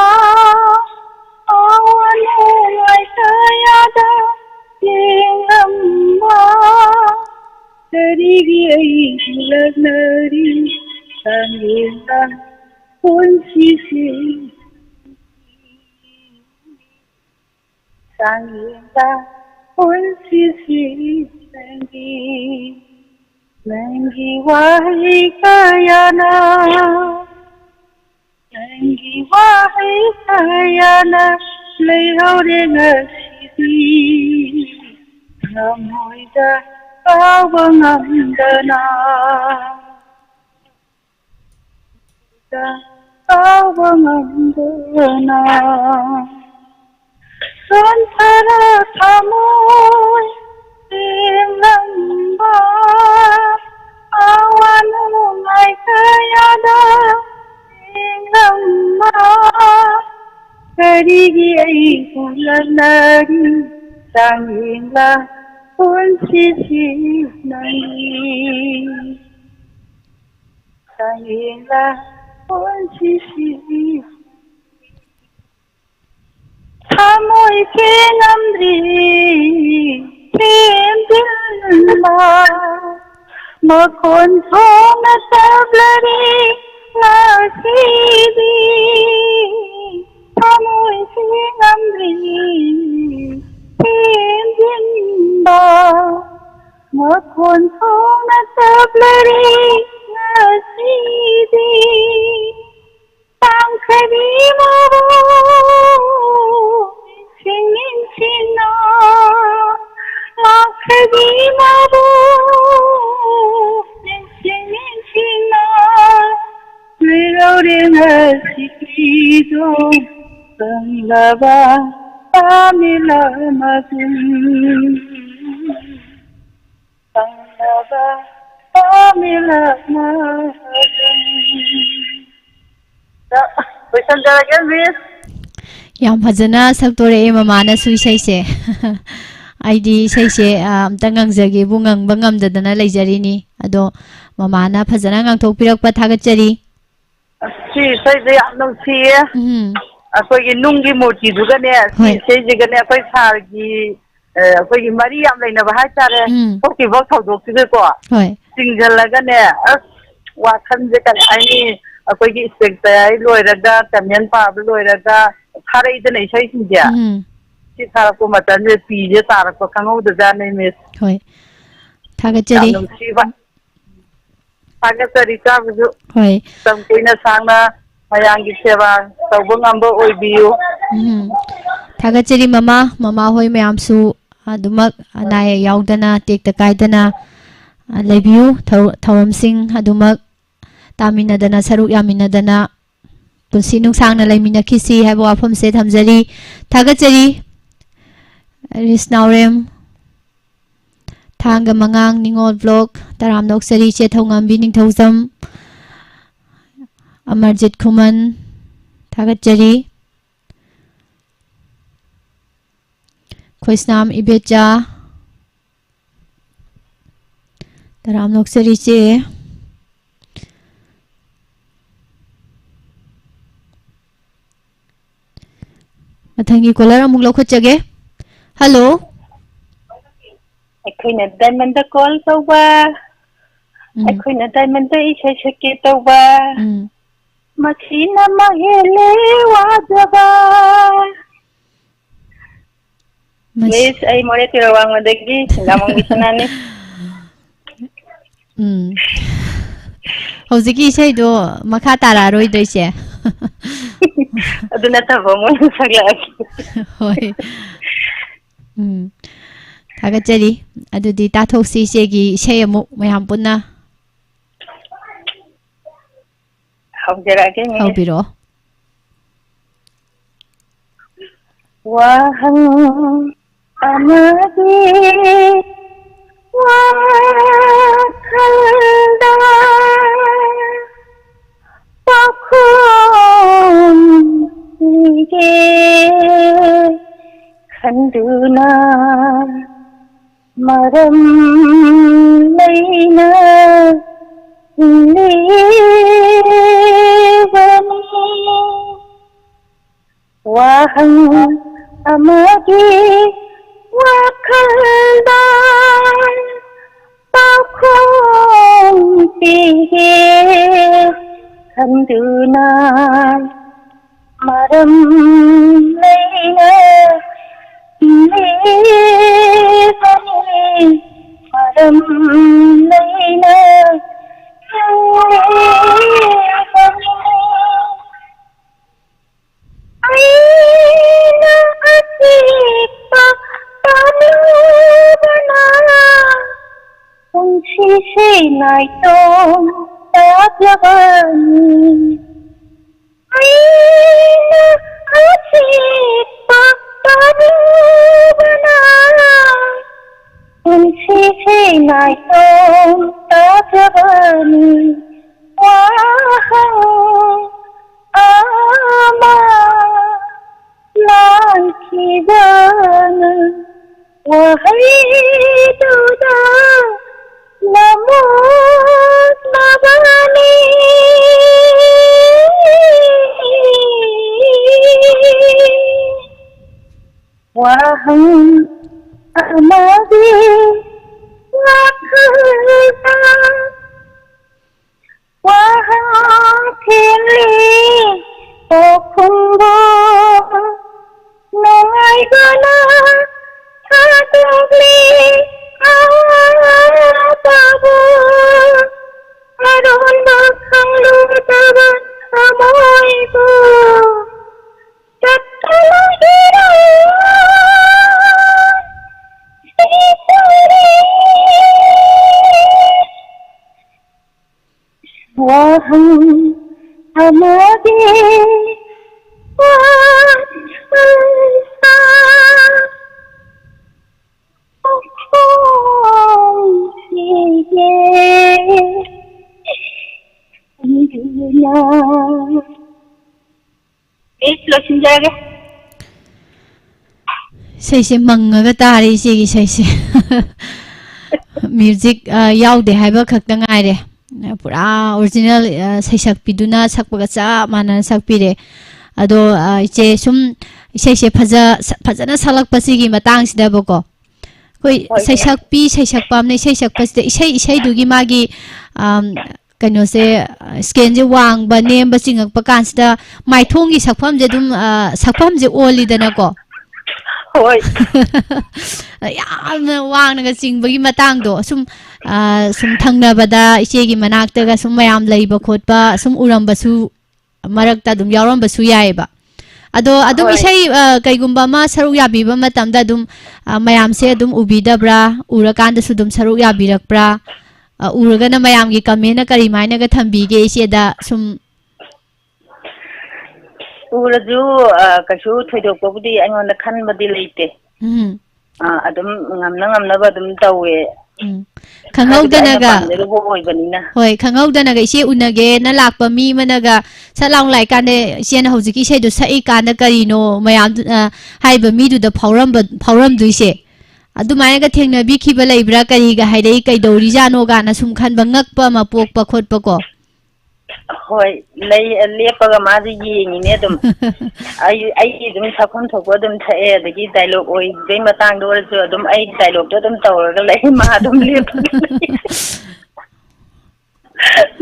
ꯑꯋꯥ ꯅꯨꯡꯉꯥꯏ ꯀꯌꯥꯗ ꯌꯦꯡꯂꯝꯕ, ꯀꯔꯤꯒꯤ ꯑꯩꯕꯨ ꯂꯛꯅꯔꯤ ꯆꯥꯡꯌꯦꯡꯕ ꯄꯨꯟꯁꯤꯁꯦ? ꯆꯥꯡꯌꯦꯡꯕ ꯄꯨꯟꯁꯤꯁꯤ ꯅꯪꯒꯤ, ꯅꯪꯒꯤ ꯋꯥꯍꯩ ꯀꯌꯥꯅ, ꯅꯪꯒꯤ ꯋꯥꯍꯩ ꯀꯌꯥꯅ ꯂꯩꯍꯧꯔꯦ ꯉꯁꯤꯗꯤ, ꯊꯃꯣꯏꯗ ꯀꯥꯎꯕ ꯉꯝꯗꯅ꯫ ꯀꯥꯎꯕ ꯉꯝꯗꯅ ꯁꯣꯟꯊꯔ ꯊꯃꯣꯏ ꯄꯦꯜꯂꯝꯕ, ꯑꯋꯥ ꯅꯨꯡꯉꯥꯏ ꯀꯌꯥꯗ ꯄꯦꯜꯂꯝꯕ, ꯀꯔꯤꯒꯤ ꯑꯩꯕꯨ ꯂꯛꯅꯔꯤ ꯆꯥꯡꯌꯦꯡꯂ ꯄꯨꯟꯁꯤꯁꯤ ꯅꯪꯒꯤ? ꯆꯥꯡꯌꯦꯡꯂ ꯄꯨꯟꯁꯤꯁꯤ ꯊꯃꯣꯏ ꯄꯦꯟꯂꯝꯗ꯭ꯔꯤ ꯊꯦꯝꯖꯤꯟꯕ, ꯃꯈꯣꯟ ꯊꯣꯛꯅ ꯇꯞꯂꯔꯤ ꯉꯁꯤꯗꯤ꯫ ꯊꯃꯣꯏ ꯄꯦꯟꯂꯝꯗ꯭ꯔꯤ ꯊꯦꯝꯖꯤꯟꯕ, ꯃꯈꯣꯟ ꯊꯣꯛꯅ ꯇꯞꯂꯔꯤ ꯉꯁꯤꯗꯤ꯫ ꯇꯥꯡꯈ꯭ꯔꯕꯤ ꯃꯕꯨ ꯅꯤꯡꯁꯤꯡ ꯅꯤꯡꯁꯤꯡꯅ, ꯇꯥꯡꯈ꯭ꯔꯕꯤ ꯃꯕꯨ ꯅꯤꯡꯁꯤꯡ ꯅꯤꯡꯁꯤꯡ ꯄ꯭ꯔꯦꯝꯅ ꯁꯤꯈꯤꯗꯣ ꯈꯪꯂꯕ ꯄꯥꯝꯃꯤꯂꯥ ꯃꯒꯨꯟ꯫ ꯈꯪꯂꯕ ꯄꯥꯝꯃꯤꯂꯥ ꯃꯒꯨꯟ꯫ ꯂꯣꯏꯁꯟꯖꯔꯒꯦ, ꯃꯤꯁ꯫ ꯌꯥꯝ ꯐꯖꯅ ꯁꯛꯇꯣꯔꯛꯑꯦ ꯃꯃꯥꯅꯁꯨ ꯏꯁꯩꯁꯦ꯫ ꯑꯩꯗꯤ ꯏꯁꯩꯁꯦ, ꯑ, ꯑꯝꯇ ꯉꯪꯖꯒꯦꯕꯨ ꯉꯪꯕ ꯉꯝꯗꯗꯅ ꯂꯩꯖꯔꯤꯅꯤ꯫ ꯑꯗꯣ ꯃꯃꯥꯅ ꯐꯖꯅ ꯉꯥꯡꯊꯣꯛꯄꯤꯔꯛꯄ ꯊꯥꯒꯠꯆꯔꯤ꯫ ꯑꯁ, ꯁꯤ ꯏꯁꯩꯁꯦ ꯌꯥꯝ ꯅꯨꯡꯁꯤꯌꯦ꯫ ꯎꯝ꯫ ꯑꯩꯈꯣꯏꯒꯤ ꯅꯨꯡꯒꯤ ꯃꯨꯔꯇꯤꯗꯨꯒꯅꯦ, ꯁꯤ ꯍꯣꯏ꯫ ꯏꯁꯩꯁꯤꯒꯅꯦ, ꯑꯩꯈꯣꯏ ꯁꯥꯔꯒꯤ, ꯑ, ꯑꯩꯈꯣꯏꯒꯤ ꯃꯔꯤ ꯌꯥꯝ ꯂꯩꯅꯕ ꯍꯥꯏꯇꯥꯔꯦ꯫ ꯎꯝ꯫ ꯊꯣꯛꯈꯤꯕ ꯊꯧꯗꯣꯛꯁꯤꯒꯀꯣ ꯍꯣꯏ꯫ ꯆꯤꯡꯁꯤꯜꯂꯒꯅꯦ, ꯑꯁ, ꯋꯥꯈꯜꯁꯦ ꯀꯔꯤ ꯍꯥꯏꯅꯤ, ꯑꯩꯈꯣꯏꯒꯤ ꯏꯁꯄꯦꯛ ꯇꯌꯥꯔꯤ ꯂꯣꯏꯔꯒ, ꯀꯃꯦꯟ ꯄꯥꯕ ꯂꯣꯏꯔꯒ ꯊꯥꯔꯛꯏꯗꯅ ꯏꯁꯩꯁꯤꯡꯁꯦ꯫ ꯎꯝ꯫ ꯁꯤ ꯊꯥꯔꯛꯄ ꯃꯇꯝꯁꯤꯗ ꯄꯤꯁꯦ ꯇꯥꯔꯛꯄ ꯈꯪꯍꯧꯗꯖꯥꯠꯅꯤ, ꯃꯤꯁ꯫ ꯍꯣꯏ꯫ ꯌꯥꯝ ꯊꯥꯒꯠꯆꯔꯤ꯫ ꯅꯨꯡꯁꯤꯕ꯫ ꯊꯥꯒꯠꯆꯔꯤ, ꯏꯆꯥꯕꯨꯁꯨ꯫ ꯍꯣꯏ꯫ ꯃꯇꯝ ꯀꯨꯏꯅ ꯁꯥꯡꯅ ꯃꯌꯥꯝꯒꯤ ꯁꯦꯕꯥ ꯇꯧꯕ ꯉꯝꯕ ꯑꯣꯏꯕꯤꯌꯨ꯫ ꯎꯝ꯫ ꯊꯥꯒꯠꯆꯔꯤ, ꯃꯃꯥ, ꯃꯃꯥ ꯍꯣꯏ ꯃꯌꯥꯝꯁꯨ ꯑꯗꯨꯃꯛ ꯑꯅꯥ ꯑꯌꯦꯛ ꯌꯥꯎꯗꯅ, ꯇꯦꯛꯇ ꯀꯥꯏꯗꯅ, ꯑ, ꯂꯩꯕꯤꯌꯨ꯫ ꯊꯧ-, ꯊꯧꯔꯝꯁꯤꯡ ꯑꯗꯨꯃꯛ ꯇꯥꯃꯤꯟꯅꯗꯅ, ꯁꯔꯨꯛ ꯌꯥꯃꯤꯟꯅꯗꯅ, ꯄꯨꯟꯁꯤ ꯅꯨꯡꯁꯥꯡꯅ ꯂꯩꯃꯤꯟꯅꯈꯤꯁꯤ ꯍꯥꯏꯕ ꯋꯥꯐꯝꯁꯦ ꯊꯝꯖꯔꯤ꯫ ꯊꯥꯒꯠꯆꯔꯤ꯫ ꯔꯤꯁ ꯅꯥꯎꯔꯦꯝ꯫ ꯊꯥꯡꯒ ꯃꯉꯥꯡ ꯅꯤꯉꯣꯜ ꯕ꯭ꯂꯣꯛ, ꯇꯔꯥꯝꯅ ꯑꯣꯛꯆꯔꯤ ꯏꯆꯦ ꯊꯧꯉꯝꯕꯤ ꯅꯤꯡꯊꯧꯖꯝ, ꯑꯃꯔꯖꯤꯠ ꯈꯨꯃꯟ, ꯊꯥꯒꯠꯆꯔꯤ꯫ ꯈꯣꯏꯁꯅꯥꯝ ꯏꯕꯦꯆꯥ, ꯇꯔꯥꯝꯅ ꯑꯣꯛꯆꯔꯤ ꯏꯆꯦ꯫ ꯃꯊꯪꯒꯤ ꯀꯣꯂꯔ ꯑꯃꯨꯛ ꯂꯧꯈꯠꯆꯒꯦ꯫ ꯍꯜꯂꯣ꯫ ꯑꯩꯈꯣꯏꯅ ꯗꯥꯏꯃꯟꯗ ꯀꯣꯜ ꯇꯧꯕ, ꯎꯝ꯫ ꯑꯩꯈꯣꯏꯅ ꯗꯥꯏꯃꯟꯗ ꯏꯁꯩ ꯁꯛꯀꯦ ꯇꯧꯕ, ꯎꯝ꯫ ꯃꯁꯤꯅ ꯃꯍꯦꯜꯂꯦ ꯋꯥꯖꯕ꯫ ꯃꯁꯤ- ꯃꯤꯁ, ꯑꯩ ꯃꯣꯔꯦ ꯇꯦꯔꯣ ꯋꯥꯡꯃꯗꯒꯤ ꯁꯤꯡꯒꯥꯃꯣꯡꯒꯤ ꯁꯅꯥꯅꯤ꯫ ꯎꯝ꯫ ꯍꯧꯖꯤꯛꯀꯤ ꯏꯁꯩꯗꯣ ꯃꯈꯥ ꯇꯥꯔꯛꯑꯔꯣꯏꯗ꯭ꯔꯣ, ꯏꯆꯦ? ꯑꯗꯨ ꯅꯠꯇꯕ ꯑꯃ ꯑꯣꯏꯅ ꯁꯛꯂꯛꯑꯒꯦ꯫ ꯍꯣꯏ꯫ ꯎꯝ꯫ ꯊꯥꯒꯠꯆꯔꯤ꯫ ꯑꯗꯨꯗꯤ ꯇꯥꯊꯣꯛꯁꯤ ꯏꯆꯦꯒꯤ ꯏꯁꯩ ꯑꯃꯨꯛ ꯃꯌꯥꯝ ꯄꯨꯟꯅ꯫ ꯍꯧꯖꯔꯛꯑꯒꯦ, ꯃꯤꯁ꯫ ꯍꯧꯕꯤꯔꯛꯑꯣ꯫ ꯋꯥꯍꯪ ꯑꯃꯒꯤ ꯋꯥꯈꯜꯗ ꯄꯥꯎꯈꯨꯝ ꯄꯤꯒꯦ ꯈꯟꯗꯨꯅ ꯃꯔꯝ ꯂꯩꯅ ꯍꯤꯡꯂꯤꯕꯅꯤ꯫ ꯋꯥꯍꯪ ꯑꯃꯒꯤ ꯋꯥꯈꯜꯗ ꯄꯥꯎꯈꯨꯝ ꯄꯤꯒꯦ ꯈꯟꯗꯨꯅ ꯃꯔꯝ ꯂꯩꯅ ꯂꯦꯞꯄꯅꯤ, ꯃꯔꯝ ꯂꯩꯅ ꯂꯦꯞꯄꯅꯤ꯫ ꯑꯩꯅ ꯑꯆꯤꯛꯄ ꯄꯥꯝꯂꯨꯕꯅ ꯄꯨꯟꯁꯤꯁꯦ ꯅꯥꯏꯇꯣꯝ ꯇꯥꯖꯕꯅꯤ꯫ ꯑꯩꯅ ꯑꯆꯤꯛꯄ ꯄꯥꯝꯂꯨꯕꯅ ꯄꯨꯟꯁꯤꯁꯦ ꯅꯥꯏꯇꯣꯝ ꯇꯥꯖꯕꯅꯤ꯫ ꯋꯥꯍꯪ ꯑꯃ ꯂꯥꯟꯈꯤꯕꯅ ꯋꯥꯍꯩꯗꯨꯗ ꯅꯃꯨꯛꯅꯕꯅꯤ꯫ ꯋꯥꯍꯪ ꯑꯃꯒꯤ ꯋꯥꯈꯜꯗ ꯋꯥꯍꯪ ꯊꯦꯡꯂꯤ ꯄꯥꯎꯈꯨꯝꯕꯨ ꯅꯨꯡꯉꯥꯏꯕꯅ ꯊꯥꯗꯣꯛꯂꯤ ꯑꯋꯥꯕꯕꯨ ꯑꯔꯣꯟꯕ ꯈꯪꯂꯨꯗꯕ ꯊꯃꯣꯏꯕꯨ ꯆꯠꯊꯣꯛꯂꯒꯤꯔꯣ ꯁꯤꯇꯔꯦ꯫ ꯋꯥꯍꯪ ꯑꯃꯗꯤ ꯋꯥꯈꯜꯅ ꯈꯣꯡꯁꯤꯒꯦ ꯈꯟꯗꯨꯅ꯫ ꯃꯤꯁ, ꯂꯣꯏꯁꯤꯟꯖꯔꯒꯦ꯫ ꯏꯁꯩꯁꯦ ꯃꯪꯉꯒ ꯇꯥꯔꯦ ꯏꯆꯦꯒꯤ ꯏꯁꯩꯁꯦ꯫ ꯃ꯭ꯌꯨꯖꯤꯛ, ꯑ, ꯌꯥꯎꯗꯦ ꯍꯥꯏꯕ ꯈꯛꯇ ꯉꯥꯏꯔꯦ꯫ ꯄꯨꯔꯥ ꯑꯣꯔꯤꯖꯤꯅꯦꯜ, ꯑ, ꯁꯩꯁꯛꯄꯤꯗꯨꯅ ꯁꯛꯄꯒ ꯆꯞ ꯃꯥꯟꯅꯅ ꯁꯛꯄꯤꯔꯦ꯫ ꯑꯗꯣ, ꯑ, ꯏꯆꯦ, ꯁꯨꯝ ꯏꯁꯩꯁꯦ ꯐꯖ-, ꯐꯖꯅ ꯁꯛꯂꯛꯄꯁꯤꯒꯤ ꯃꯇꯥꯡꯁꯤꯗꯕꯀꯣ, ꯑꯩꯈꯣꯏ ꯍꯣꯏ, ꯏꯆꯦ꯫ ꯁꯩꯁꯛꯄꯤ, ꯁꯩꯁꯛꯄ ꯑꯃꯅ ꯏꯁꯩ ꯁꯛꯄꯁꯤꯗ ꯏꯁꯩ, ꯏꯁꯩꯗꯨꯒꯤ ꯃꯥꯒꯤ, ꯑꯝ, ꯀꯩꯅꯣꯁꯦ, ꯁ꯭ꯀꯦꯜꯁꯦ ꯋꯥꯡꯕ, ꯅꯦꯝꯕ ꯆꯤꯡꯉꯛꯄ ꯀꯥꯟꯁꯤꯗ ꯃꯥꯏꯊꯣꯡꯒꯤ ꯁꯛꯐꯝꯁꯦ ꯑꯗꯨꯝ, ꯑ, ꯁꯛꯐꯝꯁꯦ ꯑꯣꯜꯂꯤꯗꯅꯀꯣ꯫ ꯍꯣꯏ꯫ ꯌꯥꯝꯅ ꯋꯥꯡꯅꯒ ꯆꯤꯡꯕꯒꯤ ꯃꯇꯥꯡꯗꯣ, ꯁꯨꯝ, ꯑ, ꯁꯨꯝ ꯊꯪꯅꯕꯗ ꯏꯆꯦꯒꯤ ꯃꯅꯥꯛꯇꯒ ꯁꯨꯝ ꯃꯌꯥꯝ ꯂꯩꯕ ꯈꯣꯠꯄ ꯁꯨꯝ ꯎꯔꯝꯕꯁꯨ ꯃꯔꯛꯇ ꯑꯗꯨꯝ ꯌꯥꯎꯔꯝꯕꯁꯨ ꯌꯥꯏꯑꯕ꯫ ꯑꯗꯣ ꯑꯗꯨꯝ ꯍꯣꯏ꯫ ꯏꯁꯩ, ꯑ, ꯀꯩꯒꯨꯝꯕ ꯑꯃ ꯁꯔꯨꯛ ꯌꯥꯕꯤꯕ ꯃꯇꯝꯗ ꯑꯗꯨꯝ, ꯑ, ꯃꯌꯥꯝꯁꯦ ꯑꯗꯨꯝ ꯎꯕꯤꯗꯕ꯭ꯔꯥ? ꯎꯔꯀꯥꯟꯗꯁꯨ ꯑꯗꯨꯝ ꯁꯔꯨꯛ ꯌꯥꯕꯤꯔꯛꯄ꯭ꯔꯥ? ꯑ, ꯎꯔꯒꯅ ꯃꯌꯥꯝꯒꯤ ꯀꯃꯦꯟꯅ ꯀꯔꯤꯃꯥꯏꯅꯒ ꯊꯝꯕꯤꯒꯦ ꯏꯆꯦꯗ? ꯁꯨꯝ ꯎꯔꯁꯨ, ꯑ, ꯀꯩꯁꯨ ꯊꯣꯏꯗꯣꯛꯄꯕꯨꯗꯤ ꯑꯩꯉꯣꯟꯗ ꯈꯟꯕꯗꯤ ꯂꯩꯇꯦ꯫ ꯎꯝ꯫ ꯑ, ꯑꯗꯨꯝ ꯉꯝꯅ ꯉꯝꯅꯕ ꯑꯗꯨꯝ ꯇꯧꯋꯦ꯫ ꯎꯝ꯫ ꯍꯥꯏꯕꯗꯤ ꯑꯩꯅ ꯈꯪꯍꯧꯗꯅꯒ, ꯄꯥꯝꯖꯔꯨꯕ ꯑꯣꯏꯕꯅꯤꯅ꯫ ꯍꯣꯏ, ꯈꯪꯍꯧꯗꯅꯒ ꯏꯆꯦ ꯎꯅꯒꯦꯅ ꯂꯥꯛꯄ ꯃꯤ ꯑꯃꯅꯒ ꯁꯠ ꯂꯥꯎ ꯂꯥꯛꯏꯀꯥꯟꯗ ꯏꯆꯦꯅ ꯍꯧꯖꯤꯛꯀꯤ ꯏꯁꯩꯗꯣ ꯁꯛꯏꯀꯥꯟꯗ ꯀꯔꯤꯅꯣ ꯃꯌꯥꯝ, ꯑ, ꯍꯥꯏꯔꯤꯕ ꯃꯤꯗꯨꯗ ꯐꯥꯎꯔꯝꯕ, ꯐꯥꯎꯔꯝꯗꯣꯏꯁꯦ? ꯑꯗꯨꯃꯥꯏꯅꯒ ꯊꯦꯡꯅꯕꯤꯈꯤꯕ ꯂꯩꯕ꯭ꯔꯥ? ꯀꯔꯤꯒ ꯍꯥꯏꯔꯛꯏ, ꯀꯩꯗꯧꯔꯤꯖꯥꯠꯅꯣ ꯀꯥꯏꯅ ꯁꯨꯝ ꯈꯟꯕ, ꯉꯛꯄ ꯑꯃ ꯄꯣꯛꯄ ꯈꯣꯠꯄ ꯀꯣ? ꯍꯣꯏ, ꯂꯩ, ꯂꯦꯞꯄꯒ ꯃꯥꯁꯦ ꯌꯦꯡꯉꯤꯅꯦ ꯑꯗꯨꯝ꯫ ꯑꯩ, ꯑꯩ ꯑꯗꯨꯝ ꯁꯛꯐꯝ ꯊꯣꯛꯄ ꯑꯗꯨꯝ ꯁꯛꯑꯦ, ꯑꯗꯒꯤ ꯗꯥꯏꯂꯣꯛ ꯑꯣꯏꯕꯩ ꯃꯇꯥꯡꯗ ꯑꯣꯏꯔꯁꯨ ꯑꯗꯨꯝ ꯑꯩ ꯗꯥꯏꯂꯣꯛꯇꯣ ꯑꯗꯨꯝ ꯇꯧꯔꯒ ꯂꯩ, ꯃꯥ ꯑꯗꯨꯝ ꯂꯦꯞꯄꯒ ꯂꯩ꯫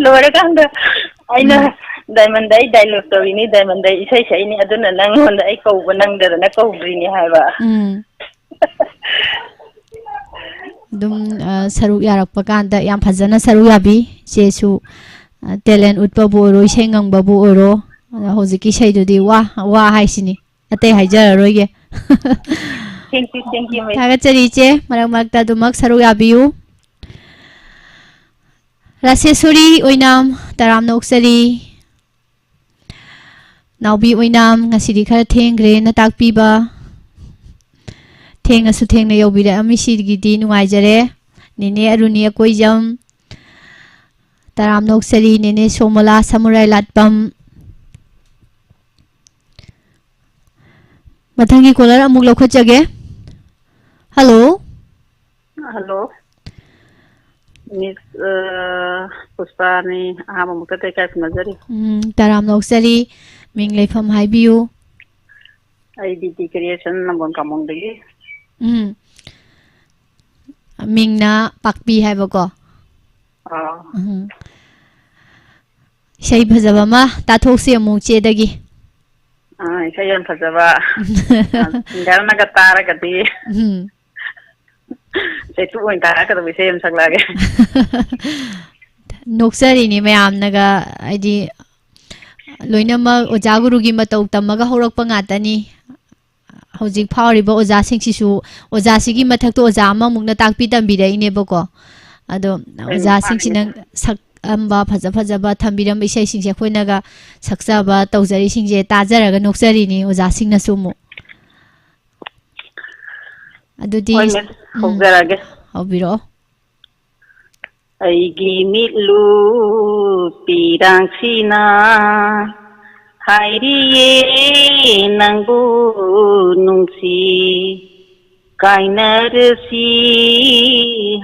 ꯂꯣꯏꯔꯀꯥꯟꯗ ꯑꯩꯅ, ꯎꯝ꯫ "ꯗꯥꯏꯃꯟꯗ ꯑꯩ ꯗꯥꯏꯂꯣꯛ ꯇꯧꯔꯤꯅꯤ, ꯗꯥꯏꯃꯟꯗ ꯑꯩ ꯏꯁꯩ ꯁꯛꯏꯅꯤ, ꯑꯗꯨꯅ ꯅꯪꯉꯣꯟꯗ ꯑꯩ ꯀꯧꯕ ꯅꯪꯗꯗꯅ ꯀꯧꯗ꯭ꯔꯤꯅꯤ" ꯍꯥꯏꯕ꯫ ꯎꯝ꯫ ꯑꯗꯨꯝ, ꯑ, ꯁꯔꯨꯛ ꯌꯥꯔꯛꯄ ꯀꯥꯟꯗ ꯌꯥꯝ ꯐꯖꯅ ꯁꯔꯨꯛ ꯌꯥꯕꯤ꯫ ꯏꯆꯦꯁꯨ, ꯑ, ꯇꯦꯂꯦꯟ ꯎꯠꯄꯕꯨ ꯑꯣꯏꯔꯣ, ꯏꯁꯩ ꯉꯪꯕꯕꯨ ꯑꯣꯏꯔꯣ, ꯑꯗ ꯍꯧꯖꯤꯛꯀꯤ ꯏꯁꯩꯗꯨꯗꯤ ꯋꯥ, ꯋꯥ ꯍꯥꯏꯁꯤꯅꯤ꯫ ꯑꯇꯩ ꯍꯥꯏꯖꯔꯔꯣꯏꯒꯦ꯫ Thank you, thank you, miss꯫ ꯊꯥꯒꯠꯆꯔꯤ ꯏꯆꯦ, ꯃꯔꯛ ꯃꯔꯛꯇ ꯑꯗꯨꯃꯛ ꯁꯔꯨꯛ ꯌꯥꯕꯤꯌꯨ꯫ ꯔꯥꯁꯦꯁꯣꯔꯤ ꯑꯣꯏꯅꯥꯝ, ꯇꯔꯥꯝꯅ ꯑꯣꯛꯆꯔꯤ꯫ ꯅꯥꯎꯕꯤ ꯑꯣꯏꯅꯥꯝ, ꯉꯁꯤꯗꯤ ꯈꯔ ꯊꯦꯡꯈ꯭ꯔꯦ ꯅꯇꯥꯛꯄꯤꯕ꯫ ꯊꯦꯡꯉꯁꯨ ꯊꯦꯡꯅ ꯌꯧꯕꯤꯔꯛꯑꯝꯃꯤꯁꯤꯒꯤꯗꯤ ꯅꯨꯡꯉꯥꯏꯖꯔꯦ꯫ ꯅꯦꯅꯦ ꯑꯔꯨꯅꯤ ꯑꯀꯣꯏꯖꯝ, ꯇꯔꯥꯝꯅ ꯑꯣꯛꯆꯔꯤ꯫ ꯅꯦꯅꯦ ꯁꯣꯃꯣꯂꯥ, ꯁꯃꯨꯔꯥꯏ ꯂꯥꯠꯄꯝ꯫ ꯃꯊꯪꯒꯤ caller ꯑꯃꯨꯛ ꯂꯧꯈꯠꯆꯒꯦ꯫ Hello꯫ Hello꯫ Miss, ꯑ, ꯄꯨꯁꯄꯥꯅꯤ꯫ ꯑꯍꯥꯟꯕ ꯃꯛꯇꯗ ꯏꯀꯥꯏ ꯈꯨꯝꯅꯖꯔꯤ꯫ ꯎꯝ, ꯇꯔꯥꯝꯅ ꯑꯣꯛꯆꯔꯤ꯫ ꯃꯤꯡ ꯂꯩꯐꯝ ꯍꯥꯏꯕꯤꯌꯨ꯫ ꯑꯩ ꯕꯤ ꯇꯤ ꯀ꯭ꯔꯤꯌꯦꯁꯟ ꯅꯝꯕꯣꯜ ꯀꯥꯃꯣꯡꯗꯒꯤ꯫ ꯎꯝ꯫ ꯃꯤꯡꯅ ꯄꯥꯛꯄꯤ ꯍꯥꯏꯕꯀꯣ꯫ ꯑꯥ꯫ ꯎꯝ꯫ ꯏꯁꯩ ꯐꯖꯕ ꯑꯃ ꯇꯥꯊꯣꯛꯁꯤ ꯑꯃꯨꯛ ꯆꯦꯗꯒꯤ꯫ ꯑꯥ, ꯏꯁꯩ ꯌꯥꯝ ꯐꯖꯕ꯫ ꯁꯤꯡꯒꯔꯅꯒ ꯇꯥꯔꯒꯗꯤ꯫ ꯎꯝ꯫ ꯆꯩꯇꯨ ꯑꯣꯏꯅ ꯇꯥꯔꯛꯀꯗꯕ ꯏꯁꯩ ꯑꯃ ꯁꯛꯂꯛꯑꯒꯦ꯫ ꯅꯣꯛꯆꯔꯤꯅꯤ ꯃꯌꯥꯝꯅꯒ, ꯍꯥꯏꯗꯤ, ꯂꯣꯏꯅꯃꯛ ꯑꯣꯖꯥ ꯒꯨꯔꯨꯒꯤ ꯃꯇꯧ ꯇꯝꯃꯒ ꯍꯧꯔꯛꯄ ꯉꯥꯛꯇꯅꯤ꯫ ꯍꯧꯖꯤꯛ ꯐꯥꯎꯔꯤꯕ ꯑꯣꯖꯥꯁꯤꯡꯁꯤꯁꯨ, ꯑꯣꯖꯥꯁꯤꯒꯤ ꯃꯊꯛꯇ ꯑꯣꯖꯥ ꯑꯃꯃꯨꯛꯅ ꯇꯥꯛꯄꯤ ꯇꯝꯕꯤꯔꯛꯏꯅꯦꯕꯀꯣ꯫ ꯑꯗꯣ ꯍꯣꯏꯅꯦ, ꯑꯣꯖꯥꯁꯤꯡꯁꯤꯅ ꯃꯥꯅꯤꯅꯦ꯫ ꯁꯛꯑꯝꯕ ꯐꯖ ꯐꯖꯕ ꯊꯝꯕꯤꯔꯝꯕ ꯏꯁꯩꯁꯤꯡꯁꯦ ꯑꯩꯈꯣꯏꯅꯒ ꯁꯛꯆꯕ ꯇꯧꯖꯔꯤꯁꯤꯡꯁꯦ ꯇꯥꯖꯔꯒ ꯅꯣꯛꯆꯔꯤꯅꯤ ꯑꯣꯖꯥꯁꯤꯡꯅꯁꯨ ꯑꯃꯨꯛ꯫ ꯑꯗꯨꯗꯤ, ꯍꯣꯏꯅꯦ, ꯎꯝ, ꯍꯧꯖꯔꯒꯦ꯫ ꯍꯧꯕꯤꯔꯛꯑꯣ꯫ ꯑꯩꯒꯤ ꯃꯤꯠꯂꯨ ꯄꯤꯔꯥꯡꯁꯤꯅ ꯍꯥꯏꯔꯤꯌꯦ ꯅꯪꯕꯨ ꯅꯨꯡꯁꯤ, ꯀꯥꯏꯅꯔꯁꯤ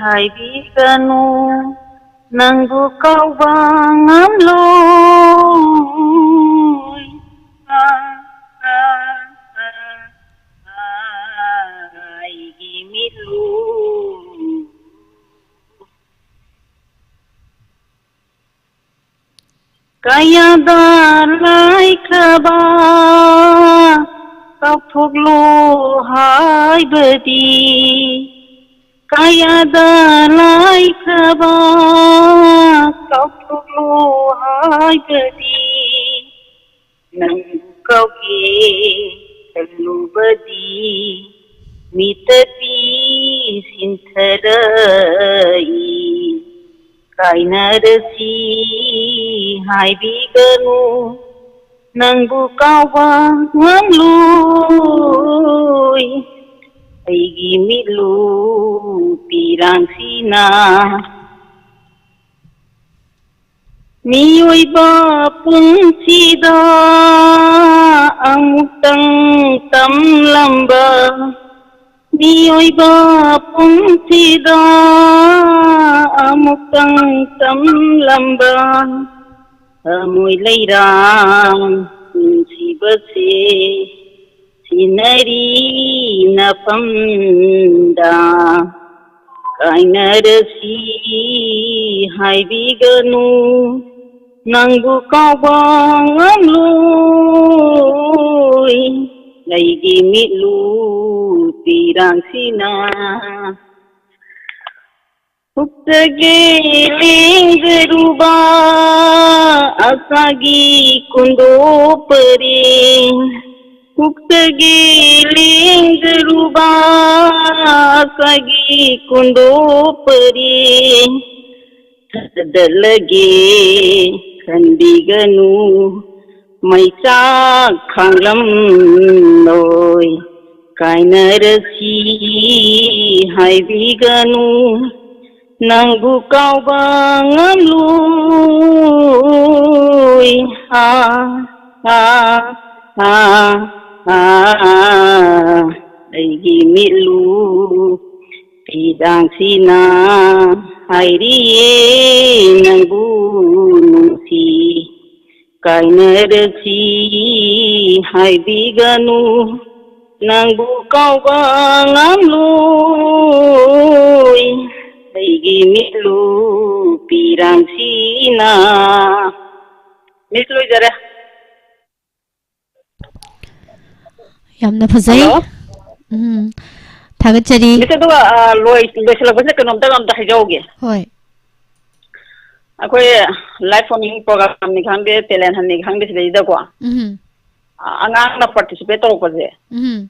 ꯍꯥꯏꯕꯤꯒꯅꯨ, ꯅꯪꯕꯨ ꯀꯥꯎꯕ ꯉꯝꯂꯣꯏ꯫ ꯑꯩꯒꯤ ꯃꯤꯠꯂꯨ ꯀꯌꯥꯗ ꯂꯥꯏꯈ꯭ꯔꯕ ꯀꯥꯎꯊꯣꯛꯂꯣ ꯍꯥꯏꯕꯗꯤ, ꯀꯌꯥꯗ ꯂꯥꯏꯈ꯭ꯔꯕ ꯀꯥꯎꯊꯣꯛꯂꯣ ꯍꯥꯏꯕꯗꯤ, ꯅꯪ ꯀꯥꯎꯒꯦ ꯈꯜꯂꯨꯕꯗꯤ ꯃꯤꯠꯇꯗꯤ ꯁꯤꯟꯊꯔꯛꯏ꯫ ꯀꯥꯏꯅꯔꯁꯤ ꯍꯥꯏꯕꯤꯒꯅꯨ, ꯅꯪꯕꯨ ꯀꯥꯎꯕ ꯉꯝꯂꯣꯏ ꯑꯩꯒꯤ ꯃꯤꯠꯂꯨ ꯄꯤꯔꯥꯡꯁꯤꯅ꯫ ꯃꯤꯑꯣꯏꯕ ꯄꯨꯟꯁꯤꯗ ꯑꯃꯨꯛꯇꯪ ꯇꯝꯂꯝꯕ, ꯃꯤꯑꯣꯏꯕ ꯄꯨꯟꯁꯤꯗ ꯑꯃꯨꯛꯇꯪ ꯇꯝꯂꯝꯕ ꯊꯃꯣꯏ ꯂꯩꯔꯥꯡ ꯅꯨꯡꯁꯤꯕꯁꯦ ꯁꯤꯟꯅꯔꯤ ꯅꯐꯝꯗ ꯀꯥꯏꯅꯔꯁꯤ ꯍꯥꯏꯕꯤꯒꯅꯨ꯫ ꯅꯪꯕꯨ ꯀꯥꯎꯕ ꯉꯝꯂꯣꯏ ꯑꯩꯒꯤ ꯃꯤꯠꯂꯨ ꯄꯤꯔꯥꯡꯁꯤꯅ꯫ ꯄꯨꯛꯇꯒꯤ ꯂꯦꯡꯗꯔꯨꯕ ꯑꯁꯥꯒꯤ ꯀꯨꯟꯗꯣ ꯄꯔꯦꯡ, ꯄꯨꯛꯇꯒꯤ ꯂꯦꯡꯗꯔꯨꯕ ꯑꯁꯥꯒꯤ ꯀꯨꯟꯗꯣ ꯄꯔꯦꯡ ꯊꯥꯗꯠꯂꯒꯦ ꯈꯟꯕꯤꯒꯅꯨ꯫ ꯃꯩꯆꯥꯛ ꯈꯥꯡꯂꯝꯂꯣꯏ ꯀꯥꯏꯅꯔꯁꯤ ꯍꯥꯏꯕꯤꯒꯅꯨ꯫ ꯅꯪꯕꯨ ꯀꯥꯎꯕ ꯉꯝꯂꯣꯏ꯫ ꯑꯥ, ꯑꯥ, ꯑꯥ, ꯑꯥ, ꯑꯩꯒꯤ ꯃꯤꯠꯂꯨ ꯄꯤꯔꯥꯡꯁꯤꯅ ꯍꯥꯏꯔꯤꯌꯦ ꯅꯪꯕꯨ ꯅꯨꯡꯁꯤ ꯀꯥꯏꯅꯔꯁꯤ ꯍꯥꯏꯕꯤꯒꯅꯨ꯫ ꯅꯪꯕꯨ ꯀꯥꯎꯕ ꯉꯝꯂꯣꯏ ꯑꯩꯒꯤ ꯃꯤꯠꯂꯨ ꯄꯤꯔꯥꯡꯁꯤꯅ꯫ ꯃꯤꯁ ꯂꯣꯏꯖꯔꯦ꯫ ꯌꯥꯝꯅ ꯐꯖꯩ꯫ ꯍꯜꯂꯣ꯫ ꯎꯝ꯫ ꯊꯥꯒꯠꯆꯔꯤ꯫ ꯃꯤꯁ, ꯑꯗꯨꯒ, ꯑ, ꯂꯣꯏ-, ꯂꯣꯏꯁꯤꯜꯂꯛꯄꯁꯤꯗ ꯀꯩꯅꯣꯝꯇꯒ ꯑꯝꯇ ꯍꯥꯏꯖꯍꯧꯒꯦ꯫ ꯍꯣꯏ꯫ ꯑꯩꯈꯣꯏ live performing program ꯅꯤ ꯈꯪꯗꯦ, talent hunt ꯅꯤ ꯈꯪꯗꯦ, ꯁꯤꯗꯩꯗꯀꯣ, ꯎꯝ꯫ ꯑ, ꯑꯉꯥꯡꯅ participate ꯇꯧꯔꯛꯄꯁꯦ, ꯎꯝ꯫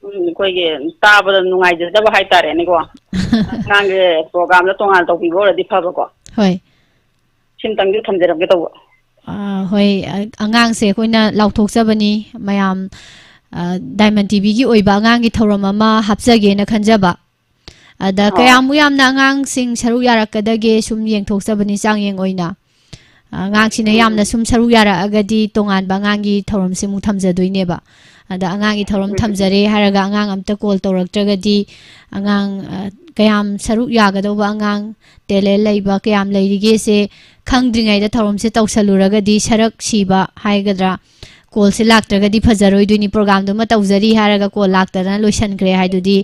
ꯎꯝ, ꯑꯩꯈꯣꯏꯒꯤ ꯇꯥꯕꯗ ꯅꯨꯡꯉꯥꯏꯖꯗꯕ ꯍꯥꯏꯇꯥꯔꯦꯅꯦꯀꯣ꯫ ꯑꯉꯥꯡꯒꯤ program ꯗ ꯇꯣꯉꯥꯟꯅ ꯇꯧꯕꯤꯕ ꯑꯣꯏꯔꯗꯤ ꯐꯕꯀꯣ꯫ ꯍꯣꯏ꯫ ꯁꯤꯝꯇꯪꯗꯤ ꯊꯝꯖꯔꯝꯒꯦ ꯇꯧꯕ꯫ ꯑ, ꯍꯣꯏ, ꯑ, ꯑꯉꯥꯡꯁꯦ ꯑꯩꯈꯣꯏꯅ ꯂꯥꯎꯊꯣꯛꯆꯕꯅꯤ꯫ ꯃꯌꯥꯝ, ꯑ, ꯗꯥꯏꯃꯟ ꯇꯤꯚꯤꯒꯤ ꯑꯣꯏꯕ ꯑꯉꯥꯡꯒꯤ ꯊꯧꯔꯝ ꯑꯃ ꯍꯥꯞꯆꯒꯦꯅ ꯈꯟꯖꯕ꯫ ꯑꯗ ꯑꯣ꯫ ꯀꯌꯥꯃꯨꯛ ꯌꯥꯝꯅ ꯑꯉꯥꯡꯁꯤꯡ ꯁꯔꯨꯛ ꯌꯥꯔꯛꯀꯗꯒꯦ ꯁꯨꯝ ꯌꯦꯡꯊꯣꯛꯆꯕꯅꯤ ꯆꯥꯡꯌꯦꯡ ꯑꯣꯏꯅ꯫ ꯑꯉꯥꯡꯁꯤꯅ ꯎꯝ꯫ ꯌꯥꯝꯅ ꯁꯨꯝ ꯁꯔꯨꯛ ꯌꯥꯔꯛꯑꯒꯗꯤ ꯇꯣꯉꯥꯟꯕ ꯑꯉꯥꯡꯒꯤ ꯊꯧꯔꯝꯁꯤꯃꯨꯛ ꯊꯝꯖꯗꯣꯏꯅꯦꯕ꯫ ꯑꯗ ꯑꯉꯥꯡꯒꯤ ꯊꯧꯔꯝ ꯎꯝ꯫ ꯊꯝꯖꯔꯦ ꯍꯥꯏꯔꯒ ꯑꯉꯥꯡ ꯑꯝꯇ ꯀꯣꯜ ꯇꯧꯔꯛꯇ꯭ꯔꯒꯗꯤ ꯑꯉꯥꯡ, ꯑ, ꯀꯌꯥꯝ ꯁꯔꯨꯛ ꯌꯥꯒꯗꯧꯕ ꯑꯉꯥꯡ, ꯇꯦꯂꯦꯟ ꯂꯩꯕ ꯀꯌꯥꯝ ꯂꯩꯔꯤꯒꯦꯁꯦ ꯈꯪꯗ꯭ꯔꯤꯉꯩꯗ ꯊꯧꯔꯝꯁꯦ ꯇꯧꯁꯜꯂꯨꯔꯒꯗꯤ ꯁꯔꯛ ꯁꯤꯕ ꯍꯥꯏꯒꯗ꯭ꯔꯥ, ꯀꯣꯜꯁꯦ ꯂꯥꯛꯇ꯭ꯔꯒꯗꯤ ꯐꯖꯔꯣꯏꯗꯣꯏꯅꯤ꯫ ꯄ꯭ꯔꯣꯒꯥꯝꯗꯨꯃ ꯇꯧꯖꯔꯤ ꯍꯥꯏꯔꯒ ꯀꯣꯜ ꯂꯥꯛꯇꯗꯅ ꯂꯣꯏꯁꯟꯈ꯭ꯔꯦ ꯍꯥꯏꯗꯨꯗꯤ,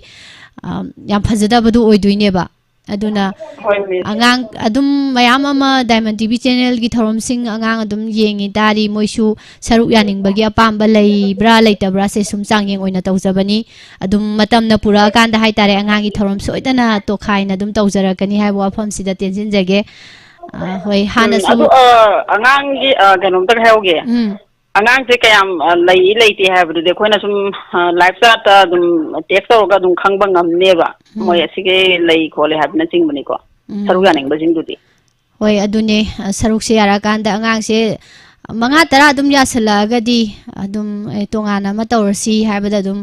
ꯑ, ꯌꯥꯝ ꯐꯖꯗꯕꯗꯨ ꯑꯣꯏꯗꯣꯏꯅꯦꯕ꯫ ꯑꯗꯨꯅ ꯍꯣꯏ, ꯃꯤꯁ꯫ ꯑꯉꯥꯡ ꯑꯗꯨꯝ ꯃꯌꯥꯝ ꯑꯃ ꯗꯥꯏꯃꯟ ꯇꯤꯚꯤ ꯆꯦꯅꯦꯜꯒꯤ ꯊꯧꯔꯝꯁꯤꯡ ꯑꯉꯥꯡ ꯑꯗꯨꯝ ꯌꯦꯡꯉꯤ ꯇꯥꯔꯤ, ꯃꯣꯏꯁꯨ ꯁꯔꯨꯛ ꯌꯥꯅꯤꯡꯕꯒꯤ ꯑꯄꯥꯝꯕ ꯂꯩꯕ꯭ꯔꯥ ꯂꯩꯇꯕ꯭ꯔꯥꯁꯦ ꯁꯨꯝ ꯆꯥꯡꯌꯦꯡ ꯑꯣꯏꯅ ꯇꯧꯖꯕꯅꯤ꯫ ꯑꯗꯨꯝ ꯃꯇꯝꯅ ꯄꯨꯔꯛꯑꯀꯥꯟꯗ ꯍꯥꯏꯇꯥꯔꯦ, ꯑꯉꯥꯡꯒꯤ ꯊꯧꯔꯝ ꯁꯣꯏꯗꯅ ꯇꯣꯈꯥꯏꯅ ꯑꯗꯨꯝ ꯇꯧꯖꯔꯛꯀꯅꯤ ꯍꯥꯏꯕ ꯋꯥꯐꯝꯁꯤꯗ ꯇꯦꯟꯁꯤꯟꯖꯒꯦ꯫ ꯑ, ꯍꯣꯏ, ꯎꯝ, ꯍꯥꯟꯅꯁꯨ ꯑꯗꯨ, ꯑ, ꯑꯉꯥꯡꯒꯤ, ꯑ, ꯀꯩꯅꯣꯝꯇꯒ ꯍꯥꯏꯍꯧꯒꯦ꯫ ꯎꯝ꯫ ꯑꯉꯥꯡꯁꯦ ꯀꯌꯥꯝ, ꯑ, ꯂꯩ ꯂꯩꯇꯦ ꯍꯥꯏꯕꯗꯨꯗꯤ ꯑꯩꯈꯣꯏꯅ ꯁꯨꯝ, ꯑ, live chat-ꯇ ꯑꯗꯨꯝ text ꯇꯧꯔꯒ ꯑꯗꯨꯝ ꯈꯪꯕ ꯉꯝꯅꯦꯕ꯫ ꯎꯝ꯫ ꯃꯣꯏ ꯑꯁꯤꯒꯤ ꯂꯩ ꯈꯣꯠꯂꯦ ꯍꯥꯏꯕꯅꯆꯤꯡꯕꯅꯤꯀꯣ꯫ ꯎꯝ꯫ ꯁꯔꯨꯛ ꯌꯥꯅꯤꯡꯕꯁꯤꯡꯗꯨꯗꯤ꯫ ꯍꯣꯏ, ꯑꯗꯨꯅꯦ, ꯑ, ꯁꯔꯨꯛꯁꯦ ꯌꯥꯔꯛꯑꯀꯥꯟꯗ ꯑꯉꯥꯡꯁꯦ ꯃꯉꯥ ꯇꯔꯥ ꯑꯗꯨꯝ ꯌꯥꯁꯜꯂꯛꯑꯒꯗꯤ ꯑꯗꯨꯝ, ꯑꯦ, ꯇꯣꯉꯥꯟꯅ ꯑꯃ ꯇꯧꯔꯁꯤ ꯍꯥꯏꯕꯗ ꯑꯗꯨꯝ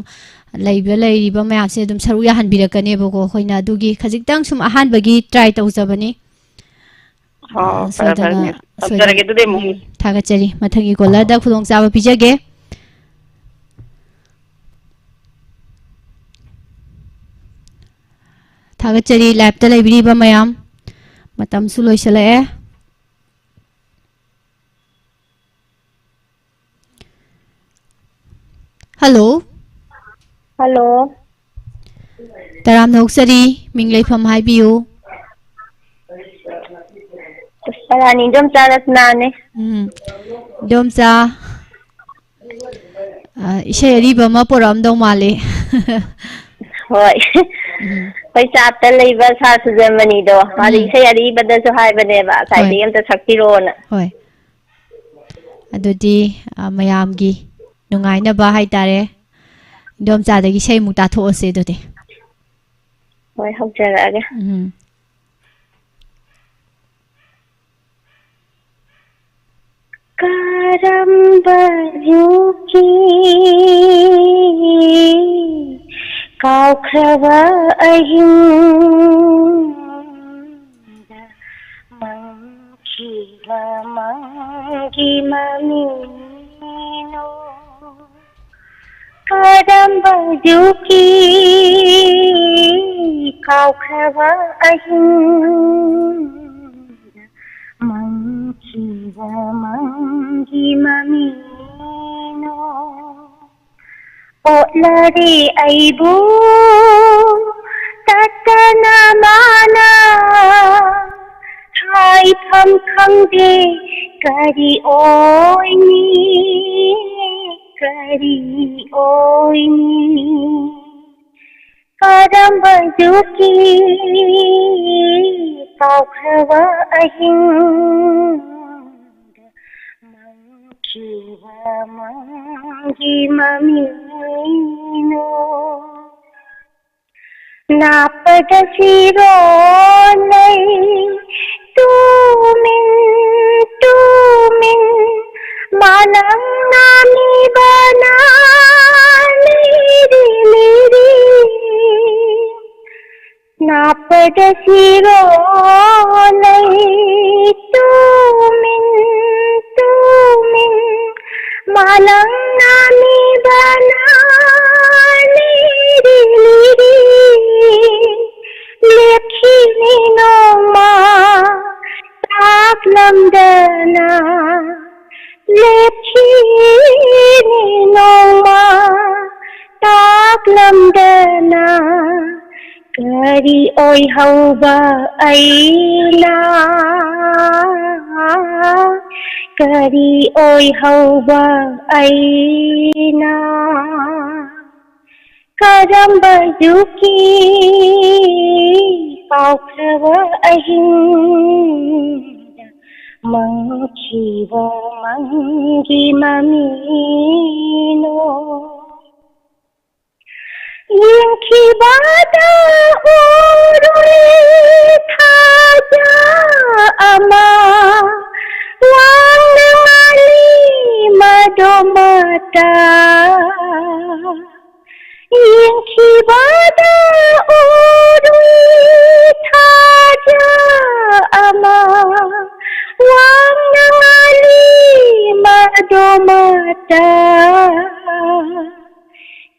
ꯂꯩꯕ, ꯂꯩꯔꯤꯕ ꯃꯌꯥꯝꯁꯦ ꯑꯗꯨꯝ ꯁꯔꯨꯛ ꯌꯥꯍꯟꯕꯤꯔꯛꯀꯅꯦꯕꯀꯣ꯫ ꯑꯩꯈꯣꯏꯅ ꯑꯗꯨꯒꯤ ꯈꯖꯤꯛꯇꯪ ꯁꯨꯝ ꯑꯍꯥꯟꯕꯒꯤ try ꯇꯧꯖꯕꯅꯤ꯫ ꯑꯣ, ꯑ, ꯐꯔꯦ, ꯐꯔꯦ, ꯁꯣꯏꯗꯅ, ꯃꯤꯁ꯫ ꯁꯣꯏꯗꯅ꯫ ꯊꯝꯖꯔꯒꯦ ꯑꯗꯨꯗꯤ ꯑꯃꯨꯛ꯫ ꯎꯝ, ꯊꯥꯒꯠꯆꯔꯤ꯫ ꯃꯊꯪꯒꯤ caller-ꯗ ꯈꯨꯗꯣꯡꯆꯥꯕ ꯄꯤꯖꯒꯦ꯫ ꯊꯥꯒꯠꯆꯔꯤ, live-ꯇ ꯂꯩꯕꯤꯔꯤꯕ ꯃꯌꯥꯝ꯫ ꯃꯇꯝꯁꯨ ꯂꯣꯏꯁꯤꯜꯂꯛꯑꯦ꯫ Hello꯫ Hello꯫ ꯇꯔꯥꯝꯅ ꯑꯣꯛꯆꯔꯤ, ꯃꯤꯡ ꯂꯩꯐꯝ ꯍꯥꯏꯕꯤꯌꯨ꯫ ꯄꯨꯁꯄꯔꯥꯅꯤ, ꯏꯟꯗꯣꯝꯆꯥ ꯔꯠꯅꯥꯅꯦ꯫ ꯎꯝ, ꯏꯟꯗꯣꯝꯆꯥ, ꯑ, ꯏꯁꯩ ꯑꯔꯤꯕ ꯑꯃ ꯄꯣꯔꯛꯑꯝꯗꯧ ꯃꯥꯜꯂꯤ꯫ ꯍꯣꯏ꯫ ꯎꯝ꯫ ꯑꯩꯈꯣꯏ ꯆꯥꯠꯇ ꯂꯩꯕ ꯁꯥꯔ ꯁꯨꯖꯃꯅꯤꯗꯣ, ꯃꯥꯗꯤ ꯎꯝ꯫ ꯏꯁꯩ ꯑꯔꯤꯕꯗꯁꯨ ꯍꯥꯏꯕꯅꯦꯕ, ꯍꯣꯏ꯫ ꯉꯁꯥꯏꯗꯒꯤ ꯑꯝꯇ ꯁꯛꯄꯤꯔꯣꯅ꯫ ꯍꯣꯏ꯫ ꯑꯗꯨꯗꯤ, ꯑ, ꯃꯌꯥꯝꯒꯤ ꯅꯨꯡꯉꯥꯏꯅꯕ ꯍꯥꯏꯇꯥꯔꯦ, ꯏꯟꯗꯣꯝꯆꯥꯗꯒꯤ ꯏꯁꯩ ꯑꯃꯨꯛ ꯇꯥꯊꯣꯛꯑꯁꯦ ꯑꯗꯨꯗꯤ꯫ ꯍꯣꯏ, ꯍꯧꯖꯔꯛꯑꯒꯦ꯫ ꯎꯝ꯫ ꯀꯔꯝꯕ ꯌꯨꯒꯤ ꯀꯥꯎꯈ꯭ꯔꯕ ꯑꯍꯤꯡꯗ ꯃꯪꯈꯤꯕ ꯃꯪꯒꯤ ꯃꯃꯤꯅꯣ? ꯀꯔꯝꯕ ꯌꯨꯒꯤ ꯀꯥꯎꯈ꯭ꯔꯕ ꯑꯍꯤꯡꯗ ꯃꯪꯈꯤꯕ ꯃꯪꯒꯤ ꯃꯃꯤꯅꯣ? ꯑꯣꯠꯂꯔꯦ ꯑꯩꯕꯨ ꯇꯠꯇꯅ ꯃꯥꯅ, ꯍꯥꯏꯐꯝ ꯈꯪꯗꯦ ꯀꯔꯤ ꯑꯣꯏꯅꯤ, ꯀꯔꯤ ꯑꯣꯏꯅꯤ꯫ ꯀꯔꯝꯕ ꯌꯨꯒꯤ ꯀꯥꯎꯈ꯭ꯔꯕ ꯑꯍꯤꯡꯗ ꯃꯪꯈꯤꯕ ꯃꯪꯒꯤ ꯃꯃꯤꯅꯣ? ꯅꯥꯞꯄꯗ ꯐꯤꯔꯣꯜ ꯂꯩ ꯇꯨꯃꯤꯟ ꯇꯨꯃꯤꯟ ꯃꯥꯂꯪ ꯅꯥꯝꯃꯤꯕꯅ ꯂꯤꯔꯤ ꯂꯤꯔꯤ꯫ ꯅꯥꯞꯄꯗ ꯐꯤꯔꯣꯜ ꯂꯩ ꯇꯨꯃꯤꯟ ꯇꯨꯃꯤꯟ ꯃꯥꯂꯪ ꯅꯥꯝꯃꯤꯕꯅ ꯂꯤꯔꯤ ꯂꯤꯔꯤ꯫ ꯂꯦꯞꯈꯤꯅꯤ ꯅꯣꯡꯃ ꯇꯥꯛꯂꯝꯗꯅ, ꯂꯦꯞꯈꯤꯅꯤ ꯅꯣꯡꯃ ꯇꯥꯛꯂꯝꯗꯅ꯫ ꯀꯔꯤ ꯑꯣꯏꯍꯧꯕ ꯑꯩꯅ, ꯀꯔꯤ ꯑꯣꯏꯍꯧꯕ ꯑꯩꯅ? ꯀꯔꯝꯕ ꯌꯨꯒꯤ ꯀꯥꯎꯈ꯭ꯔꯕ ꯑꯍꯤꯡꯗ ꯃꯪꯈꯤꯕ ꯃꯪꯒꯤ ꯃꯃꯤꯅꯣ? ꯌꯦꯡꯈꯤꯕꯗ ꯎꯔꯨꯏ ꯊꯥꯖ ꯑꯃ, ꯋꯥꯡꯅ ꯉꯥꯜꯂꯤ ꯌꯦꯡꯈꯤꯕꯗ ꯎꯔꯨꯏ ꯊꯥꯖ ꯑꯃ ꯋꯥꯡꯅ ꯉꯥꯜꯂꯤ ꯃꯗꯣ ꯃꯇ꯫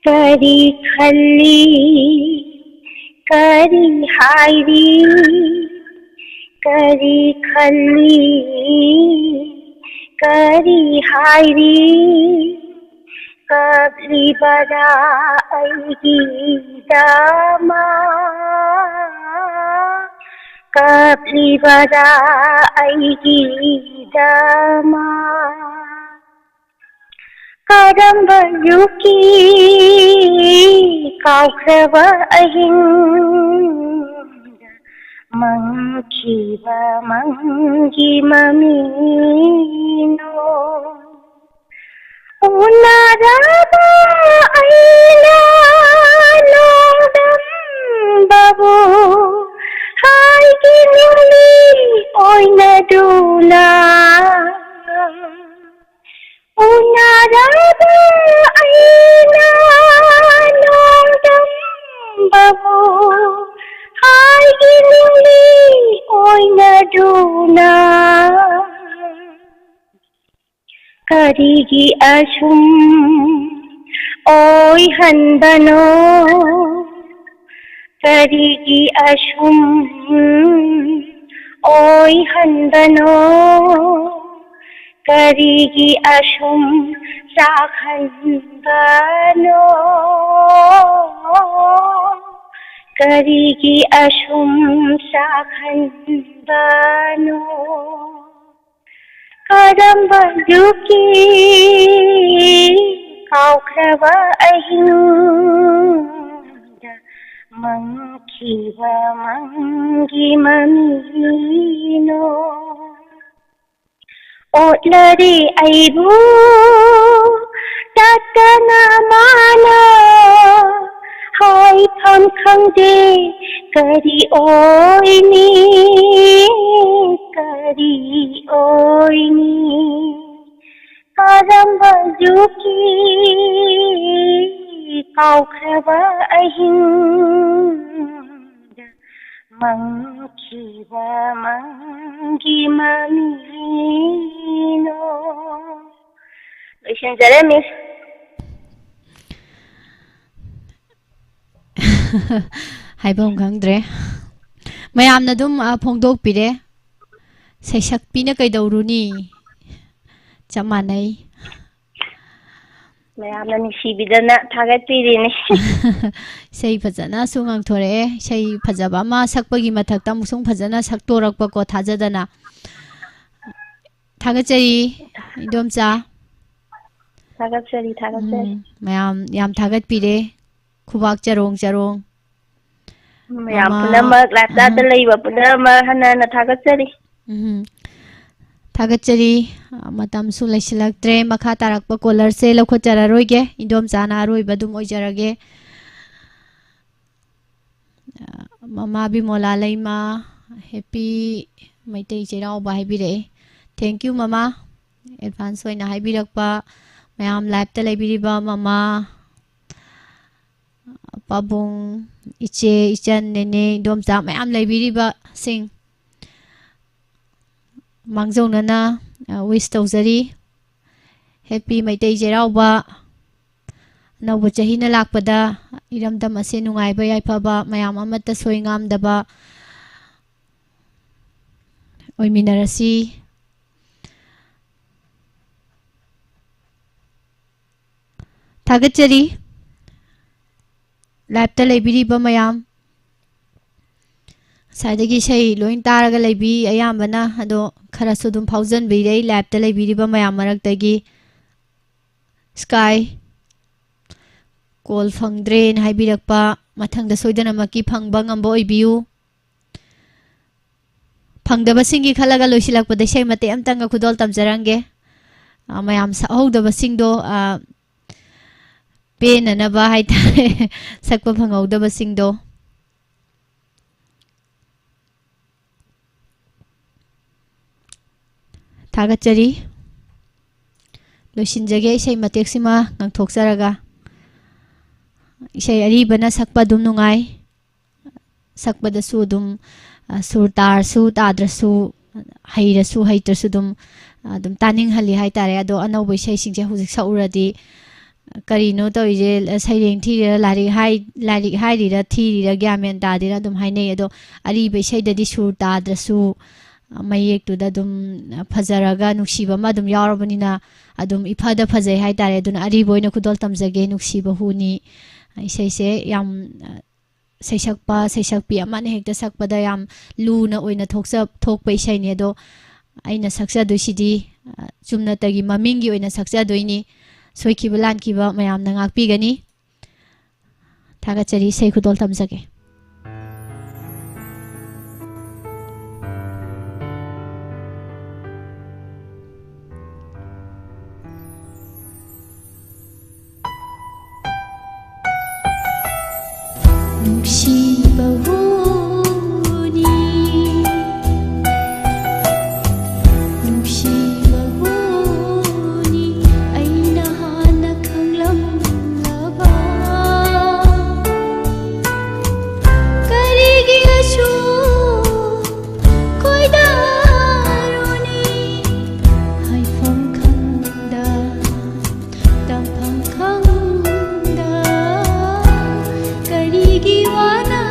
ꯀꯔꯤ ꯈꯜꯂꯤ, ꯀꯔꯤ ꯍꯥꯏꯔꯤ, ꯀꯔꯤ ꯈꯜꯂꯤ, ꯀꯔꯤ ꯍꯥꯏꯔꯤ? ꯀꯞꯂꯤꯕꯔꯥ ꯑꯩꯒꯤꯗꯃꯛ? ꯀꯞꯂꯤꯕꯔꯥ ꯑꯩꯒꯤꯗꯃꯛ? ꯀꯔꯝꯕ ꯌꯨꯒꯤ ꯀꯥꯎꯈ꯭ꯔꯕ ꯑꯍꯤꯡꯗ ꯃꯪꯈꯤꯕ ꯃꯪꯒꯤ ꯃꯃꯤꯅꯣ? ꯎꯅꯔꯕ ꯑꯩꯅ ꯅꯣꯡꯗꯝꯕꯕꯨ ꯍꯥꯏꯒꯤ ꯅꯤꯡꯂꯤ ꯑꯣꯏꯅꯗꯨꯅ꯫ ꯎꯅꯔꯕ ꯑꯩꯅ ꯅꯣꯡꯗꯝꯕꯕꯨ ꯍꯥꯏꯒꯤ ꯅꯤꯡꯂꯤ ꯑꯣꯏꯅꯗꯨꯅ꯫ ꯀꯔꯤꯒꯤ ꯑꯁꯨꯝ ꯑꯣꯏꯍꯟꯕꯅꯣ? ꯀꯔꯤꯒꯤ ꯑꯁꯨꯝ ꯑꯣꯏꯍꯟꯕꯅꯣ? ꯀꯔꯤꯒꯤ ꯑꯁꯨꯝ ꯆꯥꯛꯍꯟꯕꯅꯣ? ꯀꯔꯤꯒꯤ ꯑꯁꯨꯝ ꯆꯥꯛꯍꯟꯕꯅꯣ? ꯀꯔꯝꯕ ꯌꯨꯒꯤ ꯀꯥꯎꯈ꯭ꯔꯕ ꯑꯍꯤꯡꯗ ꯃꯪꯈꯤꯕ ꯃꯪꯒꯤ ꯃꯃꯤꯅꯣ? ꯑꯣꯠꯂꯔꯤ ꯑꯩꯕꯨ ꯇꯠꯇꯅ ꯃꯥꯅ, ꯍꯥꯏꯐꯝ ꯈꯪꯗꯦ ꯀꯔꯤ ꯑꯣꯏꯅꯤ, ꯀꯔꯤ ꯑꯣꯏꯅꯤ? ꯀꯔꯝꯕ ꯖꯨꯒꯤ ꯀꯥꯎꯈ꯭ꯔꯕ ꯑꯍꯤꯡꯗ ꯃꯪꯈꯤꯕ ꯃꯪꯒꯤ ꯃꯃꯤꯅꯣ꯫ ꯂꯣꯏꯁꯤꯟꯖꯔꯦ, ꯃꯤꯁ꯫ ꯍꯥꯏꯐꯝ ꯈꯪꯗ꯭ꯔꯦ꯫ ꯃꯌꯥꯝꯅ ꯑꯗꯨꯝ, ꯑ, ꯐꯣꯡꯗꯣꯛꯄꯤꯔꯦ꯫ ꯁꯩꯁꯛꯄꯤꯅ ꯀꯩꯗꯧꯔꯨꯅꯤ? ꯆꯞ ꯃꯥꯟꯅꯩ꯫ ꯃꯌꯥꯝꯅ ꯅꯨꯡꯁꯤꯕꯤꯗꯅ ꯊꯥꯒꯠꯄꯤꯔꯤꯅꯤ꯫ ꯏꯁꯩ ꯐꯖꯅꯁꯨ ꯉꯥꯡꯊꯣꯔꯛꯑꯦ꯫ ꯏꯁꯩ ꯐꯖꯕ ꯑꯃ ꯁꯛꯄꯒꯤ ꯃꯊꯛꯇ ꯑꯃꯨꯛꯁꯨ ꯐꯖꯅ ꯁꯛꯇꯣꯔꯛꯄꯀꯣ, ꯊꯥꯖꯗꯅ꯫ ꯊꯥꯒꯠꯆꯔꯤ, ꯏꯟꯗꯣꯝꯆꯥ꯫ ꯊꯥꯒꯠꯆꯔꯤ, ꯊꯥꯒꯠꯆꯔꯤ꯫ ꯎꯝ, ꯃꯌꯥꯝ ꯌꯥꯝ ꯊꯥꯒꯠꯄꯤꯔꯦ꯫ ꯈꯨꯕꯥꯛ ꯆꯔꯣꯡ ꯆꯔꯣꯡ꯫ ꯃꯌꯥꯝ ꯃꯃꯥ꯫ ꯄꯨꯝꯅꯃꯛ, ꯂꯥꯏꯞꯇ ꯂꯩꯕ ꯄꯨꯝꯅꯃꯛ ꯍꯟꯅ ꯍꯟꯅ ꯊꯥꯒꯠꯆꯔꯤ꯫ ꯎꯝ꯫ ꯊꯥꯒꯠꯆꯔꯤ꯫ ꯃꯇꯝꯁꯨ ꯂꯩꯁꯤꯜꯂꯛꯇ꯭ꯔꯦ꯫ ꯃꯈꯥ ꯇꯥꯔꯛꯄ ꯀꯣꯂꯔꯁꯦ ꯂꯧꯈꯠꯆꯔꯔꯣꯏꯒꯦ꯫ ꯏꯟꯗꯣꯝꯆꯥꯅ ꯑꯔꯣꯏꯕ ꯑꯗꯨꯝ ꯑꯣꯏꯖꯔꯒꯦ꯫ ꯃꯃꯥ ꯕꯤꯃꯣꯂꯥ ꯂꯩꯃ, ꯍꯦꯄꯤ ꯃꯩꯇꯩ ꯆꯩꯔꯥꯎꯕ ꯍꯥꯏꯕꯤꯔꯛꯑꯦ꯫ Thank you, ꯃꯃꯥ꯫ ꯑꯦꯗꯚꯥꯟꯁ ꯑꯣꯏꯅ ꯍꯥꯏꯕꯤꯔꯛꯄ ꯃꯌꯥꯝ, ꯂꯥꯏꯞꯇ ꯂꯩꯕꯤꯔꯤꯕ ꯃꯃꯥ, ꯄꯥꯕꯨꯡ, ꯏꯆꯦ, ꯏꯆꯟ, ꯅꯦꯅꯦ, ꯏꯟꯗꯣꯝꯆꯥ ꯃꯌꯥꯝ ꯂꯩꯕꯤꯔꯤꯕꯁꯤꯡ, ꯃꯥꯡꯖꯧꯅꯅ, ꯑ, ꯋꯤꯁ ꯇꯧꯖꯔꯤ꯫ ꯍꯦꯄꯤ ꯃꯩꯇꯩ ꯆꯩꯔꯥꯎꯕ꯫ ꯑꯅꯧꯕ ꯆꯍꯤꯅ ꯂꯥꯛꯄꯗ ꯏꯔꯝꯗꯝ ꯑꯁꯦ ꯅꯨꯡꯉꯥꯏꯕ ꯌꯥꯏꯐꯕ ꯃꯌꯥꯝ ꯑꯃꯠꯇ ꯁꯣꯏ ꯉꯥꯝꯗꯕ ꯑꯣꯏꯃꯤꯟꯅꯔꯁꯤ꯫ ꯊꯥꯒꯠꯆꯔꯤ꯫ ꯂꯥꯏꯞꯇ ꯂꯩꯕꯤꯔꯤꯕ ꯃꯌꯥꯝ, ꯉꯁꯥꯏꯗꯒꯤ ꯏꯁꯩ ꯂꯣꯏ ꯇꯥꯔꯒ ꯂꯩꯕꯤ ꯑꯌꯥꯝꯕꯅ, ꯑꯗꯣ ꯈꯔꯁꯨ ꯑꯗꯨꯝ ꯐꯥꯎꯖꯟꯕꯤꯔꯦ ꯂꯥꯏꯞꯇ ꯂꯩꯕꯤꯔꯤꯕ ꯃꯌꯥꯝ ꯃꯔꯛꯇꯒꯤ꯫ ꯁ꯭ꯀꯥꯏ, ꯀꯣꯜ ꯐꯪꯗ꯭ꯔꯦꯅ ꯍꯥꯏꯕꯤꯔꯛꯄ, ꯃꯊꯪꯗ ꯁꯣꯏꯗꯅꯃꯛꯀꯤ ꯐꯪꯕ ꯉꯝꯕ ꯑꯣꯏꯕꯤꯌꯨ꯫ ꯐꯪꯗꯕꯁꯤꯡꯒꯤ ꯈꯜꯂꯒ ꯂꯣꯏꯁꯤꯜꯂꯛꯄꯗ ꯏꯁꯩ ꯃꯇꯦꯛ ꯑꯃꯇꯪꯒ ꯈꯨꯗꯣꯜ ꯇꯝꯖꯔꯝꯒꯦ꯫ ꯑ, ꯃꯌꯥꯝ ꯁꯛꯍꯧꯗꯕꯁꯤꯡꯗꯣ, ꯑ, ꯄꯦꯟꯅꯅꯕ ꯍꯥꯏꯇꯥꯔꯦ, ꯁꯛꯄ ꯐꯪꯍꯧꯗꯕꯁꯤꯡꯗꯣ꯫ ꯊꯥꯒꯠꯆꯔꯤ꯫ ꯂꯣꯏꯁꯤꯟꯖꯒꯦ ꯏꯁꯩ ꯃꯇꯦꯛꯁꯤꯃ ꯉꯪꯊꯣꯛꯆꯔꯒ꯫ ꯏꯁꯩ ꯑꯔꯤꯕꯅ ꯁꯛꯄ ꯑꯗꯨꯝ ꯅꯨꯡꯉꯥꯏ, ꯁꯛꯄꯗꯁꯨ ꯑꯗꯨꯝ, ꯑ, ꯁꯨꯔ ꯇꯥꯔꯁꯨ ꯇꯥꯗ꯭ꯔꯁꯨ, ꯍꯩꯔꯁꯨ ꯍꯩꯇ꯭ꯔꯁꯨ ꯑꯗꯨꯝ, ꯑꯗꯨꯝ ꯇꯥꯅꯤꯡꯍꯜꯂꯤ ꯍꯥꯏꯇꯥꯔꯦ꯫ ꯑꯗꯣ ꯑꯅꯧꯕ ꯏꯁꯩꯁꯤꯡꯁꯦ ꯍꯧꯖꯤꯛ ꯁꯛꯎꯔꯗꯤ, ꯀꯔꯤꯅꯣ ꯇꯧꯔꯤꯁꯦ, ꯁꯩꯔꯦꯡ ꯊꯤꯔꯤꯔ, ꯂꯥꯏꯔꯤꯛ ꯍꯥꯏ-, ꯂꯥꯏꯔꯤꯛ ꯍꯥꯏꯔꯤꯔ ꯊꯤꯔꯤꯔ ꯒ꯭ꯌꯥꯟ ꯃꯦꯟ ꯇꯥꯗꯦꯅ ꯑꯗꯨꯝ ꯍꯥꯏꯅꯩ꯫ ꯑꯗꯣ ꯑꯔꯤꯕ ꯏꯁꯩꯗꯗꯤ ꯁꯨꯔ ꯇꯥꯗ꯭ꯔꯁꯨ, ꯃꯌꯦꯛꯇꯨꯗ ꯑꯗꯨꯝ ꯐꯖꯔꯒ ꯅꯨꯡꯁꯤꯕ ꯑꯃ ꯑꯗꯨꯝ ꯌꯥꯎꯔꯕꯅꯤꯅ, ꯑꯗꯨꯝ ꯏꯐꯗ ꯐꯖꯩ ꯍꯥꯏꯇꯥꯔꯦ꯫ ꯑꯗꯨꯅ ꯑꯔꯤꯕ ꯑꯣꯏꯅ ꯈꯨꯗꯣꯜ ꯇꯝꯖꯒꯦ, ꯅꯨꯡꯁꯤꯕ ꯍꯨꯅꯤ꯫ ꯏꯁꯩꯁꯦ ꯌꯥꯝ, ꯑ, ꯁꯩꯁꯛꯄ, ꯁꯩꯁꯛꯄꯤ ꯑꯃꯅ ꯍꯦꯛꯇ ꯁꯛꯄꯗ ꯌꯥꯝ ꯂꯨꯅ ꯑꯣꯏꯅ ꯊꯣꯛꯆ-, ꯊꯣꯛꯄ ꯏꯁꯩꯅꯤ꯫ ꯑꯗꯣ ꯑꯩꯅ ꯁꯛꯆꯗꯣꯏꯁꯤꯗꯤ, ꯑ, ꯆꯨꯝꯅꯇꯒꯤ ꯃꯃꯤꯡꯒꯤ ꯑꯣꯏꯅ ꯁꯛꯆꯗꯣꯏꯅꯤ꯫ ꯁꯣꯏꯈꯤꯕ ꯂꯥꯟꯈꯤꯕ ꯃꯌꯥꯝꯅ ꯉꯥꯛꯄꯤꯒꯅꯤ꯫ ꯊꯥꯒꯠꯆꯔꯤ, ꯏꯁꯩ ꯈꯨꯗꯣꯜ ꯇꯝꯖꯒꯦ꯫ ꯅꯨꯡꯁꯤꯕ ꯍꯨꯅꯤ, ꯅꯨꯡꯁꯤꯕ ꯍꯨꯅꯤ, ꯑꯩꯅ ꯍꯥꯟꯅ ꯈꯪꯂꯝꯂꯕ꯫ ꯀꯔꯤꯒꯤ ꯑꯁꯨꯛ ꯈꯣꯏꯗꯥꯔꯨꯅꯤ? ꯍꯥꯏꯐꯝ ꯈꯪꯗ, ꯇꯝꯐꯝ ꯈꯪꯗ, ꯀꯔꯤꯒꯤ ꯋꯥꯅ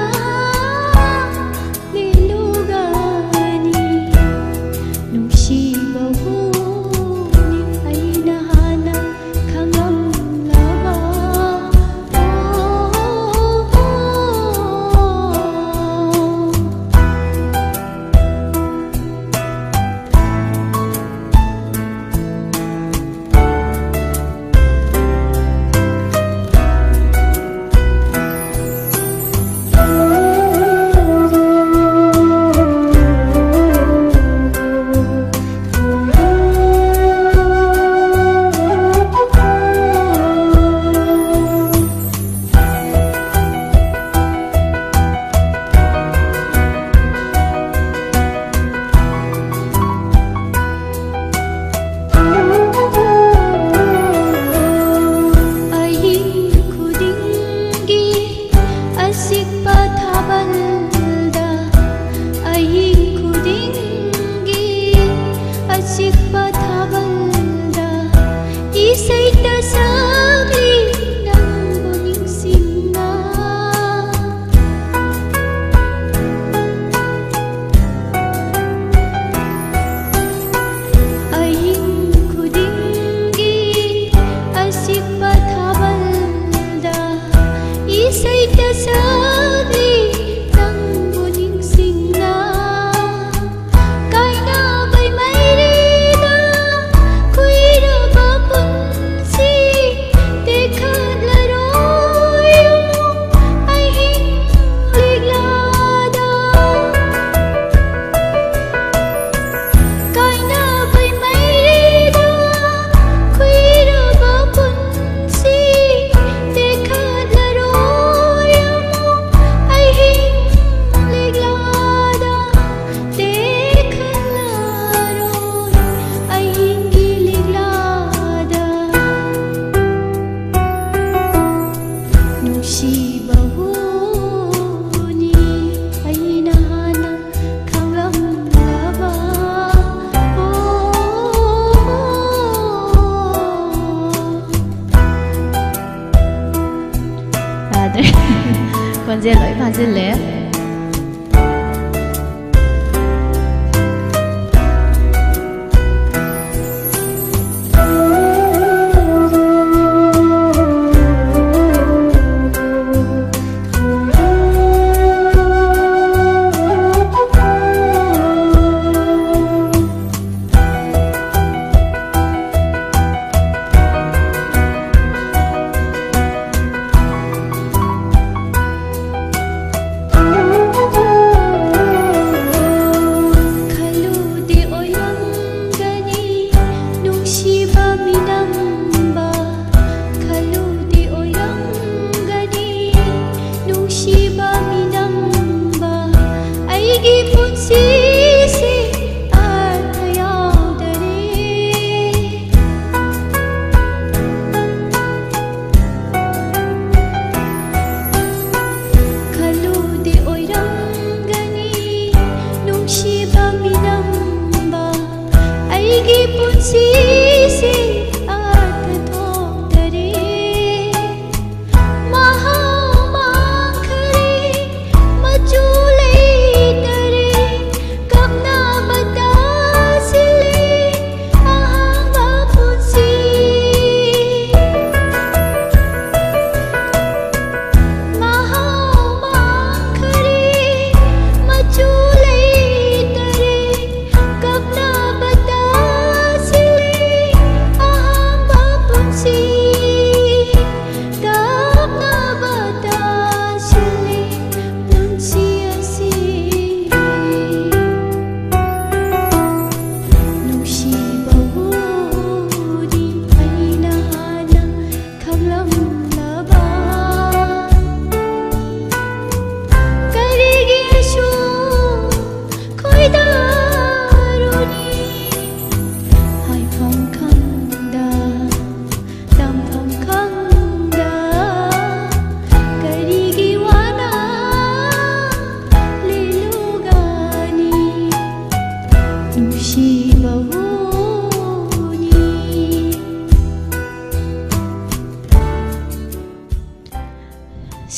ꯈꯣꯟꯖꯦꯜ ꯂꯣꯏ ꯐꯥꯖꯤꯜꯂꯦ꯫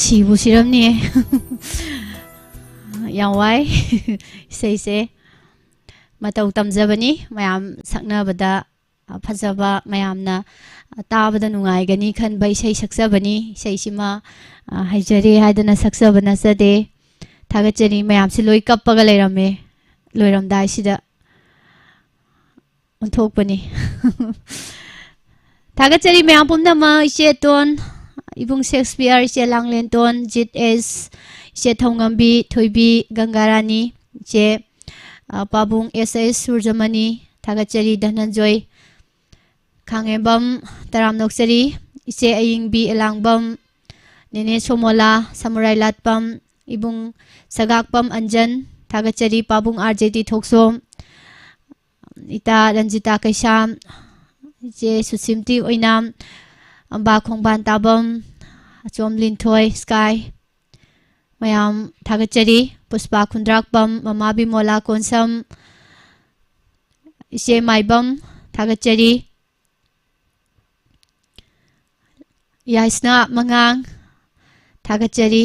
ꯁꯤꯕꯨ ꯁꯤꯔꯝꯅꯤꯌꯦ꯫ ꯌꯥꯝ ꯋꯥꯏ꯫ ꯏꯁꯩꯁꯦ ꯃꯇꯧ ꯇꯝꯖꯕꯅꯤ꯫ ꯃꯌꯥꯝ ꯁꯛꯅꯕꯗ, ꯑ, ꯐꯖꯕ, ꯃꯌꯥꯝꯅ, ꯑ, ꯇꯥꯕꯗ ꯅꯨꯡꯉꯥꯏꯒꯅꯤ ꯈꯟꯕ ꯏꯁꯩ ꯁꯛꯆꯕꯅꯤ꯫ ꯏꯁꯩꯁꯤꯃ, ꯑ, ꯍꯩꯖꯔꯦ ꯍꯥꯏꯗꯅ ꯁꯛꯆꯕ ꯅꯠꯆꯗꯦ꯫ ꯊꯥꯒꯠꯆꯔꯤ꯫ ꯃꯌꯥꯝꯁꯤ ꯂꯣꯏ ꯀꯞꯄꯒ ꯂꯩꯔꯝꯃꯦ ꯂꯣꯏꯔꯝꯗꯥꯏꯁꯤꯗ꯫ ꯑꯣꯟꯊꯣꯛꯄꯅꯤ꯫ ꯊꯥꯒꯠꯆꯔꯤ ꯃꯌꯥꯝ ꯄꯨꯝꯅꯃꯛ, ꯏꯆꯦ ꯇꯣꯟ, ꯏꯕꯨꯡ ꯁꯦꯛꯁꯄꯤꯌꯔ, ꯏꯆꯦ ꯂꯥꯡꯂꯦꯟꯇꯣꯟ, ꯖꯤꯠ ꯑꯦꯁ, ꯏꯆꯦ ꯊꯧꯉꯝꯕꯤ, ꯊꯣꯏꯕꯤ, ꯒꯪꯒꯥꯔꯥꯅꯤ, ꯏꯆꯦ, ꯑ, ꯄꯥꯕꯨꯡ ꯑꯦꯁ ꯑꯦꯁ ꯁꯨꯔꯖꯃꯅꯤ, ꯊꯥꯒꯠꯆꯔꯤ ꯙꯅꯟꯖꯣꯏ, ꯈꯥꯡꯉꯦꯝꯕꯝ, ꯇꯔꯥꯝꯅ ꯑꯣꯛꯆꯔꯤ, ꯏꯆꯦ ꯑꯌꯤꯡꯕꯤ ꯑꯦꯂꯥꯡꯕꯝ, ꯅꯦꯅꯦ ꯁꯣꯃꯣꯂꯥ, ꯁꯃꯨꯔꯥꯏ ꯂꯥꯠꯄꯝ, ꯏꯕꯨꯡ ꯁꯒꯥꯛꯄꯝ ꯑꯟꯖꯟ, ꯊꯥꯒꯠꯆꯔꯤ ꯄꯥꯕꯨꯡ ꯑꯥꯔ ꯖꯦ ꯇꯤ ꯊꯣꯛꯆꯣꯝ, ꯏꯇꯥ ꯔꯟꯖꯤꯇꯥ ꯀꯩꯁꯥꯝ, ꯏꯆꯦ ꯁꯨꯁꯤꯝꯇꯤ ꯑꯣꯏꯅꯥꯝ, ꯑꯝꯕꯥ ꯈꯣꯡꯕꯥꯟ ꯇꯥꯕꯝ, ꯑꯆꯣꯝ ꯂꯤꯟꯊꯣꯏ, ꯁ꯭ꯀꯥꯏ, ꯃꯌꯥꯝ ꯊꯥꯒꯠꯆꯔꯤ꯫ ꯄꯨꯁꯄꯥ ꯈꯨꯟꯗ꯭ꯔꯥꯛꯄꯝ, ꯃꯃꯥ ꯕꯤꯃꯣꯂꯥ ꯀꯣꯟꯁꯝ, ꯏꯆꯦ ꯃꯥꯏꯕꯝ, ꯊꯥꯒꯠꯆꯔꯤ꯫ ꯌꯥꯏꯁꯅꯥ ꯃꯉꯥꯡ, ꯊꯥꯒꯠꯆꯔꯤ꯫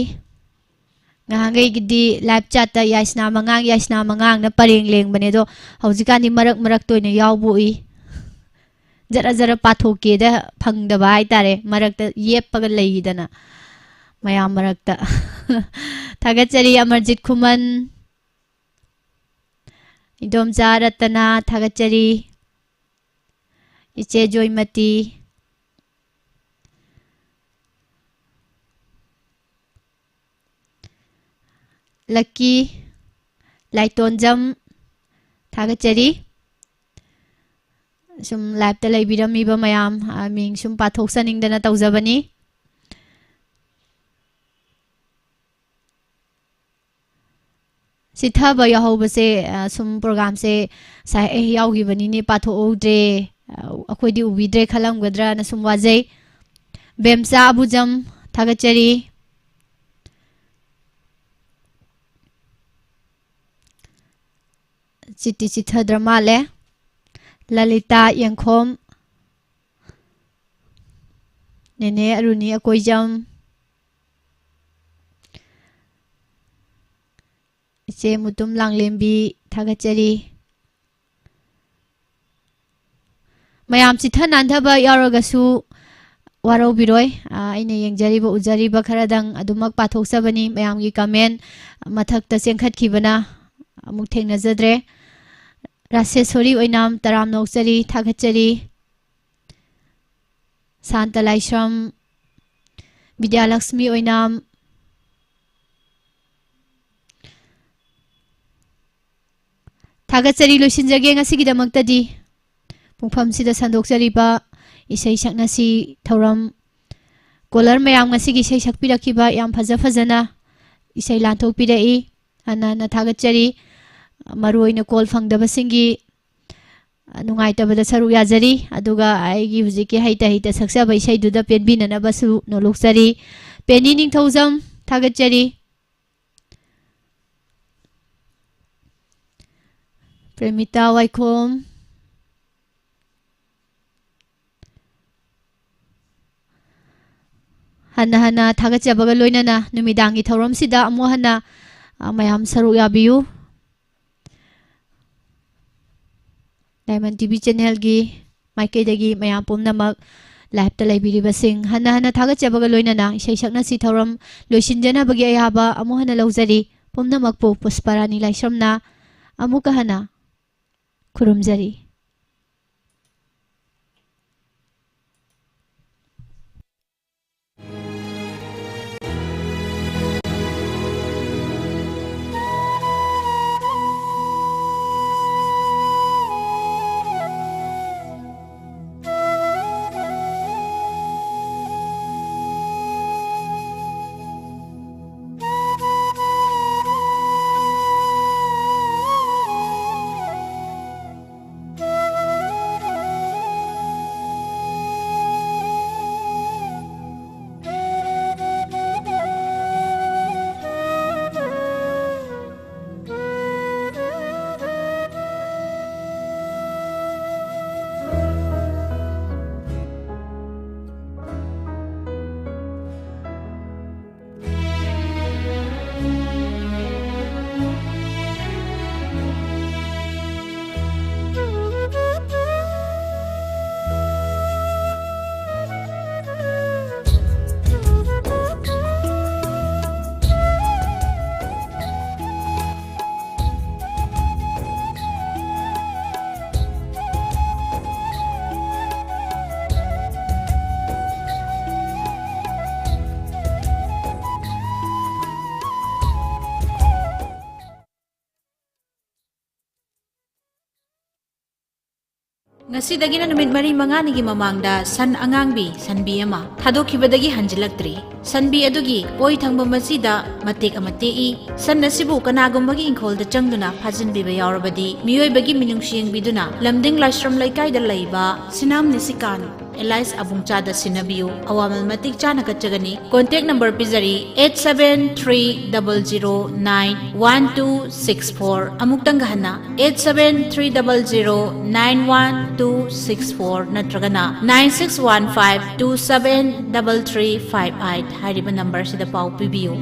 ꯉꯍꯥꯟꯈꯩꯒꯤꯗꯤ ꯂꯥꯏꯞ ꯆꯥꯠꯇ ꯌꯥꯏꯁꯅꯥ ꯃꯉꯥꯡ, ꯌꯥꯏꯁꯅꯥ ꯃꯉꯥꯡꯅ ꯄꯔꯦꯡ ꯂꯦꯡꯕꯅꯦ, ꯑꯗꯣ ꯍꯧꯖꯤꯛꯀꯥꯟꯗꯤ ꯃꯔꯛ ꯃꯔꯛꯇ ꯑꯣꯏꯅ ꯌꯥꯎꯕ ꯎꯏ꯫ ꯖꯔ ꯖꯔ ꯄꯥꯊꯣꯛꯀꯦꯗ ꯐꯪꯗꯕ ꯍꯥꯏꯇꯥꯔꯦ, ꯃꯔꯛꯇ ꯌꯦꯞꯄꯒ ꯂꯩꯗꯅ ꯃꯌꯥꯝ ꯃꯔꯛꯇ꯫ ꯊꯥꯒꯠꯆꯔꯤ ꯑꯃꯔꯖꯤꯠ ꯈꯨꯃꯟ, ꯏꯗꯣꯝꯆꯥ ꯔꯇꯅꯥ, ꯊꯥꯒꯠꯆꯔꯤ꯫ ꯏꯆꯦ ꯖꯣꯏꯃꯇꯤ, ꯂꯛꯀꯤ, ꯂꯥꯏꯇꯣꯟꯖꯝ, ꯊꯥꯒꯠꯆꯔꯤ꯫ ꯁꯨꯝ ꯂꯥꯏꯞꯇ ꯂꯩꯕꯤꯔꯝꯃꯤꯕ ꯃꯌꯥꯝ, ꯑ, ꯃꯤꯡ ꯁꯨꯝ ꯄꯥꯊꯣꯛꯆꯅꯤꯡꯗꯅ ꯇꯧꯖꯕꯅꯤ꯫ ꯆꯤꯊꯕ ꯌꯥꯎꯍꯧꯕꯁꯦ, ꯑ, ꯁꯨꯝ ꯄ꯭ꯔꯣꯒꯥꯝꯁꯦ ꯉꯁꯥꯏ ꯑꯩ ꯌꯥꯎꯈꯤꯕꯅꯤꯅꯦ, ꯄꯥꯊꯣꯛꯍꯧꯗ꯭ꯔꯦ, ꯑ, ꯑꯩꯈꯣꯏꯗꯤ ꯎꯕꯤꯗ꯭ꯔꯦ ꯈꯜꯂꯝꯒꯗ꯭ꯔꯅ ꯁꯨꯝ ꯋꯥꯖꯩ꯫ ꯕꯦꯝꯆꯥ ꯑꯕꯨꯖꯝ, ꯊꯥꯒꯠꯆꯔꯤ꯫ ꯆꯤꯠꯇꯤ ꯆꯤꯠꯊꯗ꯭ꯔ ꯃꯥꯜꯂꯦ꯫ ꯂꯂꯤꯇꯥ ꯌꯦꯡꯈꯣꯝ, ꯅꯦꯅꯦ ꯑꯔꯨꯅꯤ ꯑꯀꯣꯏꯖꯝ, ꯆꯦ ꯃꯨꯇꯨꯝ ꯂꯥꯡꯂꯦꯝꯕꯤ, ꯊꯥꯒꯠꯆꯔꯤ꯫ ꯃꯌꯥꯝ ꯆꯤꯊ ꯅꯥꯟꯊꯕ ꯌꯥꯎꯔꯒꯁꯨ ꯋꯥꯔꯧꯕꯤꯔꯣꯏ꯫ ꯑꯥ, ꯑꯩꯅ ꯌꯦꯡꯖꯔꯤꯕ, ꯎꯖꯔꯤꯕ ꯈꯔꯗꯪ ꯑꯗꯨꯃꯛ ꯄꯥꯊꯣꯛꯆꯕꯅꯤ꯫ ꯃꯌꯥꯝꯒꯤ comment ꯃꯊꯛꯇ ꯆꯦꯟꯈꯠꯈꯤꯕꯅ ꯑꯃꯨꯛ ꯊꯦꯡꯅꯖꯗ꯭ꯔꯦ꯫ ꯔꯥꯁꯦꯁꯣꯔꯤ ꯑꯣꯏꯅꯥꯝ, ꯇꯔꯥꯝꯅ ꯑꯣꯛꯆꯔꯤ, ꯊꯥꯒꯠꯆꯔꯤ꯫ ꯁꯥꯟꯇ ꯂꯥꯏꯁ꯭ꯔꯝ, ꯕꯤꯗ꯭ꯌꯥꯂꯛꯁꯃꯤ ꯑꯣꯏꯅꯥꯝ, ꯊꯥꯒꯠꯆꯔꯤ꯫ ꯂꯣꯏꯁꯤꯟꯖꯒꯦ ꯉꯁꯤꯒꯤꯗꯃꯛꯇꯗꯤ꯫ ꯄꯨꯡꯐꯝꯁꯤꯗ ꯁꯟꯗꯣꯛꯆꯔꯤꯕ ꯏꯁꯩ ꯁꯛꯅꯁꯤ ꯊꯧꯔꯝ caller ꯃꯌꯥꯝ, ꯉꯁꯤꯒꯤ ꯏꯁꯩ ꯁꯛꯄꯤꯔꯛꯈꯤꯕ, ꯌꯥꯝ ꯐꯖ ꯐꯖꯅ ꯏꯁꯩ ꯂꯥꯟꯊꯣꯛꯄꯤꯔꯛꯏ꯫ ꯍꯟꯅ ꯍꯟꯅ ꯊꯥꯒꯠꯆꯔꯤ꯫ ꯃꯔꯨꯑꯣꯏꯅ call ꯐꯪꯗꯕꯁꯤꯡꯒꯤ ꯅꯨꯡꯉꯥꯏꯇꯕꯗ ꯁꯔꯨꯛ ꯌꯥꯖꯔꯤ꯫ ꯑꯗꯨꯒ ꯑꯩꯒꯤ ꯍꯧꯖꯤꯛꯀꯤ ꯍꯩꯇ ꯍꯩꯇ ꯁꯛꯆꯕ ꯏꯁꯩꯗꯨꯗ ꯄꯦꯟꯕꯤꯅꯅꯕꯁꯨ ꯅꯣꯂꯣꯛꯆꯔꯤ꯫ ꯄꯦꯅꯤ ꯅꯤꯡꯊꯧꯖꯝ, ꯊꯥꯒꯠꯆꯔꯤ꯫ ꯄ꯭ꯔꯦꯃꯤꯇꯥ ꯋꯥꯏꯈꯣꯝ, ꯍꯟꯅ ꯍꯟꯅ ꯊꯥꯒꯠꯆꯕꯒ ꯂꯣꯏꯅꯅ ꯅꯨꯃꯤꯗꯥꯡꯒꯤ ꯊꯧꯔꯝꯁꯤꯗ ꯑꯃꯨꯛ ꯍꯟꯅ, ꯑ, ꯃꯌꯥꯝ ꯁꯔꯨꯛ ꯌꯥꯕꯤꯌꯨ꯫ Diamond T V channelꯒꯤ ꯃꯥꯏꯀꯩꯗꯒꯤ ꯃꯌꯥꯝ ꯄꯨꯝꯅꯃꯛ liveꯇ ꯂꯩꯕꯤꯔꯤꯕꯁꯤꯡ ꯍꯟꯅ ꯍꯟꯅ ꯊꯥꯒꯠꯆꯕꯒ ꯂꯣꯏꯅꯅ ꯏꯁꯩ ꯁꯛꯅꯁꯤ ꯊꯧꯔꯝ ꯂꯣꯏꯁꯤꯟꯖꯅꯕꯒꯤ ꯑꯌꯥꯕ ꯑꯃꯨꯛ ꯍꯟꯅ ꯂꯧꯖꯔꯤ꯫ ꯄꯨꯝꯅꯃꯛꯄꯨ ꯄꯨꯁꯄꯔꯥꯅꯤ ꯂꯥꯏꯁ꯭ꯔꯝꯅ ꯑꯃꯨꯛꯀ ꯍꯟꯅ ꯈꯨꯔꯨꯝꯖꯔꯤ꯫ ꯉꯁꯤꯗꯒꯤꯅ ꯅꯨꯃꯤꯠ ꯃꯔꯤ ꯃꯉꯥꯅꯤꯒꯤ ꯃꯃꯥꯡꯗ ꯁꯟ ꯑꯉꯥꯡꯕꯤ, ꯁꯟꯕꯤ ꯑꯃ ꯊꯥꯗꯣꯛꯈꯤꯕꯗꯒꯤ ꯍꯟꯖꯤꯜꯂꯛꯇ꯭ꯔꯤ꯫ ꯁꯟꯕꯤ ꯑꯗꯨꯒꯤ ꯑꯣꯏ ꯊꯪꯕ ꯃꯆꯤꯗ ꯃꯇꯦꯛ ꯑꯃ ꯇꯦꯛꯏ꯫ ꯁꯟ ꯑꯁꯤꯕꯨ ꯀꯅꯥꯒꯨꯝꯕꯒꯤ ꯏꯪꯈꯣꯜꯗ ꯆꯪꯗꯨꯅ ꯐꯥꯖꯤꯟꯕꯤꯕ ꯌꯥꯎꯔꯕꯗꯤ, ꯃꯤꯑꯣꯏꯕꯒꯤ ꯃꯤꯅꯨꯡꯁꯤ ꯌꯦꯡꯕꯤꯗꯨꯅ ꯂꯝꯗꯤꯡ ꯂꯥꯏꯁ꯭ꯔꯝ ꯂꯩꯀꯥꯏꯗ ꯂꯩꯕ ꯁꯤꯅꯥꯝ ꯅꯤꯁꯤꯀꯥꯟ ꯑꯦꯂꯥꯏꯁ ꯑꯕꯨꯡꯆꯥꯗ ꯁꯤꯟꯅꯕꯤꯌꯨ꯫ ꯑꯋꯥꯃꯜ ꯃꯇꯤꯛ ꯆꯥꯅ ꯀꯠꯆꯒꯅꯤ꯫ Contact number ꯄꯤꯖꯔꯤ, eight seven three double zero nine one two six four꯫ ꯑꯃꯨꯛꯇꯪꯒ ꯍꯟꯅ, eight seven three double zero nine one two six four ꯅꯠꯇ꯭ꯔꯒꯅ nine six one five two seven double three five eight ꯍꯥꯏꯔꯤꯕ number ꯁꯤꯗ ꯄꯥꯎ ꯄꯤꯕꯤꯌꯨ꯫